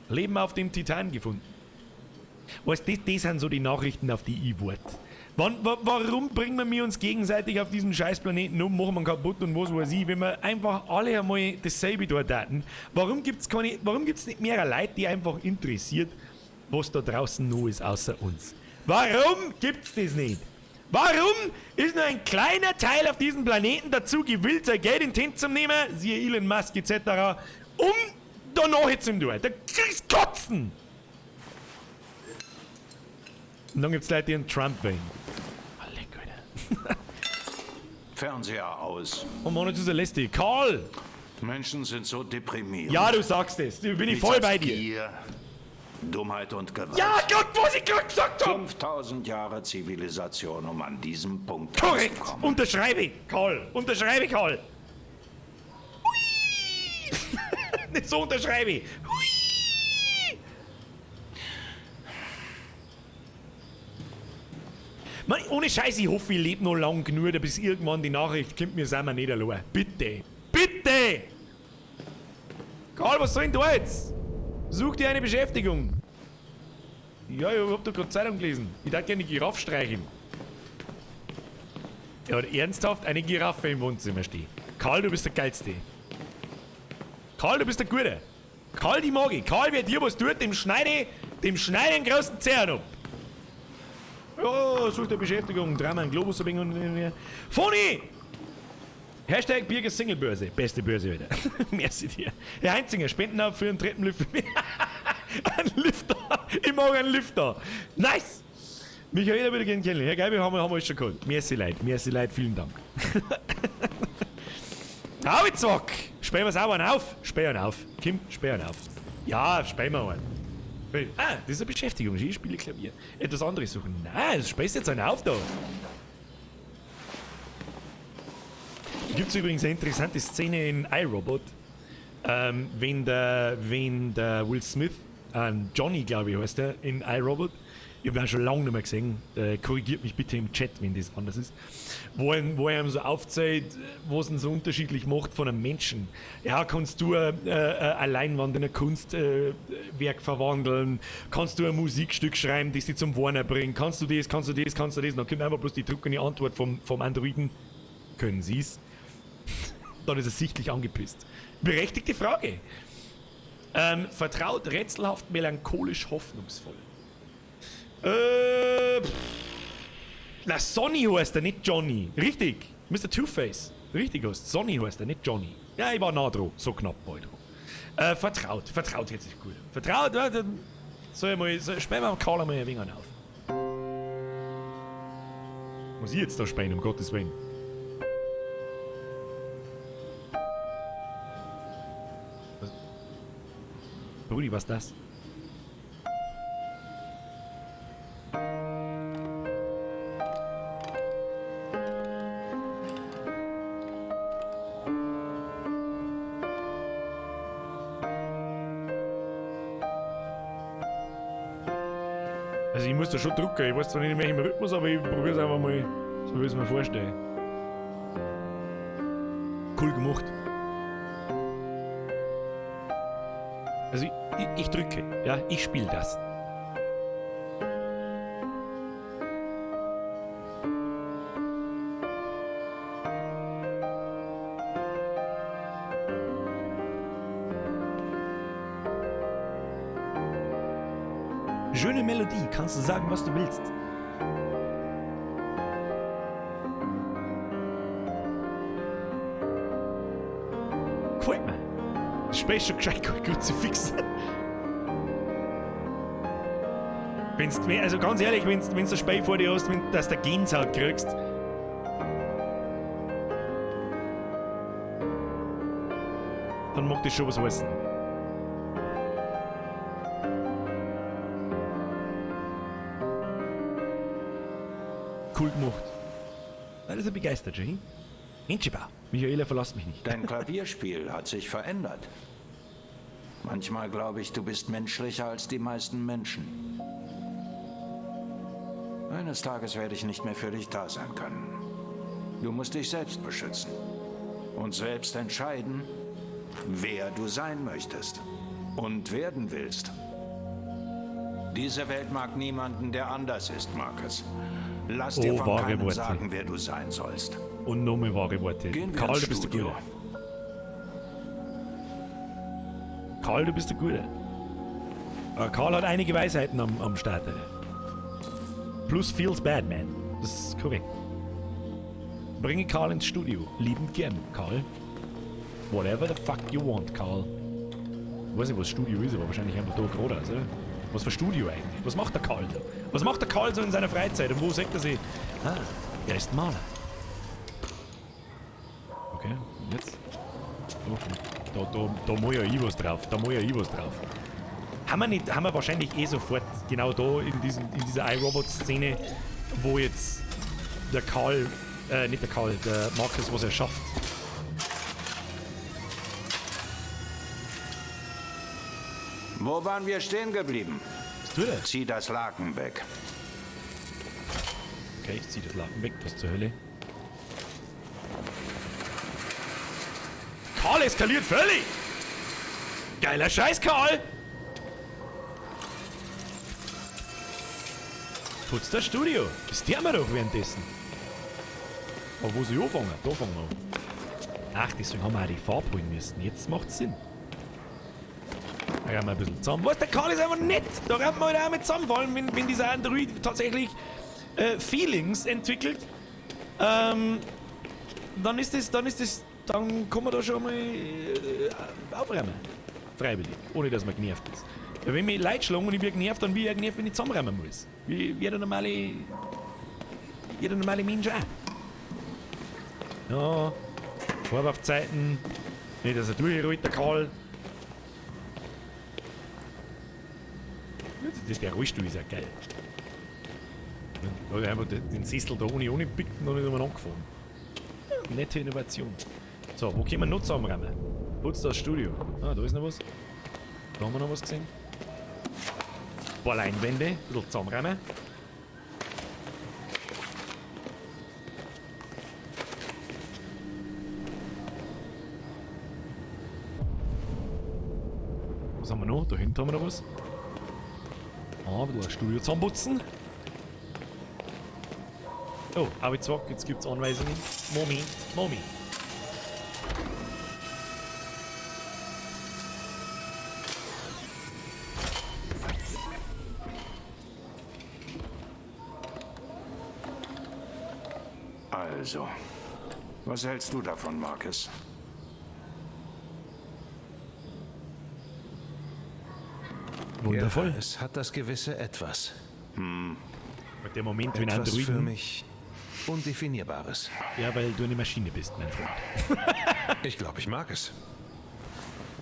Leben auf dem Titan gefunden. Weißt du, das sind so die Nachrichten, auf die ich warte. Warum bringen wir uns gegenseitig auf diesem Scheißplaneten um, machen wir kaputt und was weiß ich, wenn wir einfach alle einmal dasselbe dort taten? Warum gibt's nicht mehr Leute, die einfach interessiert, was da draußen noch ist, außer uns? Warum gibt's das nicht? Warum ist nur ein kleiner Teil auf diesem Planeten dazu gewillt, sein Geld in die Hände zu nehmen, siehe Elon Musk etc., um da nachher zu tun? Da kriegst du Kotzen! Und dann gibt's Leute, die einen Trump wählen. Oh, leck, Alter. Fernseher aus. Oh Mann, jetzt ist er lästig. Karl! Menschen sind so deprimiert. Ja, du sagst es. Da bin ich voll bei dir. Gier, Dummheit und Gewalt. Ja, Gott, was ich gerade gesagt habe! 5000 Jahre Zivilisation, um an diesem Punkt Korrekt! anzukommen. Unterschreibe ich, Karl! Unterschreibe ich, Karl! Hui! Nicht so unterschreibe ich! Hui! Mann, ohne Scheiß, ich hoffe, ich lebe noch lang genug, bis irgendwann die Nachricht kommt, wir sind wir nicht allein. Bitte! Bitte! Karl, was soll denn da jetzt? Such dir eine Beschäftigung. Ja, ich hab doch gerade Zeitung gelesen. Ich darf gerne die Giraffe streicheln. Er hat ernsthaft eine Giraffe im Wohnzimmer stehen. Karl, du bist der Geilste. Karl, du bist der Gute. Karl, die mag ich. Karl, wer dir was tut, dem schneide ich einen großen Zehen ab. Ja, such dir Beschäftigung. Dreimal einen Globus ein wenig und... Foni! Hashtag Birger Singlebörse. Beste Börse wieder. Merci dir. Herr Heinzinger, Spenden auf für einen Treppenlift. Ein Lifter. Ich mag einen Lifter. Nice! Michaela würde gerne kennen. Herr Geibe, haben wir alles schon gehabt. Merci leid, vielen Dank. Hauizock! Sperren wir sauber auf. Sperren auf. Kim, sperren auf. Ja, sperren wir einen. Ah, das ist eine Beschäftigung. Ich spiele Klavier. Etwas anderes suchen. Nein, das sperrst jetzt einen auf da. Gibt es übrigens eine interessante Szene in iRobot, wenn der Will Smith, Johnny, glaube ich, heißt der, in iRobot, ich habe ihn schon lange nicht mehr gesehen, korrigiert mich bitte im Chat, wenn das anders ist, wo er ihm so aufzeigt, was ihn so unterschiedlich macht von einem Menschen. Ja, kannst du eine Leinwand in ein Kunstwerk verwandeln, kannst du ein Musikstück schreiben, das dich zum Warner bringt, kannst du das, kannst du das, kannst du das, und dann kommt einfach bloß die trockene Antwort vom Androiden, können sie's? Dann ist er sichtlich angepisst. Berechtigte Frage. Vertraut, rätselhaft, melancholisch, hoffnungsvoll. Na, Sonny heißt er, nicht Johnny. Richtig. Mr. Two-Face. Richtig heißt. Sonny heißt er, nicht Johnny. Ja, ich war nah dran. So knapp war ich dran. Vertraut. Vertraut hört sich gut. Vertraut, ja, dann soll ich mal, sperren wir Karl mal ein wenig auf. Muss ich jetzt da sperren, um Gottes Willen? Was? Brudi, was ist das? Also ich muss da schon drucken, ich weiß zwar nicht in welchem Rhythmus, aber ich probiere es einfach mal, so wie ich es mir vorstelle. Cool gemacht. Also ich drücke, ja, ich spiele das. Schöne Melodie, kannst du sagen, was du willst. Gefällt mir. Das Spiel ist schon gescheit gut, Kruzifix. Wenn's, also ganz ehrlich, wenn du das Spiel vor dir hast, wenn, dass du Gänsehaut kriegst. Dann mag das schon was heißen. Cool gemacht. Das ist er begeistert, Jane. Menscheba, Michaela, verlass mich nicht. Dein Klavierspiel hat sich verändert. Manchmal glaube ich, du bist menschlicher als die meisten Menschen. Eines Tages werde ich nicht mehr für dich da sein können. Du musst dich selbst beschützen. Und selbst entscheiden, wer du sein möchtest und werden willst. Diese Welt mag niemanden, der anders ist, Marcus. Lass dir Oh, von wahre keinem Worte. sagen, wer du sein sollst. Und nochmal wahre Worte. Gehen wir Karl, ins du bist der Studio. Gute. Karl, du bist der Gute. Aber Karl hat einige Weisheiten am Start. Alter. Plus feels bad, man. Das ist korrekt. Bringe Karl ins Studio. Liebend gern, Karl. Whatever the fuck you want, Karl. Ich weiß nicht, was Studio ist, aber wahrscheinlich einfach da geradeaus, oder? Was für Studio eigentlich? Was macht der Karl da? Was macht der Karl so in seiner Freizeit? Und wo sagt er sich? Ah, er ist Maler. Okay, und jetzt? Da muss ja ich was drauf. Da muss ja ich was drauf. Haben wir, nicht, haben wir wahrscheinlich eh sofort genau da in dieser iRobot-Szene, wo jetzt der Karl, nicht der Karl, der Marcus was er schafft. Wo waren wir stehen geblieben? Was tut er? Zieh das Laken weg. Okay, ich zieh das Laken weg. Was zur Hölle? Karl eskaliert völlig! Geiler Scheiß, Karl! Putz das Studio. Das tun wir doch währenddessen. Aber wo soll ich anfangen? Da fangen wir an. Ach, deswegen haben wir auch die Farbe holen müssen. Jetzt macht's Sinn. Da räumen wir ein bisschen zusammen. Was, der Karl ist einfach nett. Da räumt man halt auch mit zusammen, vor allem wenn dieser Android tatsächlich Feelings entwickelt. Dann kann man da schon mal aufräumen. Freiwillig, ohne dass man genervt ist. Ja, wenn mich Leute schlagen und ich bin genervt, dann bin ich auch genervt, wenn ich zusammenräumen muss. Wie jeder normale Mensch auch. Ja, Vorlaufzeiten. Nicht, dass er durchrollt, der Karl. Der Rollstuhl ist ja geil. Da habe ich einfach den Sessel da ohne gepickt und dann ist er mal angefahren. Ja, nette Innovation. So, wo können wir noch zusammenräumen? Putz das Studio. Ah, da ist noch was. Da haben wir noch was gesehen. Ein paar Leinwände, ein bisschen zusammenräumen. Was haben wir noch? Da hinten haben wir noch was. Ah, ein bisschen ein Studio zusammenputzen. Oh, aber zack, jetzt gibt's Anweisungen. Moment, Moment. Also, was hältst du davon, Marcus? Wundervoll. Ja, es hat das gewisse Etwas. Hm. Der Moment, wenn Etwas Androiden für mich Undefinierbares. Ja, weil du eine Maschine bist, mein Freund. Ich glaube, ich mag es.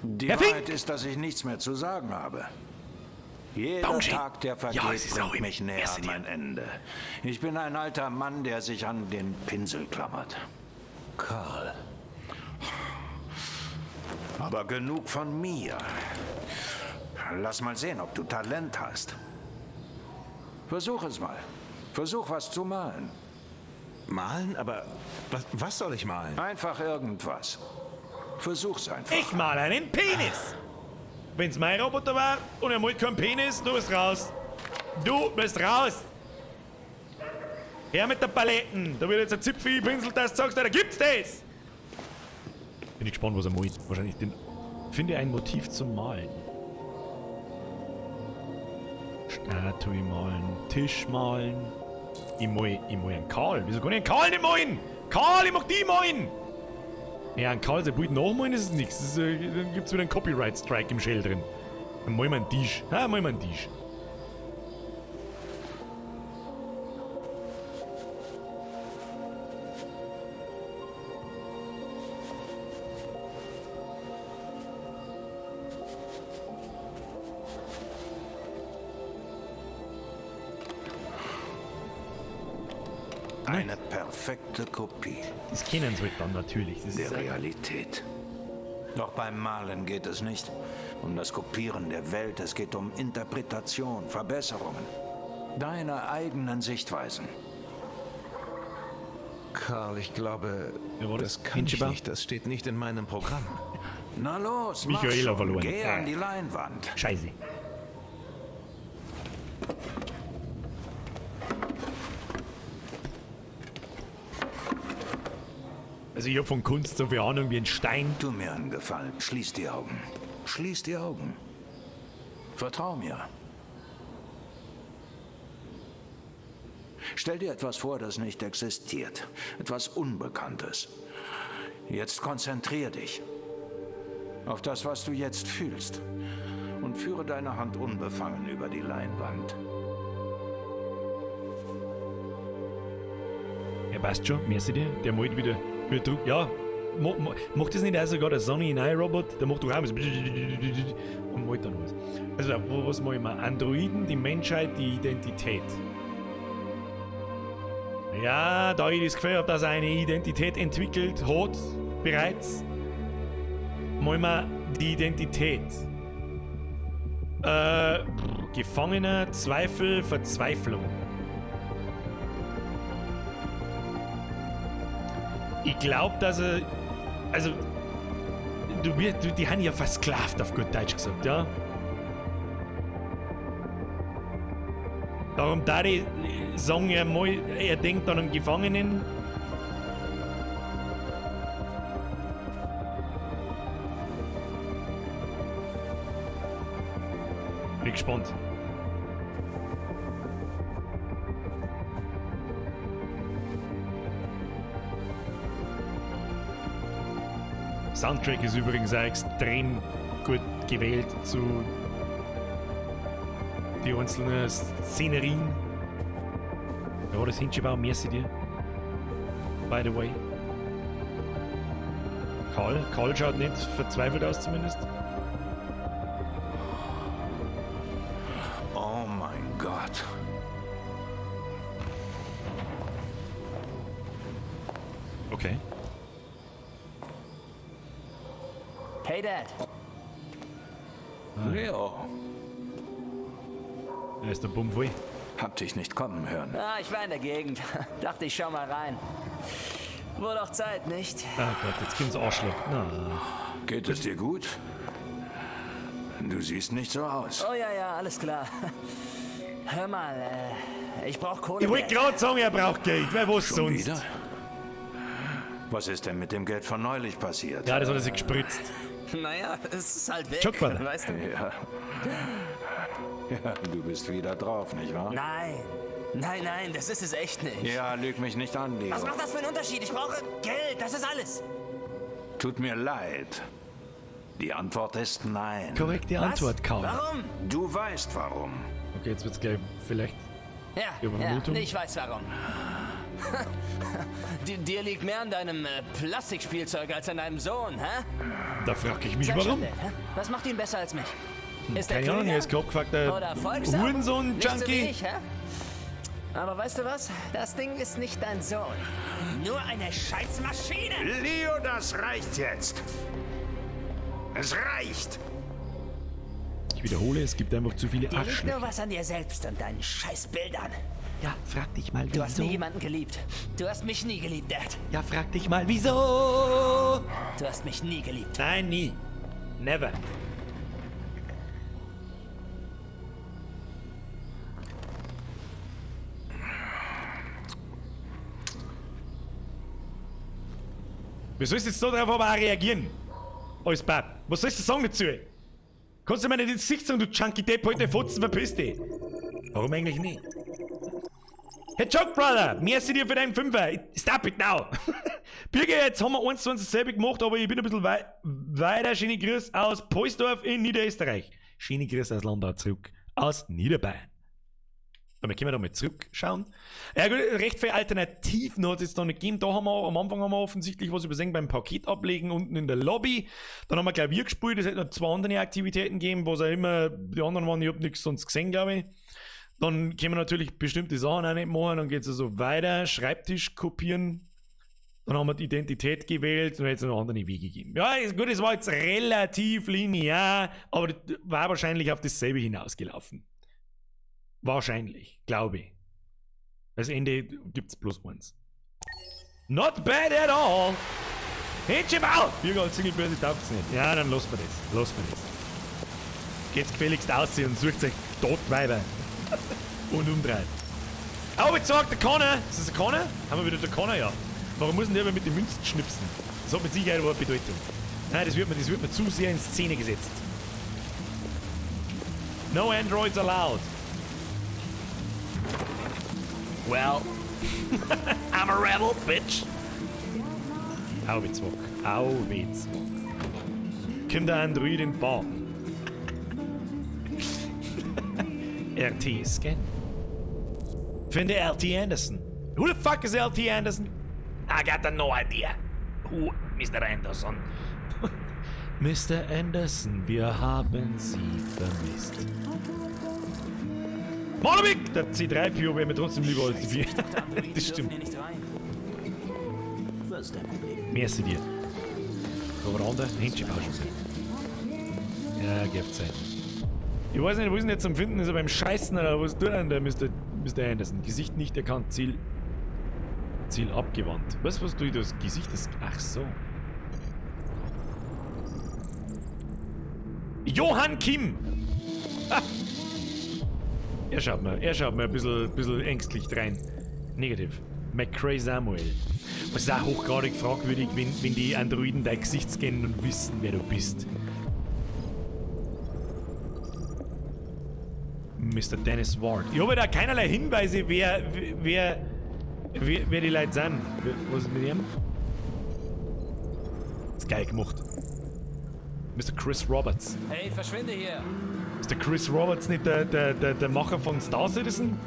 Die Herr Fink! Wahrheit ist, dass ich nichts mehr zu sagen habe. Jeder Dankeschön. Tag, der vergeht, Ja, es ist auch bringt im mich näher ersten an mein Ende. Ich bin ein alter Mann, der sich an den Pinsel klammert. Karl. Aber genug von mir. Lass mal sehen, ob du Talent hast. Versuch es mal. Versuch, was zu malen. Malen? Aber was soll ich malen? Einfach irgendwas. Versuch's einfach. Ich male einen Penis! Wenn's mein Roboter war und er malt keinen Penis, du bist raus. Du bist raus! Her mit der Paletten! Da wird jetzt ein Zipfel gepinselt, dass du sagst, da gibt's das! Bin ich gespannt, was er malt. Wahrscheinlich den. Finde ein Motiv zum Malen. Statue malen, Tisch malen. Ich mal einen Karl. Wieso kann ich einen Karl nicht malen? Karl, ich mag die malen! Ja, ein Karl sein Bild nachmalen, das ist nichts. Dann gibt's wieder einen Copyright-Strike im Shell drin. Dann malen wir einen Tisch. Ja, malen wir einen Tisch. Eine perfekte Kopie. Das kennen sie halt dann natürlich. Das der ist Realität. Doch beim Malen geht es nicht um das Kopieren der Welt. Es geht um Interpretation, Verbesserungen. Deine eigenen Sichtweisen. Karl, ich glaube, war das kann ich nicht. Das steht nicht in meinem Programm. Na los, mach Michaela schon. verloren. Geh Ah. an die Leinwand. Scheiße. Also ich hab von Kunst so viel Ahnung wie ein Stein. Tu mir einen Gefallen. Schließ die Augen. Schließ die Augen. Vertrau mir. Stell dir etwas vor, das nicht existiert. Etwas Unbekanntes. Jetzt konzentrier dich auf das, was du jetzt fühlst. Und führe deine Hand unbefangen über die Leinwand. Ja, passt schon, merci dir. Der malt wieder Druck. Ja, macht das nicht auch sogar der Sony in iRobot? Der macht doch auch so und malt dann was. Also, was mach ich mal? Androiden, die Menschheit, die Identität. Ja, da ich das Gefühl habe, dass er eine Identität entwickelt hat, bereits, mal wir die Identität. Gefangener, Zweifel, Verzweiflung. Ich glaube, dass er. Also. Die haben ja versklavt, auf gut Deutsch gesagt, ja? Darum da ich sagen, er denkt an einen Gefangenen. Bin gespannt. Soundtrack ist übrigens auch extrem gut gewählt zu die einzelnen Szenerien. Ja, das Hinschebau, merci dir. By the way. Karl schaut nicht verzweifelt aus zumindest. Oh mein Gott. Okay. Hey Dad. Leo. Da ist der Bumm voll. Hab dich nicht kommen hören. Ah, ich war in der Gegend. Dachte, ich schau mal rein. Wurde auch Zeit, nicht? Ah Gott, jetzt kommt's Arschloch. Na. Geht es dir gut? Du siehst nicht so aus. Oh ja, ja, alles klar. Hör mal, ich brauch Kohle. Ich wollte gerade sagen, er braucht Geld. Wer was Schon sonst? Wieder? Was ist denn mit dem Geld von neulich passiert? Ja, das hat er sich gespritzt. Naja, es ist halt weg, Schockwader. weißt du? Ja. Ja, du bist wieder drauf, nicht wahr? Nein, nein, nein, das ist es echt nicht. Ja, lüg mich nicht an, Leo. Was macht das für einen Unterschied? Ich brauche Geld, das ist alles. Tut mir leid. Die Antwort ist nein. Korrekte Antwort, Karl. Warum? Du weißt warum. Okay, jetzt wird's gleich vielleicht. Ja, Übervermutung. ja, ich weiß warum. Dir liegt mehr an deinem Plastikspielzeug als an deinem Sohn, hä? Da frag ich mich, Sag warum. schon, Dad, hä? Was macht ihn besser als mich? Ist er Keine Ahnung, klüger? er ist geabgefuckter Oder folgsam? Hurensohn-Junkie. Nicht so wie ich, hä? Aber weißt du was? Das Ding ist nicht dein Sohn. Nur eine Scheißmaschine! Leo, das reicht jetzt. Es reicht. Ich wiederhole, es gibt einfach zu viele Dir liegt Arschlöcher. nur was an dir selbst und deinen Scheißbildern. Ja, frag dich mal, Du hast wieso. nie jemanden geliebt. Du hast mich nie geliebt, Dad. Ja, frag dich mal, wieso. Du hast mich nie geliebt. Nein, nie. Never. Wie sollst du jetzt da drauf aber auch reagieren? Als Bab. Was sollst du sagen dazu? Kannst du mir nicht ins Gesicht sagen, du Junkie-Depp, halt deine Fotzen, verpiss dich. Warum eigentlich nicht? Hey Joke Brother, merci dir für deinen Fünfer. Stop it now. Birger, jetzt haben wir 1:1 dasselbe gemacht, aber ich bin ein bisschen weiter. Schöne Grüße aus Poisdorf in Niederösterreich. Schöne Grüße aus Landau zurück, aus Niederbayern. Aber können wir da mal zurückschauen. Ja gut, recht viele Alternativen hat es jetzt noch nicht gegeben. Da haben wir, am Anfang haben wir offensichtlich was übersehen beim Paket ablegen unten in der Lobby. Dann haben wir Klavier gespielt, es hätte noch 2 andere Aktivitäten gegeben, was auch immer die anderen waren, ich hab nichts sonst gesehen, glaube ich. Dann können wir natürlich bestimmte Sachen auch nicht machen, dann geht's also weiter, Schreibtisch kopieren. Dann haben wir die Identität gewählt und jetzt noch andere Wege gegeben. Ja, ist gut, es war jetzt relativ linear, aber das war wahrscheinlich auf dasselbe hinausgelaufen. Wahrscheinlich, glaube ich. Das Ende gibt's bloß eins. Not bad at all! Händchen bau! Bürger und Singlebörse taugt's nicht. Ja, dann lassen wir das. Lassen wir das. Geht's gefälligst aus und sucht euch Totweiber. Und umdreht. Aber jetzt sagt der Connor. Ist das der Connor? Haben wir wieder der Connor? Ja. Warum muss denn der immer mit den Münzen schnipsen? Das hat mit Sicherheit aber eine Bedeutung. Nein, das wird mir zu sehr in Szene gesetzt. No androids allowed. Well, I'm a rebel, bitch. Aubezwock, Aubezwock. Kommt der Android in die Bar. RT Scan. Finde LT Anderson. Who the fuck is LT Anderson? I got no idea. Who, Mr. Anderson? Mr. Anderson, wir haben Sie vermisst. Monovic! Der C3PO wäre mir trotzdem lieber als die 4. Das stimmt. Was ist dein Problem? Merci dir. Aber der andere? Händchen-Pauschen. Ja, gibt Zeit. Ich weiß nicht, wo ist denn jetzt zum Finden? Ist er beim Scheißen oder was tut denn der Mr. Anderson? Gesicht nicht erkannt, Ziel abgewandt. Was tue ich das? Gesicht ist. Ach so. Johann Kim! Ha. Er schaut mir ein bisschen ängstlich rein. Negativ. McCray Samuel. Was ist auch hochgradig fragwürdig, wenn die Androiden dein Gesicht scannen und wissen, wer du bist. Mr. Dennis Ward. Ich habe da keinerlei Hinweise, wer die Leute sind. Was ist mit ihm? Ist geil gemacht. Mr. Chris Roberts. Hey, verschwinde hier! Ist der Chris Roberts nicht der Macher von Star Citizen?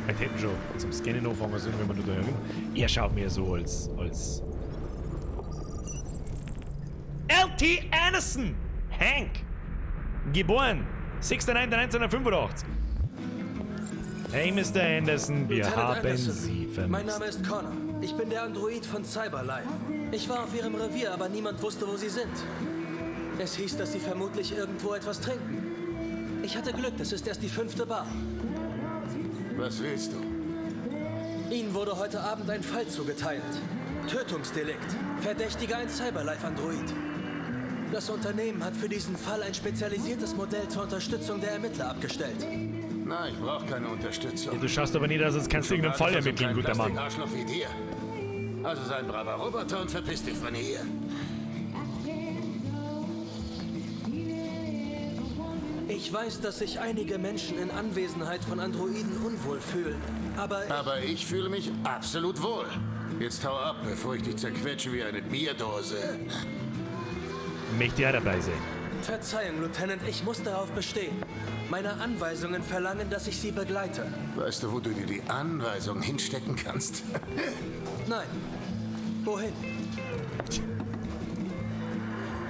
Vielleicht hätten schon zum Scannen anfangen sollen, wenn man da herum. Er schaut mir so als LT Anderson! Hank! Geboren 6.9.1985. Hey, Mr. Anderson, wir Lieutenant haben Anderson, Sie vermisst. Mein Name ist Connor. Ich bin der Android von Cyberlife. Ich war auf Ihrem Revier, aber niemand wusste, wo Sie sind. Es hieß, dass Sie vermutlich irgendwo etwas trinken. Ich hatte Glück, das ist erst die 5. Bar. Was willst du? Ihnen wurde heute Abend ein Fall zugeteilt. Tötungsdelikt. Verdächtiger ein Cyberlife-Android. Das Unternehmen hat für diesen Fall ein spezialisiertes Modell zur Unterstützung der Ermittler abgestellt. Na, ich brauche keine Unterstützung. Ja, du schaust aber nicht aus, als kannst du irgendeinen Fall ermitteln, guter Mann. Arschloch wie dir. Also sei ein braver Roboter und verpiss dich von hier. Ich weiß, dass sich einige Menschen in Anwesenheit von Androiden unwohl fühlen, aber... Aber ich fühle mich absolut wohl. Jetzt hau ab, bevor ich dich zerquetsche wie eine Bierdose. Möchte ja dabei sein. Verzeihung, Lieutenant, ich muss darauf bestehen. Meine Anweisungen verlangen, dass ich Sie begleite. Weißt du, wo du dir die Anweisung hinstecken kannst? Nein. Wohin?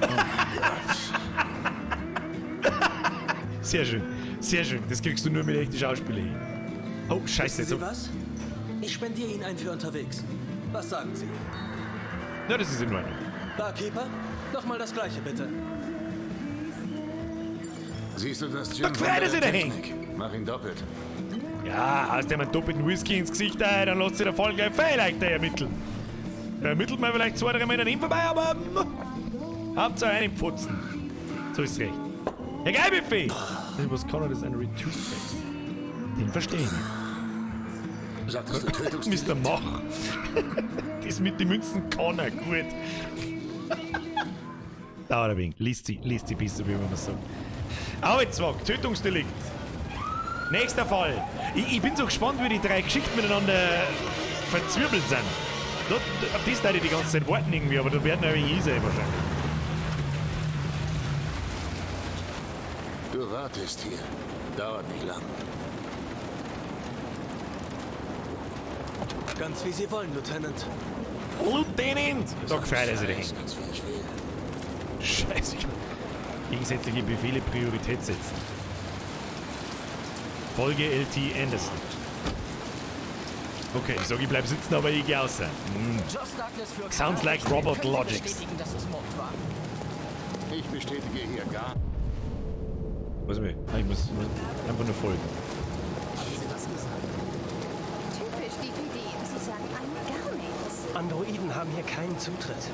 Oh mein Gott. Sehr schön, sehr schön. Das kriegst du nur mit echten Schauspielern hin. Oh, scheiße. Wissen Sie was? Ich spendiere Ihnen einen für unterwegs. Was sagen Sie? Na, das ist in Ordnung. Barkeeper, nochmal das Gleiche, bitte. Siehst du das, Jim? Da gefreut er sich der Henk. Mach ihn doppelt. Ja, haust dem einen doppelten Whisky ins Gesicht ein, dann lässt sich der Fall gleich viel leichter ermitteln. Da ermittelt man vielleicht 2, 3 Meter daneben vorbei, aber Hauptsache einen Pfotzen. So ist es recht. Ja, geil, Buffet! Was kann er das? Ein Retooth-Face? Den verstehe ich nicht. Sagtest du Tötungsdelikt? Mr. Mach. Das mit den Münzen kann er gut. Dauert ein wenig. Liest sie besser, wie man das sagt. Arbeitszwang, Tötungsdelikt. Nächster Fall. Ich bin so gespannt, wie die drei Geschichten miteinander verzwirbelt sind. Auf das da ich die ganze Zeit warten irgendwie, aber da werden ein wenig sein wahrscheinlich. Du wartest hier. Dauert nicht lang. Ganz wie Sie wollen, Lieutenant. Lieutenant! Da gefällt er sich dahin. Scheiße. Gegensätzliche Befehle Priorität setzen. Folge LT Anderson. Okay, ich sag, ich bleib sitzen, aber ich geh raus. Sounds like Robot Logics. Ich bestätige hier gar. Was will ich? Ich muss einfach nur folgen. Typisch DPD. Sie sagen einem gar nichts. Androiden haben hier keinen Zutritt.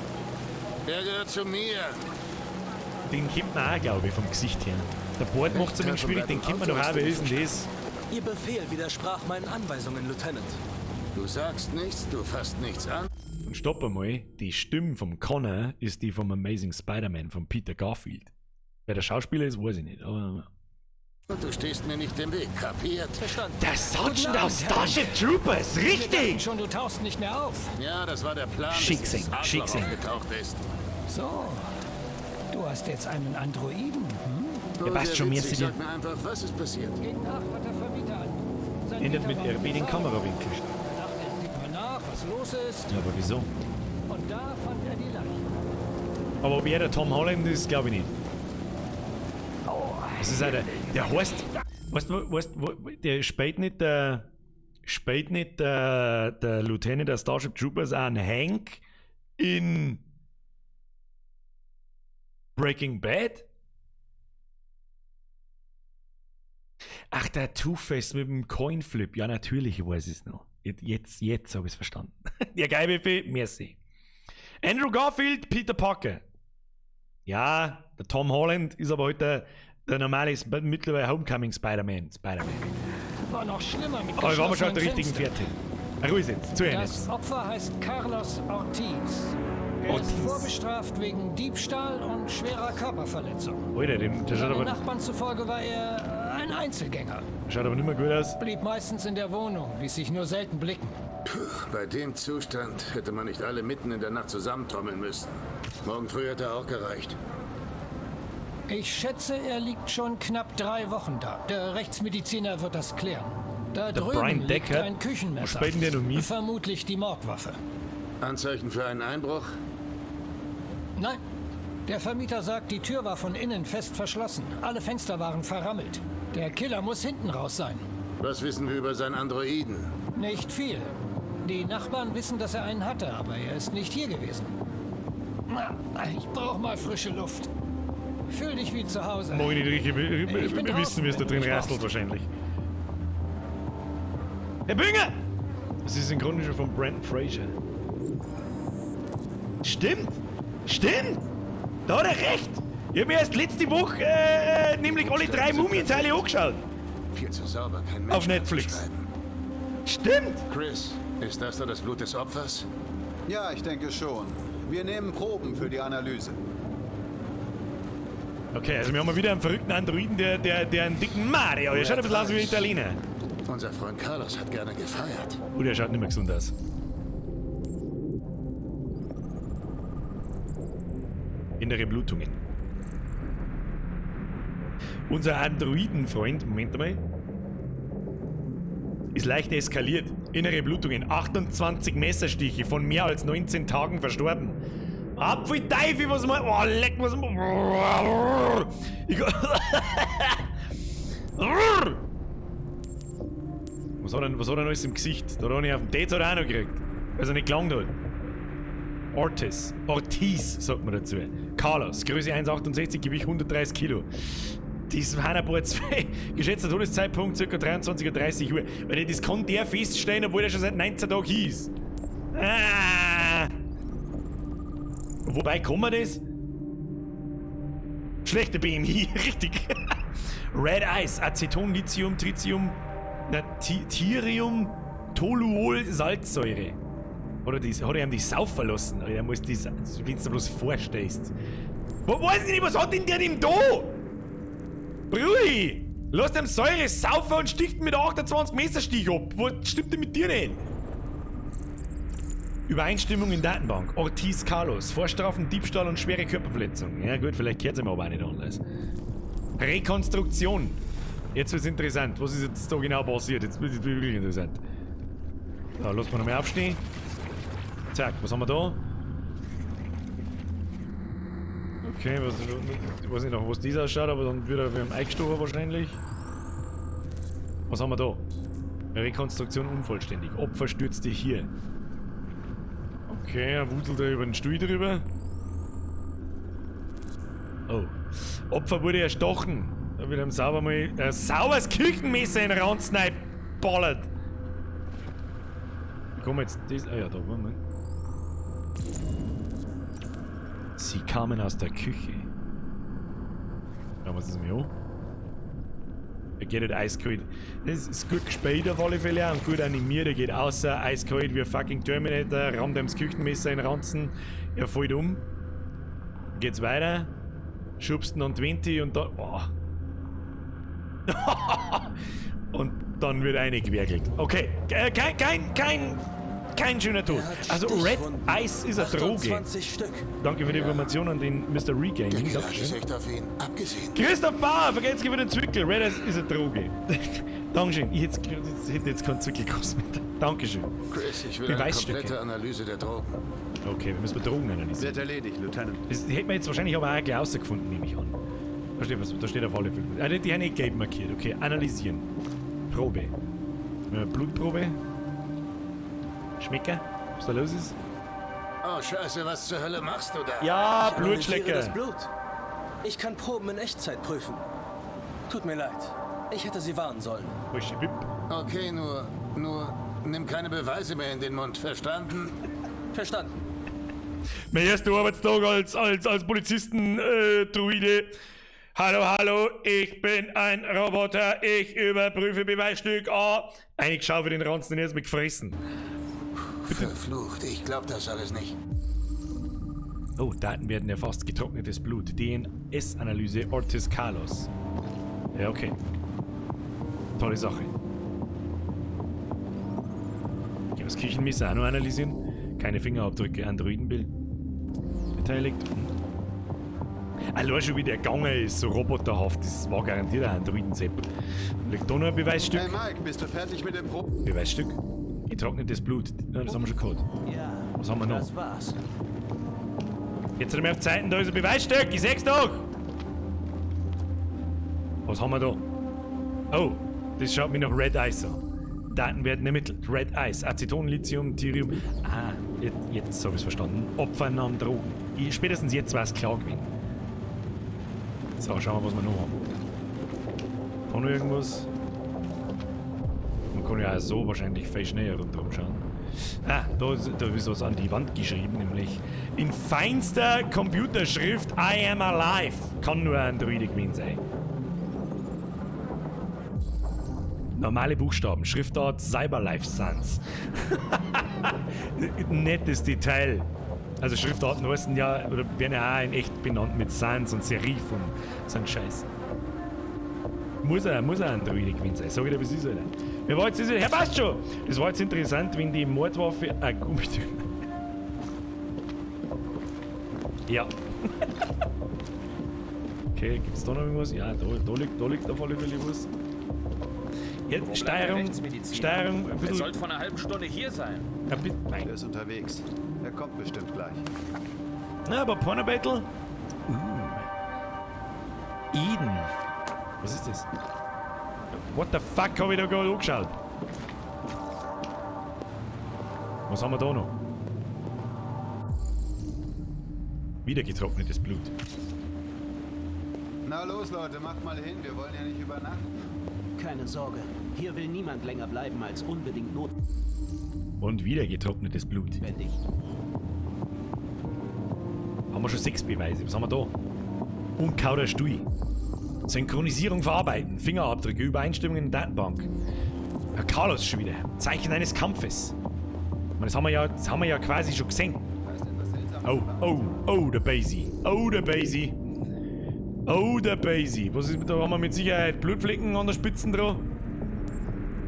Er gehört zu mir. Den kennt man auch, glaube ich, vom Gesicht her. Der Bord macht es ein wenig schwierig, den kennt man doch auch. Wer ist denn das? Ihr Befehl widersprach meinen Anweisungen, Lieutenant. Du sagst nichts, du fasst nichts an. Und stopp einmal, die Stimme vom Connor ist die vom Amazing Spider-Man, von Peter Garfield. Wer der Schauspieler ist, weiß ich nicht. Aber Und du stehst mir nicht im Weg, kapiert? Verstanden. Der Sergeant aus Starship Troopers, richtig! Schon, du tauchst nicht mehr auf. Ja, das war der Plan, Schick bis sing, dieses schick Arschloch sing. aufgetaucht ist. So, du hast jetzt einen Androiden, hm? Ja, passt der schon, Witz, merci ich dir. Sag mir einfach, was ist passiert? Gegen 8 hat der Vermieter an. Sein Ändert Mieter mit war RB den bezahlt. Kamerawinkel. Er dachte, er sieht mal nach, was los ist. Ja, aber wieso? Und da fand er die Leiche. Aber ob er der Tom Holland ist, glaube ich nicht. Das ist einer, der heißt, weißt du, weißt, der spielt nicht der, der Lieutenant der Starship Troopers an Hank in Breaking Bad? Ach, der Two-Face mit dem Coinflip. Ja, natürlich, ich weiß es noch. Jetzt habe ich es verstanden. Ja, geil, Buffet, merci. Andrew Garfield, Peter Parker. Ja, der Tom Holland ist aber heute der normale, mittlerweile Homecoming Spider-Man. Spider-Man. War noch schlimmer mit Aber wir waren schon auf der geschlossenen richtigen Fenstern. Fährte. Ruhig jetzt, zuhören Das jetzt. Opfer heißt Carlos Ortiz. Er ist Ortiz. vorbestraft wegen Diebstahl und schwerer Körperverletzung. Alter, dem, der schaut Seinen aber, Nachbarn zufolge war er ein Einzelgänger. schaut aber nicht mehr gut aus. Blieb meistens in der Wohnung, ließ sich nur selten blicken. Puh, bei dem Zustand hätte man nicht alle mitten in der Nacht zusammentrommeln müssen. Morgen früh hätte auch gereicht. Ich schätze, er liegt schon knapp 3 Wochen da. Der Rechtsmediziner wird das klären. Da Der drüben Brian liegt Decker. ein Küchenmesser. Was spielt denn der noch mit? Vermutlich die Mordwaffe. Anzeichen für einen Einbruch? Nein. Der Vermieter sagt, die Tür war von innen fest verschlossen. Alle Fenster waren verrammelt. Der Killer muss hinten raus sein. Was wissen wir über seinen Androiden? Nicht viel. Die Nachbarn wissen, dass er einen hatte, aber er ist nicht hier gewesen. Na, ich brauche mal frische Luft. Fühl dich wie zu Hause. Mag ich nicht richtig Ich bin wissen, draußen, wie es da wenn du drin mich rasselt wahrscheinlich. Herr Bünger! Das ist im Grunde schon von Brandon Fraser. Stimmt! Stimmt! Da hat er recht! Ich hab mir erst letzte Woche nämlich alle 3 Mumienteile angeschaut. Viel zu sauber, kein Mensch Auf kann Netflix. schreiben. Stimmt! Chris, ist das da das Blut des Opfers? Ja, ich denke schon. Wir nehmen Proben für die Analyse. Okay, also wir haben mal wieder einen verrückten Androiden, der einen dicken Mario. Der schaut ein bisschen aus wie ein Italiener. Unser Freund Carlos hat gerne gefeiert. Oh, der schaut nicht mehr gesund aus. Innere Blutungen. Unser Androidenfreund, Moment einmal, ist leicht eskaliert. Innere Blutungen, 28 Messerstiche, von mehr als 19 Tagen verstorben. Apfelteufel, was mal. Oh, leck, was mal. Ich, was hat er denn alles im Gesicht? Da hat er nicht auf dem Date hat er auch noch gekriegt. Weil er nicht gelangt hat. Ortiz. Ortiz, sagt man dazu. Carlos, Größe 1,68, Gewicht 130 Kilo. Das waren ein paar zwei. Geschätzter Todeszeitpunkt ca. 23:30 Uhr. Weil das kann der feststellen, obwohl er schon seit 19 Tagen hieß. Ah. Wobei, kann man das? Schlechte BMI, richtig. Red Ice, Aceton, Lithium, Tritium, na, Thirium, Toluol, Salzsäure. Oder die, hat er ihm die Sau verlassen? Oder er muss das, wenn du dir bloß vorstellst. Wo, weiß ich nicht, was hat denn der denn da? Brudi! Lass dem Säure saufen und sticht mit 28 Messerstich ab. Was stimmt denn mit dir nicht? Übereinstimmung in Datenbank. Ortiz Carlos. Vorstrafen, Diebstahl und schwere Körperverletzung. Ja gut, vielleicht kehrt es ihm aber auch nicht anders. Rekonstruktion. Jetzt wird's interessant. Was ist jetzt da genau passiert? Jetzt wird es wirklich interessant. So, lass mal nochmal aufstehen. Zack, was haben wir da? Okay, ich weiß nicht noch, was das ausschaut, aber dann wird er für ihn eingestochen wahrscheinlich. Was haben wir da? Rekonstruktion unvollständig. Opfer stürzte hier. Okay, er wuselt da über den Stuhl drüber. Oh. Opfer wurde erstochen. Da wird ihm sauber mal ein sauberes Küchenmesser in den Ranzen reingeballert. Wie kommen wir jetzt das? Ah ja, da, Moment. Sie kamen aus der Küche. Schauen wir uns das mal an. Er geht halt eiskalt. Das ist gut gespielt auf alle Fälle und gut animiert. Er geht außer eiskalt wie ein fucking Terminator, rammt ihm das Küchenmesser in den Ranzen, er fällt um. Geht's weiter, schubst ihn an 20 und dann. Oh. Und dann wird eingewerkelt. Okay, kein schöner Tod. Also Red Ice ist eine Droge. 28 Stück. Danke für die Information an den Mr. Regaming. Der ist echt auf ihn abgesehen. Christoph Bauer, vergesst für den Zwickel. Red Ice ist eine Droge. Dankeschön. Ich hätte jetzt keinen Zwickel gekostet. Dankeschön. Chris, ich will eine komplette Analyse der Drogen. Okay, wir müssen Drogen analysieren. Wird erledigt, Lieutenant. Das hätten wir jetzt wahrscheinlich aber auch gleich rausgefunden, nehme ich an. Da steht, was, da steht auf alle Fälle. Ah, die haben nicht gelb markiert. Okay, analysieren. Probe. Blutprobe. Schmecker, was da los ist? Oh, Scheiße, was zur Hölle machst du da? Ja, Ich analysiere Blutschlecker. das Blut. Ich kann Proben in Echtzeit prüfen. Tut mir leid. Ich hätte Sie warnen sollen. Okay, nur nimm keine Beweise mehr in den Mund, verstanden? Verstanden. Mein erster Arbeitstag als Polizisten, Druide. Hallo, hallo, ich bin ein Roboter. Ich überprüfe Beweisstück A. Eigentlich für den Ranzen, den erst mit gefressen. Verflucht, ich glaub das alles nicht. Oh, Daten werden erfasst. Getrocknetes Blut. DNS-Analyse Ortiz Carlos. Ja, okay. Tolle Sache. Okay, das Küchenmesser auch noch analysieren. Keine Fingerabdrücke, Androidenbild beteiligt. Allein schon wie der gegangen ist, so roboterhaft, das war garantiert ein Androidensepp. Liegt da noch ein Beweisstück? Hey Mike, bist du fertig mit dem Pro? Beweisstück? Getrocknetes Blut. Ja, das haben wir schon gehabt. Ja, Was haben wir noch? das war's. Jetzt sind wir auf Zeiten, da ist ein Beweisstück, ich seh's doch! Was haben wir da? Oh, das schaut mir nach Red Ice an. Daten werden ermittelt. Red Ice, Aceton, Lithium, Thirium. Ah, jetzt habe ich's verstanden. Opfer nahm Drogen. Spätestens jetzt war es klar gewesen. So, schauen wir, was wir noch haben. Da noch irgendwas? Man kann ja auch so wahrscheinlich viel schneller rundherum schauen. Ah, da ist was an die Wand geschrieben, nämlich in feinster Computerschrift I am alive. Kann nur ein Androide gewesen sein. Normale Buchstaben, Schriftart Cyberlife Sans. Nettes Detail. Also Schriftarten heißen ja, oder werden ja auch in echt benannt mit Sans und Serif und so ein Scheiß. Muss er ein Androide gewesen sein. Sag ich dir, was ist, Alter. Wer war jetzt das? Herr, passt schon! Das war jetzt interessant, wenn die Mordwaffe ein Gummitür. Ja. Okay, gibt's da noch irgendwas? Ja, da liegt auf alle Fälle was. Jetzt Steuerung, Steuerung, ein bisschen. Er sollte vor einer halben Stunde hier sein. Ja, bitte. Nein. Er ist unterwegs. Er kommt bestimmt gleich. Na, aber Porno Battle? Eden. Was ist das? What the fuck habe ich da gerade angeschaut? Was haben wir da noch? Wieder getrocknetes Blut. Na los, Leute, macht mal hin. Wir wollen ja nicht übernachten. Keine Sorge. Hier will niemand länger bleiben als unbedingt notwendig. Und wieder getrocknetes Blut. Haben wir schon 6 Beweise. Was haben wir da? Umkauter Stuhl. Synchronisierung verarbeiten. Fingerabdrücke, Übereinstimmung in der Datenbank. Herr Carlos schon wieder. Zeichen eines Kampfes. Ich meine, das haben wir ja quasi schon gesehen. Oh, oh, oh, der Basie. Oh, der Basie. Oh, der Basie. Was ist, da haben wir mit Sicherheit Blutflecken an der Spitzen dran.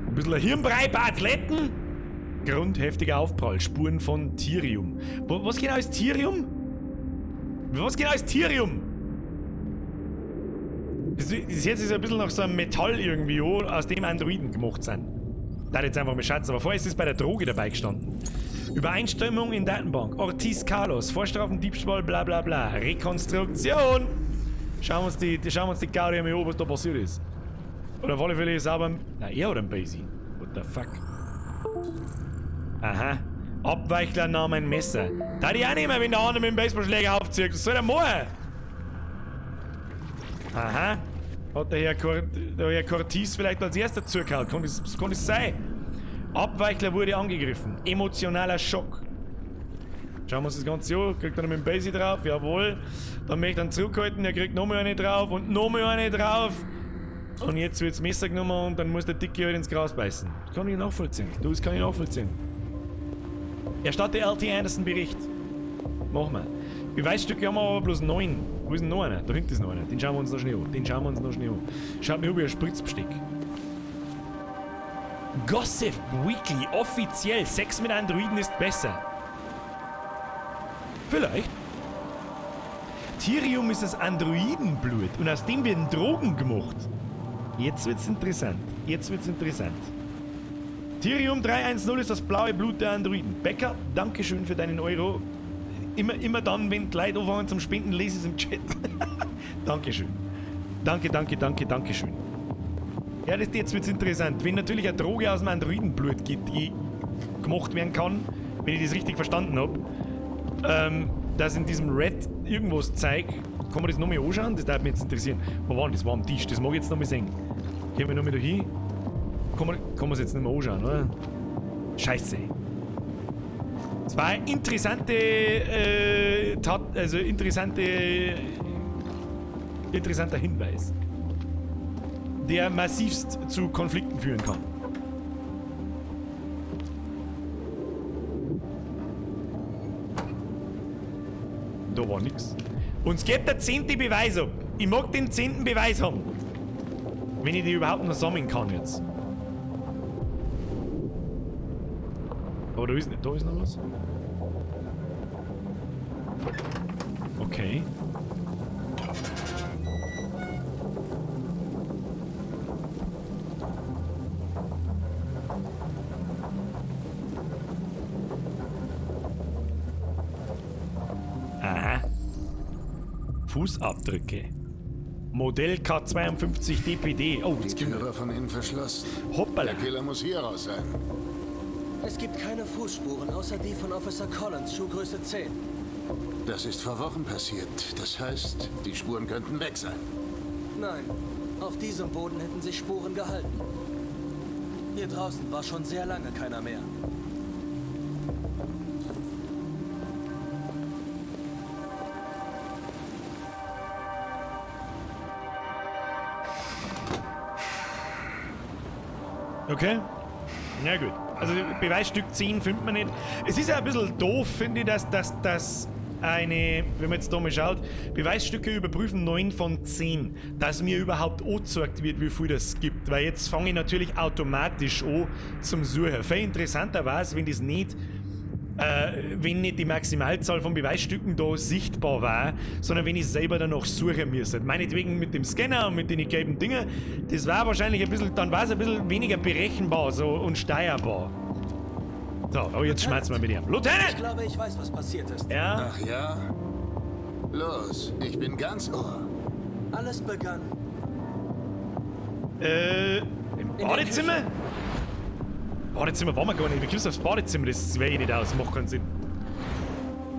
Ein bisschen Hirnbrei, paar Athleten. Grund heftiger Aufprall. Spuren von Thirium. Was genau ist Thirium? Was genau ist Thirium? Das jetzt ist ein bisschen nach so einem Metall irgendwie, aus dem Androiden gemacht sind. Da jetzt einfach mal schätzen, aber vorher ist es bei der Droge dabei gestanden. Übereinstimmung in Datenbank. Ortiz Carlos, Vorstrafen, Diebstahl, bla bla bla. Rekonstruktion! Schauen wir uns die Gaudi mal an, was da passiert ist. Oder auf alle Fälle sauber. Na, er oder ein Basie. What the fuck? Aha. Abweichler nahm ein Messer. Da die auch nicht mehr, wenn der andere mit dem Baseballschläger aufzieht. Was soll der machen? Aha. Hat der Herr Cortez vielleicht als erster zugehauen? Kann das sein? Abweichler wurde angegriffen. Emotionaler Schock. Schauen wir uns das Ganze an. Kriegt er noch mit dem Basie drauf? Jawohl. Dann möchte ich ihn zurückhalten. Er kriegt nochmal eine drauf und nochmal eine drauf. Und jetzt wird's Messer genommen und dann muss der Dicke halt ins Gras beißen. Das kann ich nachvollziehen. Du, das kann ich nachvollziehen. Erstatte LT Anderson Bericht. Machen wir. Beweisstücke haben wir aber bloß 9. Wo ist denn noch einer? Da hinten ist noch einer. Den schauen wir uns noch schnell an. Den schauen wir uns noch schnell an. Schaut mir an wie ein Spritzbesteck. Gossip Weekly. Offiziell. Sex mit Androiden ist besser. Vielleicht. Thirium ist das Androidenblut und aus dem werden Drogen gemacht. Jetzt wird's interessant. Jetzt wird's interessant. Thirium 310 ist das blaue Blut der Androiden. Becker, Dankeschön für deinen Euro. Immer dann, wenn die Leute anfangen zum Spenden, lese ich es im Chat. Dankeschön. Danke, danke, danke, dankeschön. Ja, das, jetzt wird's interessant. Wenn natürlich eine Droge aus dem Androidenblut gibt, die gemacht werden kann, wenn ich das richtig verstanden hab, dass in diesem Red irgendwas zeigt, kann man das nochmal anschauen? Das würde mich jetzt interessieren. Wo war denn das? War am Tisch. Das mag ich jetzt nochmal sehen. Gehen wir nochmal da hin. Kann man es jetzt nicht mehr anschauen, oder? Scheiße. Es war eine interessante, interessanter Hinweis, der massivst zu Konflikten führen kann. Da war nix. Uns geht der 10. Beweis ab. Ich mag den 10. Beweis haben. Wenn ich die überhaupt noch sammeln kann jetzt. Aber da ist nicht. Da ist noch was. Okay. Aha. Fußabdrücke. Modell K52 DPD. Oh, die Tür war von innen verschlossen. Hoppala. Der Killer muss hier raus sein. Es gibt keine Fußspuren, außer die von Officer Collins, Schuhgröße 10. Das ist vor Wochen passiert. Das heißt, die Spuren könnten weg sein. Nein, auf diesem Boden hätten sich Spuren gehalten. Hier draußen war schon sehr lange keiner mehr. Okay. Na gut. Also Beweisstück 10 findet man nicht. Es ist ja ein bisschen doof, finde ich, dass eine, wenn man jetzt da mal schaut, Beweisstücke überprüfen 9 von 10, dass mir überhaupt angezeigt wird, wie viel das gibt. Weil jetzt fange ich natürlich automatisch an zum Suchen. Viel interessanter war es, wenn das nicht, wenn nicht die Maximalzahl von Beweisstücken da sichtbar war, sondern wenn ich selber danach suchen müsste. Meinetwegen mit dem Scanner und mit den gelben Dingen, das war wahrscheinlich ein bisschen, dann war es ein bisschen weniger berechenbar so und steuerbar. So, aber jetzt schmerzen wir mit ihm. Lieutenant! Ich glaube, ich weiß, was passiert ist. Ja? Ach ja? Los, ich bin ganz Ohr. Alles begann. Im Badezimmer? Badezimmer waren wir gar nicht. Wie kommst du aufs Badezimmer? Das wäre eh nicht aus. Macht keinen Sinn.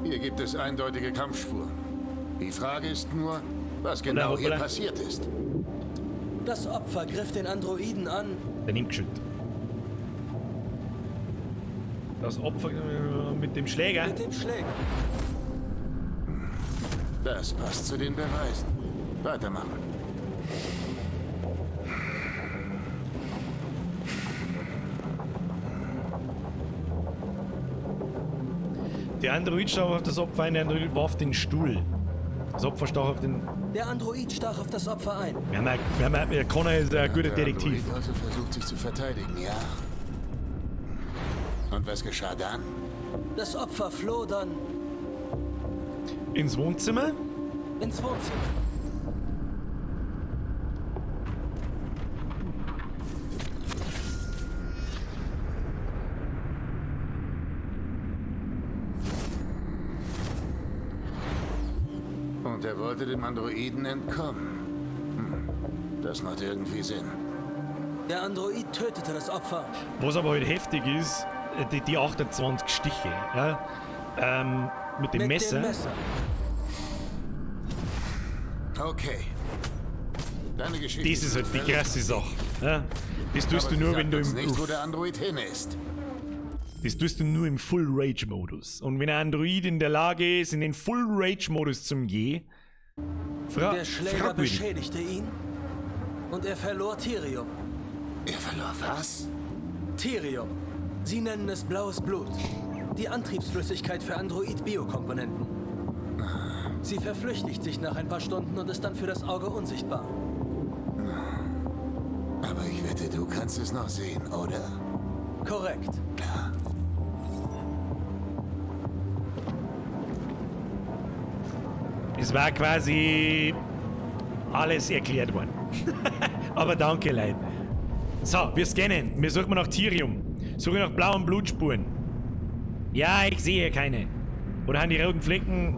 Hier gibt es eindeutige Kampfspuren. Die Frage ist nur, was genau hier passiert ist. Das Opfer griff den Androiden an. Der nimmt geschüttet. Das Opfer mit dem Schläger. Mit dem Schläger. Das passt zu den Beweisen. Weitermachen. Der Android stach auf das Opfer ein, der Android warf den Stuhl. Das Opfer stach auf den... Der Android stach auf das Opfer ein. Wir haben, Connor ist ein guter Detektiv. Der Android also versucht sich zu verteidigen, ja. Und was geschah dann? Das Opfer floh dann... Ins Wohnzimmer? Ins Wohnzimmer. Und er wollte dem Androiden entkommen. Das macht irgendwie Sinn. Der Android tötete das Opfer. Was aber halt heftig ist, die 28 Stiche. Ja? Mit dem Messer. Dem Messer. Okay. Deine Geschichte. Das ist halt die krasse Sache. Ja? Das tust aber du nur, wenn du im. Nicht, wo der Android hin ist. Das tust du nur im Full-Rage-Modus. Und wenn ein Android in der Lage ist, in den Full-Rage-Modus zu gehen, der Schläger beschädigte ihn. Und er verlor Thirium. Er verlor was? Thirium. Sie nennen es blaues Blut. Die Antriebsflüssigkeit für Android-Biokomponenten. Sie verflüchtigt sich nach ein paar Stunden und ist dann für das Auge unsichtbar. Aber ich wette, du kannst es noch sehen, oder? Korrekt. Es war quasi alles erklärt worden. Aber danke, Leute. So, wir scannen. Wir suchen nach Thirium. Suche nach blauen Blutspuren. Ja, ich sehe keine. Oder haben die roten Flecken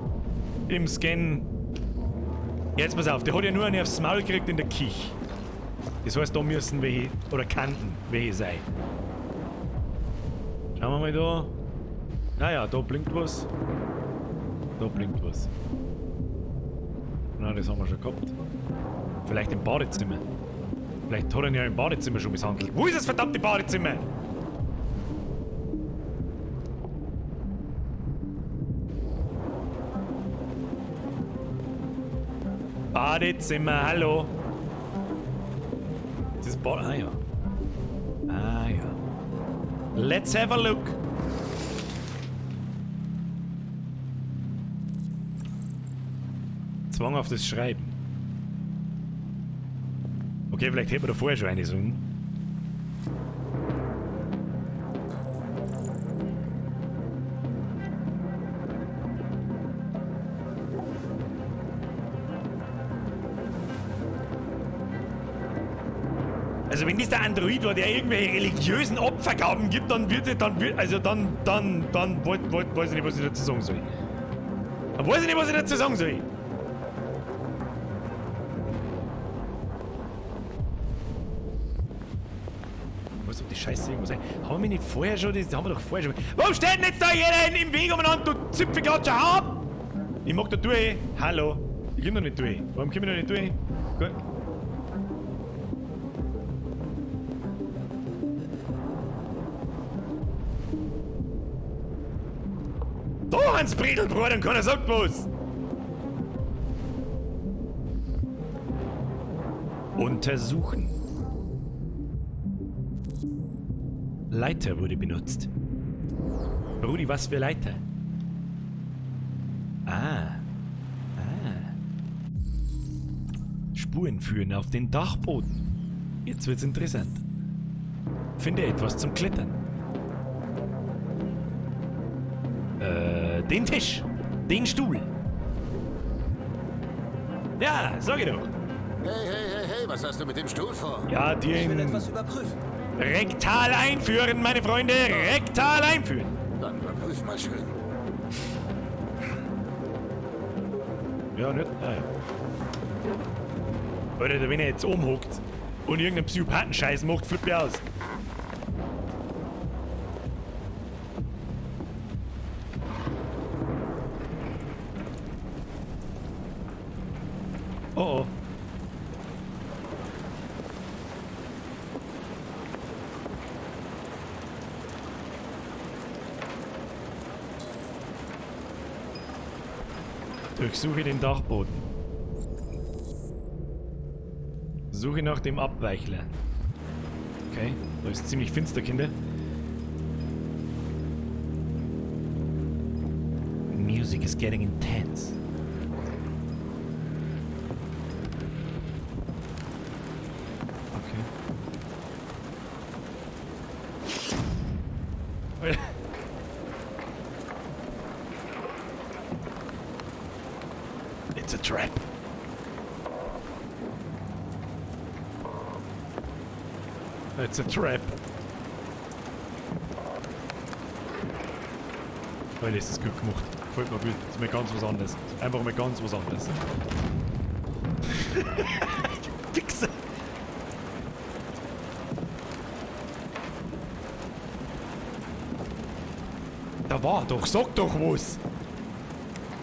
im Scan... Jetzt pass auf, der hat ja nur eine aufs Maul gekriegt in der Küche. Das heißt, da müssen welche, oder kannten welche sein. Schauen wir mal da. Naja, da blinkt was. Da blinkt was. Na, das haben wir schon gehabt. Vielleicht im Badezimmer. Vielleicht hat er ihn ja im Badezimmer schon misshandelt. Wo ist das verdammte Badezimmer? Badezimmer, hallo. Das ist Bad... Ah ja. Ah ja. Let's have a look. Zwang auf das Schreiben. Okay, vielleicht hätten wir da vorher schon eine sollen. Also wenn das der Android war, der irgendwelche religiösen Opfergaben gibt, dann wird, also dann, weiß ich nicht, was ich dazu sagen soll. Dann weiß ich nicht, was ich dazu sagen soll. Was, ob die Scheiße irgendwo sein? Haben wir nicht vorher schon das? Haben wir doch vorher schon. Warum steht denn jetzt da jeder im Weg umeinander, du Zipfelklatscher? Hau ab! Ich mag da durch. Hallo. Ich komm doch nicht durch. Warum komm ich noch nicht durch? Gut. Da, Hans Bredel, und keiner sagt was! Untersuchen. Leiter wurde benutzt. Rudi, was für Leiter? Ah. Ah. Spuren führen auf den Dachboden. Jetzt wird's interessant. Finde etwas zum Klettern. Den Tisch. Den Stuhl. Ja, sag ich doch. Hey, hey, hey, hey, was hast du mit dem Stuhl vor? Ja, den... Ich will etwas überprüfen. Rektal einführen, meine Freunde. Rektal einführen. Dann überprüf mal schön. Ja, nicht? Ah, ja. Alter, wenn er jetzt umhockt und irgendeinen Psychopathen-Scheiß macht, flippt er aus. Oh oh. Durchsuche den Dachboden. Suche nach dem Abweichler. Okay, da ist ziemlich finster, Kinder. Music is getting intense. Okay. It's a trap. It's a trap. Weil das ist gut gemacht. Gefällt mir gut. Das ist mal ganz was anderes. Einfach mal ganz was anderes. Wichser. Da war doch, sag doch was!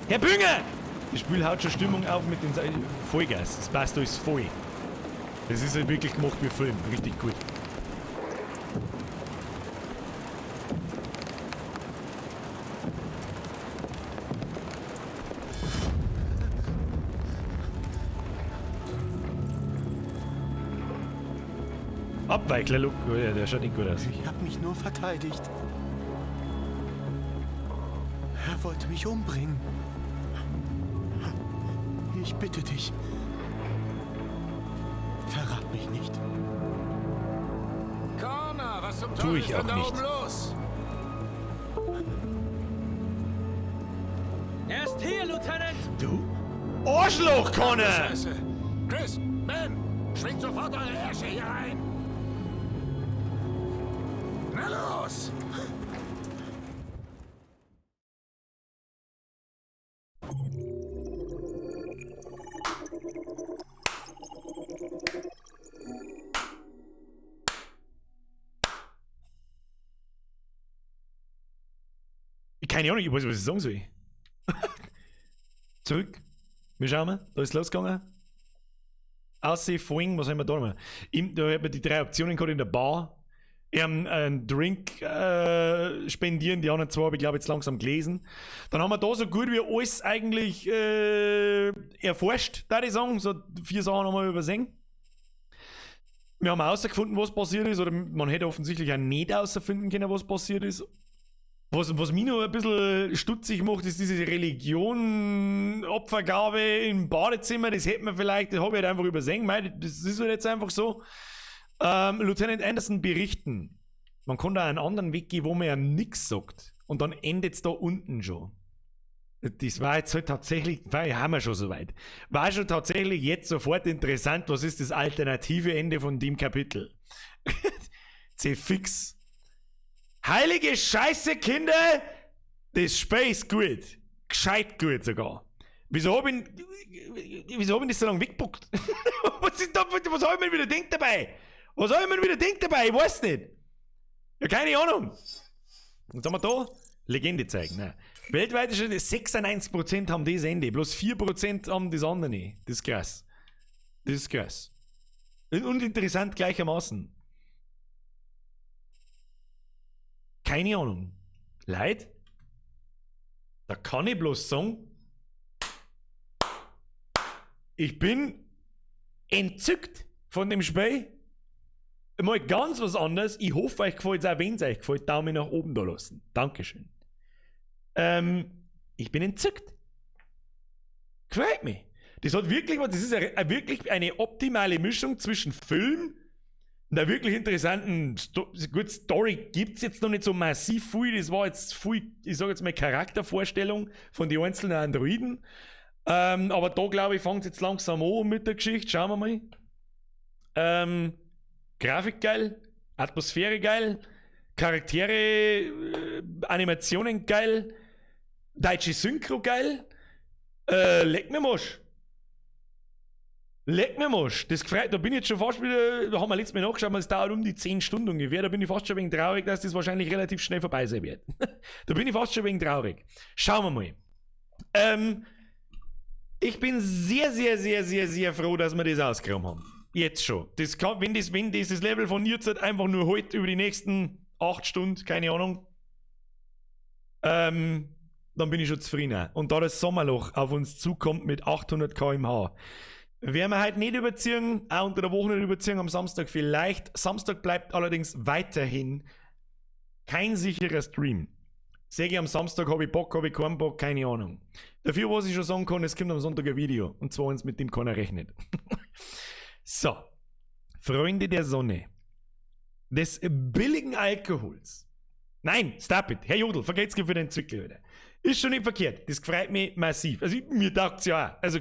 Herr Bünger! Das Spiel haut schon Stimmung auf mit den Vollgas. Das passt alles voll. Das ist halt wirklich gemacht wie Film. Richtig gut. Abweichler-Look, oh ja, der schaut nicht gut aus. Ich habe mich nur verteidigt. Er wollte mich umbringen. Ich bitte dich. Verrat mich nicht. Connor, was zum Tu Teufel ich ist denn auch da nicht. oben los? Er ist hier, Lieutenant! Du? Arschloch, Connor! Scheiße. Chris, Ben, schwingt sofort eure Ärsche hier rein. Na los! Keine Ahnung, ich weiß nicht, was ich sagen soll. Zurück. Wir schauen mal, da ist losgegangen. Aussehen, Folgen, was haben wir da noch? Da haben wir die drei Optionen gehabt in der Bar. Ihm einen Drink spendieren, die anderen zwei habe ich glaube jetzt langsam gelesen. Dann haben wir da so gut wie alles eigentlich erforscht, da ich sagen. So 4 Sachen haben wir übersehen. Wir haben herausgefunden, was passiert ist, oder man hätte offensichtlich auch nicht herausfinden können, was passiert ist. Was mich noch ein bisschen stutzig macht, ist diese Religion, Opfergabe im Badezimmer, das hätte man vielleicht, das habe ich halt einfach übersehen, mei, das ist halt jetzt einfach so. Lieutenant Anderson berichten, man kann da einen anderen Weg gehen, wo man ja nix sagt und dann endet's da unten schon. Das war jetzt halt tatsächlich, weil haben wir schon soweit. War schon tatsächlich jetzt sofort interessant, was ist das alternative Ende von dem Kapitel? C-Fix. Heilige Scheiße, Kinder! Das Spiel ist gut. Gescheit gut sogar. Wieso hab ich das so lange weggebuckt? Was ist da, was hab ich mir wieder gedacht dabei? Was hab ich mir wieder gedacht dabei? Ich weiß nicht. Ja, keine Ahnung. Was haben wir da? Legende zeigen. Nein. Weltweit ist schon 96% haben das Ende, bloß 4% haben das andere nicht. Das ist krass. Das ist krass. Und interessant gleichermaßen. Keine Ahnung. Leid? Da kann ich bloß sagen, ich bin entzückt von dem Spiel. Mal ganz was anderes. Ich hoffe, euch gefällt's auch, wenn's euch gefällt, Daumen nach oben da lassen. Dankeschön. Ich bin entzückt. Gefällt mir. Das hat wirklich was, das ist wirklich eine optimale Mischung zwischen Film und einer wirklich interessanten gut, Story gibt's jetzt noch nicht so massiv viel. Das war jetzt viel, ich sag jetzt mal, Charaktervorstellung von den einzelnen Androiden. Aber da, glaube ich, fängt's jetzt langsam an mit der Geschichte. Schauen wir mal. Grafik geil, Atmosphäre geil, Charaktere, Animationen geil, deutsche Synchro geil. Leck mir Mosch. Leck mir Mosch. Das gefreut, da bin ich jetzt schon fast wieder, da haben wir letztes Mal nachgeschaut, es dauert um die 10 Stunden ungefähr, da bin ich fast schon ein wenig traurig, dass das wahrscheinlich relativ schnell vorbei sein wird. Da bin ich fast schon ein wenig traurig. Schauen wir mal. Ich bin sehr, sehr, sehr, sehr, sehr froh, dass wir das ausgeräumt haben. Jetzt schon. Das kann, wenn das, wenn dieses Level von jetzt halt einfach nur heute über die nächsten 8 Stunden, keine Ahnung, dann bin ich schon zufrieden. Und da das Sommerloch auf uns zukommt mit 800 km/h, werden wir heute nicht überziehen, auch unter der Woche nicht überziehen, am Samstag vielleicht. Samstag bleibt allerdings weiterhin kein sicherer Stream. Sag ich, am Samstag hab ich Bock, hab ich keinen Bock, keine Ahnung. Dafür, was ich schon sagen kann, es kommt am Sonntag ein Video. Und zwar eins, mit dem keiner rechnet. So, Freunde der Sonne, des billigen Alkohols. Nein, stop it. Herr Jodl, vergeht's für den Zwickel wieder. Ist schon nicht verkehrt. Das freut mich massiv. Also, mir taugt's ja auch. Also,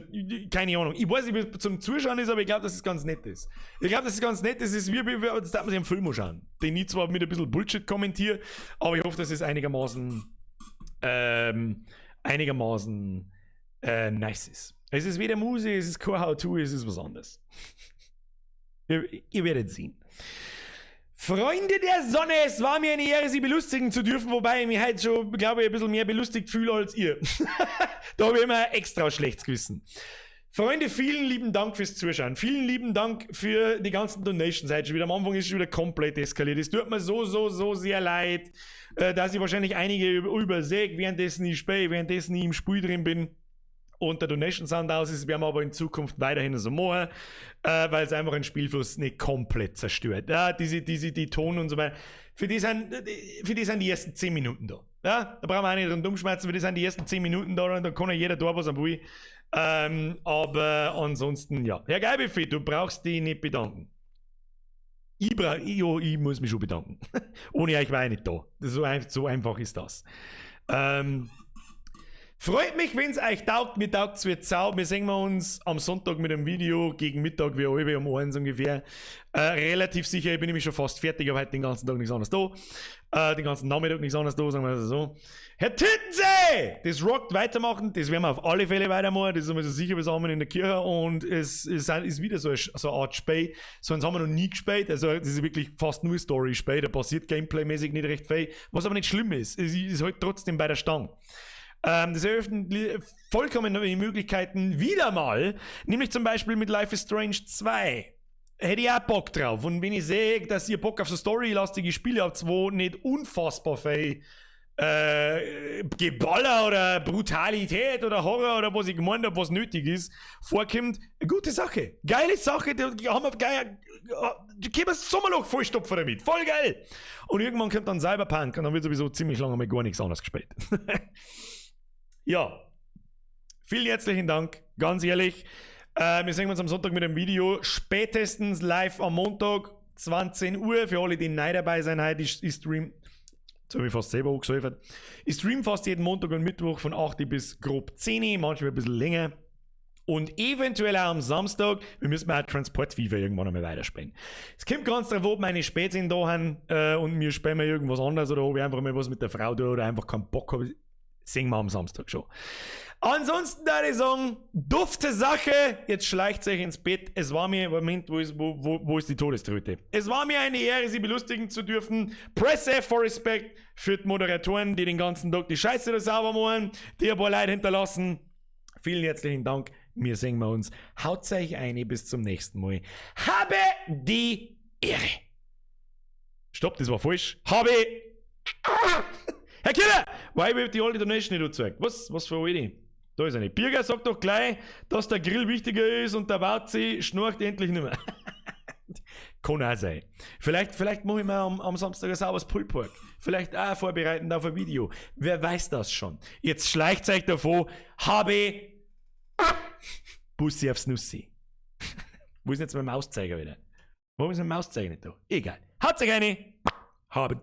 keine Ahnung. Ich weiß nicht, wie es zum Zuschauen ist, aber ich glaub, dass es ganz nett ist. Ich glaub, dass es ganz nett ist. Es ist wie, das darf man sich einen Film anschauen. Den ich zwar mit ein bisschen Bullshit kommentiere, aber ich hoffe, dass es einigermaßen nice ist. Es ist weder Musik, es ist kein How-To, es ist was anderes. Ihr werdet sehen. Freunde der Sonne, es war mir eine Ehre, Sie belustigen zu dürfen, wobei ich mich heute schon, glaube ich, ein bisschen mehr belustigt fühle als ihr. Da habe ich immer extra schlechtes Gewissen. Freunde, vielen lieben Dank fürs Zuschauen. Vielen lieben Dank für die ganzen Donations. Heute schon wieder am Anfang ist schon wieder komplett eskaliert. Es tut mir so, so, so sehr leid, dass ich wahrscheinlich einige übersehe, währenddessen ich spiele, währenddessen ich im Spiel drin bin. Und der Donation Sound aus ist, werden wir aber in Zukunft weiterhin so machen, weil es einfach den Spielfluss nicht komplett zerstört. Ja, die Ton und so weiter. Für die sind die ersten 10 Minuten da. Ja, da brauchen wir auch nicht drum schmerzen, für die sind die ersten 10 Minuten da und da kann ja jeder da, was er will. Aber ansonsten, ja. Herr Geilbuffet, du brauchst dich nicht bedanken. Ich, brauch, ich, ja, ich muss mich schon bedanken. Ohne euch war ich nicht da. So einfach ist das. Freut mich, wenn es euch taugt. Mir taugt es wie Sau. Wir sehen wir uns am Sonntag mit dem Video gegen Mittag, wie alle, um 1 ungefähr. Relativ sicher, ich bin nämlich schon fast fertig, aber heute den ganzen Tag nichts anderes da. Den ganzen Nachmittag nichts anderes da, sagen wir so. Herr Tittensee! Das rockt, weitermachen, das werden wir auf alle Fälle weitermachen. Das ist einmal so sicher bis Amen in der Kirche und es ist wieder so eine Art Spiel. So eins haben wir noch nie gespielt. Also, das ist wirklich fast nur Story-Spiel. Da passiert gameplaymäßig nicht recht viel. Was aber nicht schlimm ist. Es ist halt trotzdem bei der Stange. Das eröffnet vollkommen neue Möglichkeiten wieder mal, nämlich zum Beispiel mit Life is Strange 2. Hätte ich auch Bock drauf. Und wenn ich sehe, dass ihr Bock auf so storylastige Spiele habt, wo nicht unfassbar viel Geballer oder Brutalität oder Horror oder was ich gemeint habe, was nötig ist, vorkommt, gute Sache. Geile Sache, da haben wir geil, du kannst das Sommerloch vollstopfen damit. Voll geil. Und irgendwann kommt dann Cyberpunk und dann wird sowieso ziemlich lange mal gar nichts anderes gespielt. Ja. Vielen herzlichen Dank, ganz ehrlich. Wir sehen uns am Sonntag mit dem Video. Spätestens live am Montag, 20 Uhr. Für alle, die neu dabei sind heute, ich stream. Jetzt habe ich fast selber angesäufert. Ich stream fast jeden Montag und Mittwoch von 8 bis grob 10, manchmal ein bisschen länger. Und eventuell auch am Samstag, wir müssen mal auch Transport Fever irgendwann einmal weiterspielen. Es kommt ganz drauf, ob meine Spätzchen da haben und wir spielen mal irgendwas anderes oder ob ich einfach mal was mit der Frau tue oder einfach keinen Bock habe. Sehen wir am Samstag schon. Ansonsten da ich sagen, dufte Sache. Jetzt schleicht euch ins Bett. Es war mir, Moment, wo ist die Todeströte? Es war mir eine Ehre, Sie belustigen zu dürfen. Press F for Respect für die Moderatoren, die den ganzen Tag die Scheiße da sauber machen, die ein paar Leute hinterlassen. Vielen herzlichen Dank. Wir sehen wir uns. Haut euch eine, bis zum nächsten Mal. Habe die Ehre. Stopp, das war falsch. Habe. Herr Killer! Why wird die alte Donation nicht gezeigt? Was? Was für eine Idee? Da ist eine. Birger sagt doch gleich, dass der Grill wichtiger ist und der Bautzi schnarcht endlich nicht mehr. Kann auch sein. Vielleicht mache ich mir am Samstag ein sauberes Pulled Pork. Vielleicht auch vorbereiten auf ein Video. Wer weiß das schon. Jetzt schleicht euch davon. Habe Bussi aufs Nussi. Wo ist denn jetzt mein Mauszeiger wieder? Warum ist mein Mauszeiger nicht da? Egal. Haut euch eine. Habe.